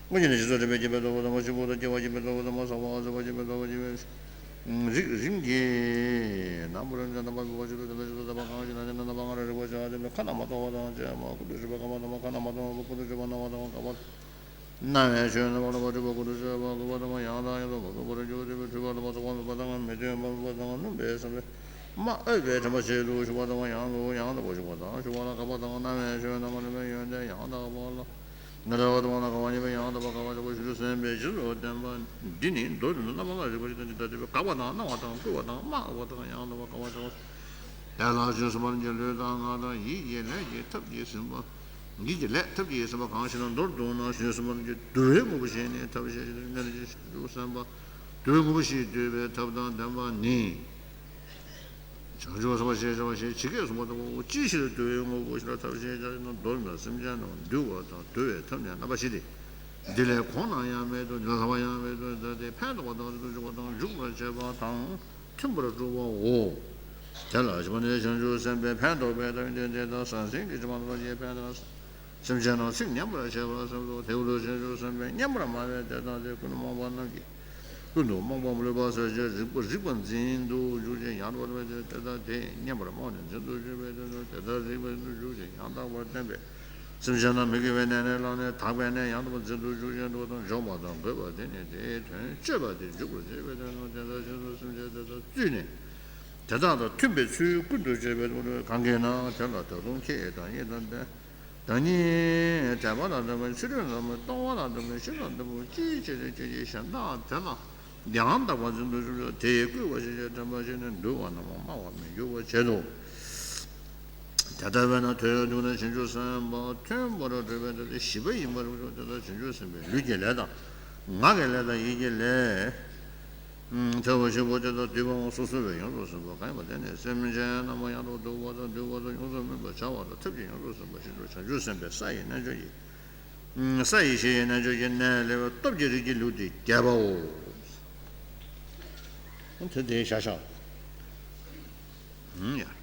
དངོས་གཞི་ནི་རྗེས་སུ་འགྲོ་བའི་སྤྱི་པའི་སྟོབས་དང་མ་ཞིག་པོ་དང་སྐྱེ་བ་སྤྱི་པའི་སྟོབས་དང་མ་བསགས་པ་བསགས་པ་སྤྱི་པའི་སྟོབས་དང་མ་ཞིག་པའི། རིགས་རིམ་གྱིས་རྣམ་པར་རྣམ་པར་སྨིན་པ་ཆོས་སུ་འདོད་པའི་ཆོས་སུ་འདོད་པ་གང་ཞིག་ན་དེ་ནི་རྣམ་པ་ལྔ་རུ་རིག་པར་བྱ་སྟེ་ཁ་ན་མ་ཐོ་བ་དང་བཅས་པ་ཀུན་ཏུ་སྤྱོད་པ་དགག་པ་དང་ཁ་ན་མ་ཐོ་བ་ཀུན་ཏུ་སྤྱོད་པ་སྣང་བ་དང་དགག་པ་སྣང་བའི་ཆོས་རྣམ་པ་ལྔ་རུ་སྤྲུལ་པ་ཀུན་ཏུ་སྤྱོད་པ་དགག་པ་དང་ཡང་དག་ཡང་དུ་མ་རྟོགས་པར་འགྱུར་བ་སྤྲུལ་པའི་འཁྲུལ་པ་རྣམ་པ་ཚོགས་པ་མེད་པ་དང་མི་མཐུན་པ་མེད་པ་དང་ནུབ་པའི་བསམ་པས་མ་འོས་པའི་དྲན་པ་བྱེད་དུ་ཞུགས་པ་དང་ཡང་དུ་ཡང་དག་པར་ཞུགས་པ་དང་ཞུགས་པ་ལ་དགག་པ་དང་སྣང་བའི་ཆོས་རྣམ་པ་ལྔ་རུ་ཡོན་ཏན་ཡང་དག་པ་ལ། ང་རྒྱལ་བ་དང་ན་དགག་པ་ཉེས་པའི་ཡང་དག་པ་དགག་པ་བྱ་བ་ཞུ་རྒྱུ་སེམས་དཔའི་རྗེས་སུ་བསྟན་པ་འདི་ནི་མདོར་བསྡུ་ན་རྣམ་པ་ལྔ་རིག་པ་ཞིག་དང་ཇི་ལྟར་འདོད་པའི་དགག་པ་དང་སྣང་བ་དང་བསྐུལ་བ་དང་སྨྲ་བ་དང་ཡང་དག་པར་དགག་པ་བྱ་བ། དེ་ལ་ཞེས་གསུངས་པ་ལ་ལུས་དང་ངག་དང་ཡིད་ཀྱི་ལས་ཀྱི་ཐབས་ཀྱིས་ཟིན་པ། ཡིད་ཀྱི་ལས་ཐབས་ཀྱིས་ཟིན་པ་གང་ཞེ་ན་མདོར་བསྡུ་ན་ཞེས་གསུངས་པ་ལ་འདུལ་བའི་དངོས་པོ་བཞི་ནི་ཐབས་ཤེས་ཀྱི་གནད་ཀྱི་ཞུ་རྒྱུ་སེམས་པ་འདུལ་བའི་དངོས་པོ་བཞི་འདུལ་བའི་ཐབས་དང་ལྡན་པ་ནི། བྱང་ཆུབ་སེམས་དཔའ་ཞེས་བྱ་བ་ཞེས་ཇི་སྐད་གསུངས་པ་ལྟ་བུ་ཅི་ཕྱིར་འདུལ་བའི་དངོས་པོ་ཞེས་ལ་ཐབས་ཤེས་བྱ་ཞེ་ན་མདོར་ན་སེམས་ཅན་རྣམས་འདུལ་བ་དང་འདུལ་བའི་ཐབས་ནི་རྣམ་པ་བཞི་སྟེ། འདི་ལས་གོང་ན་ཡང་མེད་དོ། འདི་ལ་ལྷག་པ་ཡང་མེད་དོ། འདི་ལྟ་སྟེ་ཕན་འདོགས་པ་དང་རྗེས་སུ་འཇུག་པ་དང་འཇུག་པར་བྱེད་པ་དང་མཐུན་པར་སྒྲུབ་པའོ། དེ་ལ་བཞི་པ་ནི་བྱང་ཆུབ་སེམས་དཔའི་ཕན་འདོགས་པའི་ཐབས་ཡིན་ཏེ། འདི་དག་ཟང་ཟིང་གི་དྲི་མ་ལ་ཡི་ཕན་དང་། སེམས་ཅན་རྣམས་ཚིག་ཉན་པར་བྱེད་པ་སེམས་སོ། དེ་ཀུན་ཏུ་བྱང་ཆུབ་སེམས་དཔའི་སྙན་པར་སྨྲ་བའི་སྡེ་དང་དེ་ཀུན་ཏུ་རྨོངས་པ་རྣམས་ཀྱིས་ཀུན་ཏུ་རྨོངས་པ་མ་ལུས་པ་སེལ་ཕྱིར་རིག་པ་རིག་པ་འཛིན་དུ་འཇུག་ཅིང་ཡང་དག་པར་སྟོན་ཏེ། དེ་ལྟར་དེས་སྙན་པར་སྨྲ་བ་ནི་འཛིན་དུ་འཇུག་པའི་དོན་དུ་དེ་ལྟར་རིག་པ་འཛིན་དུ་འཇུག་ཅིང་ཡང་དག་པར་སྟོན་པས། སེམས་ཅན་རྣམས་མི་དགེ་བའི་གནས་ནས་བླངས་ནས་དག་པའི་གནས་ཡང་དག་པར་འཛིན་དུ་འཇུག་ཅིང་འགྲོ་དང་འཇོམས་པ་དང་འགོད་པ་དེ་ནི་དེའི་དོན་སྤྱོད་པ་སྟེ་འཇུག་པར་བྱེད་པའི་དོན་དུ་དེ་ལྟར་བྱེད་དུ་སེམས་ཅན་དེ་དག་བཙུད་ནས་དེ་དག་དང་མཐུན་པའི་ཚུལ་ཀུན་ཏུ་སྤྱོད་པའི་དོན་དུ་གང་གིས་ན་དེ་ལ་ད་དུང་ཁྱེད་བདག་ཉིད་དང་ལྡན། བདག་ཉིད་དད་པ་དང་ལྡན་པ་ཕྱི་རོལ་ནང་མི་གཏོང་བ་དང་ལྡན་པ་ཕྱི་ནང་ལྡན་པ་ཅིའི་ཕྱིར་ཁྱོད་ཀྱིས་གཞན་དག་དེ་ལ་ཡང་དག་པར་འཛིན་དུ་འཇུག་ཅིང་དེ་ཡིས་བསྐུལ་བ་ཞེས་བྱ་དྲན་པ་བྱས་ནས་འདུལ་བ་རྣམས་སྨྲ་བར་མི་འགྱུར་བར་བྱེད་དོ། དེ་ལྟ་བས་ན་དོན་ཡོད་དུ་ན་བྱང་ཆུབ་སེམས་དཔའ་མཐུན་པར་གྲུབ་པའི་དོན་དེ་ཞི་བ་ཡིན་པར་རིག་པ་དེ་ལྟར་བྱང་ཆུབ་སེམས་དཔའི་ལུས་ཀྱི་ལས་དང་ངག་གི་ལས་དང་ཡིད་ཀྱི་ལས། ཐལ་བ་ཞིག་པོ་དེ་དག་འདུས་པའང་སོ་སོ་བས་ཡོངས་སུ་ཟིན་པ་གང་ཡིན་པ་དེ་ནི་སེམས་ཅན་རྣམས་ཡང་དག་འདུལ་བ་དང་འདུལ་བ་དང་ཡོངས་སུ་སྨིན་པར་བྱ་བ་དང་ཐབས་ཀྱིས་ཡོངས་སུ་ཟིན་པ་ཞེས་བྱ་བྱང་ཆུབ་སེམས་དཔའི་ས་ཡི་རྣལ་འབྱོར་གྱི། ས་ཡི་གཞི་ཡི་རྣལ་འབྱོར་གྱི་གནས་ལས་སྟོབས་ཀྱི་རིགས་ཀྱི་ལུགས་དེ་རྒྱས་པའོ། དེ་དེ་བཞག་བཞག་ཨུམ་ཡ།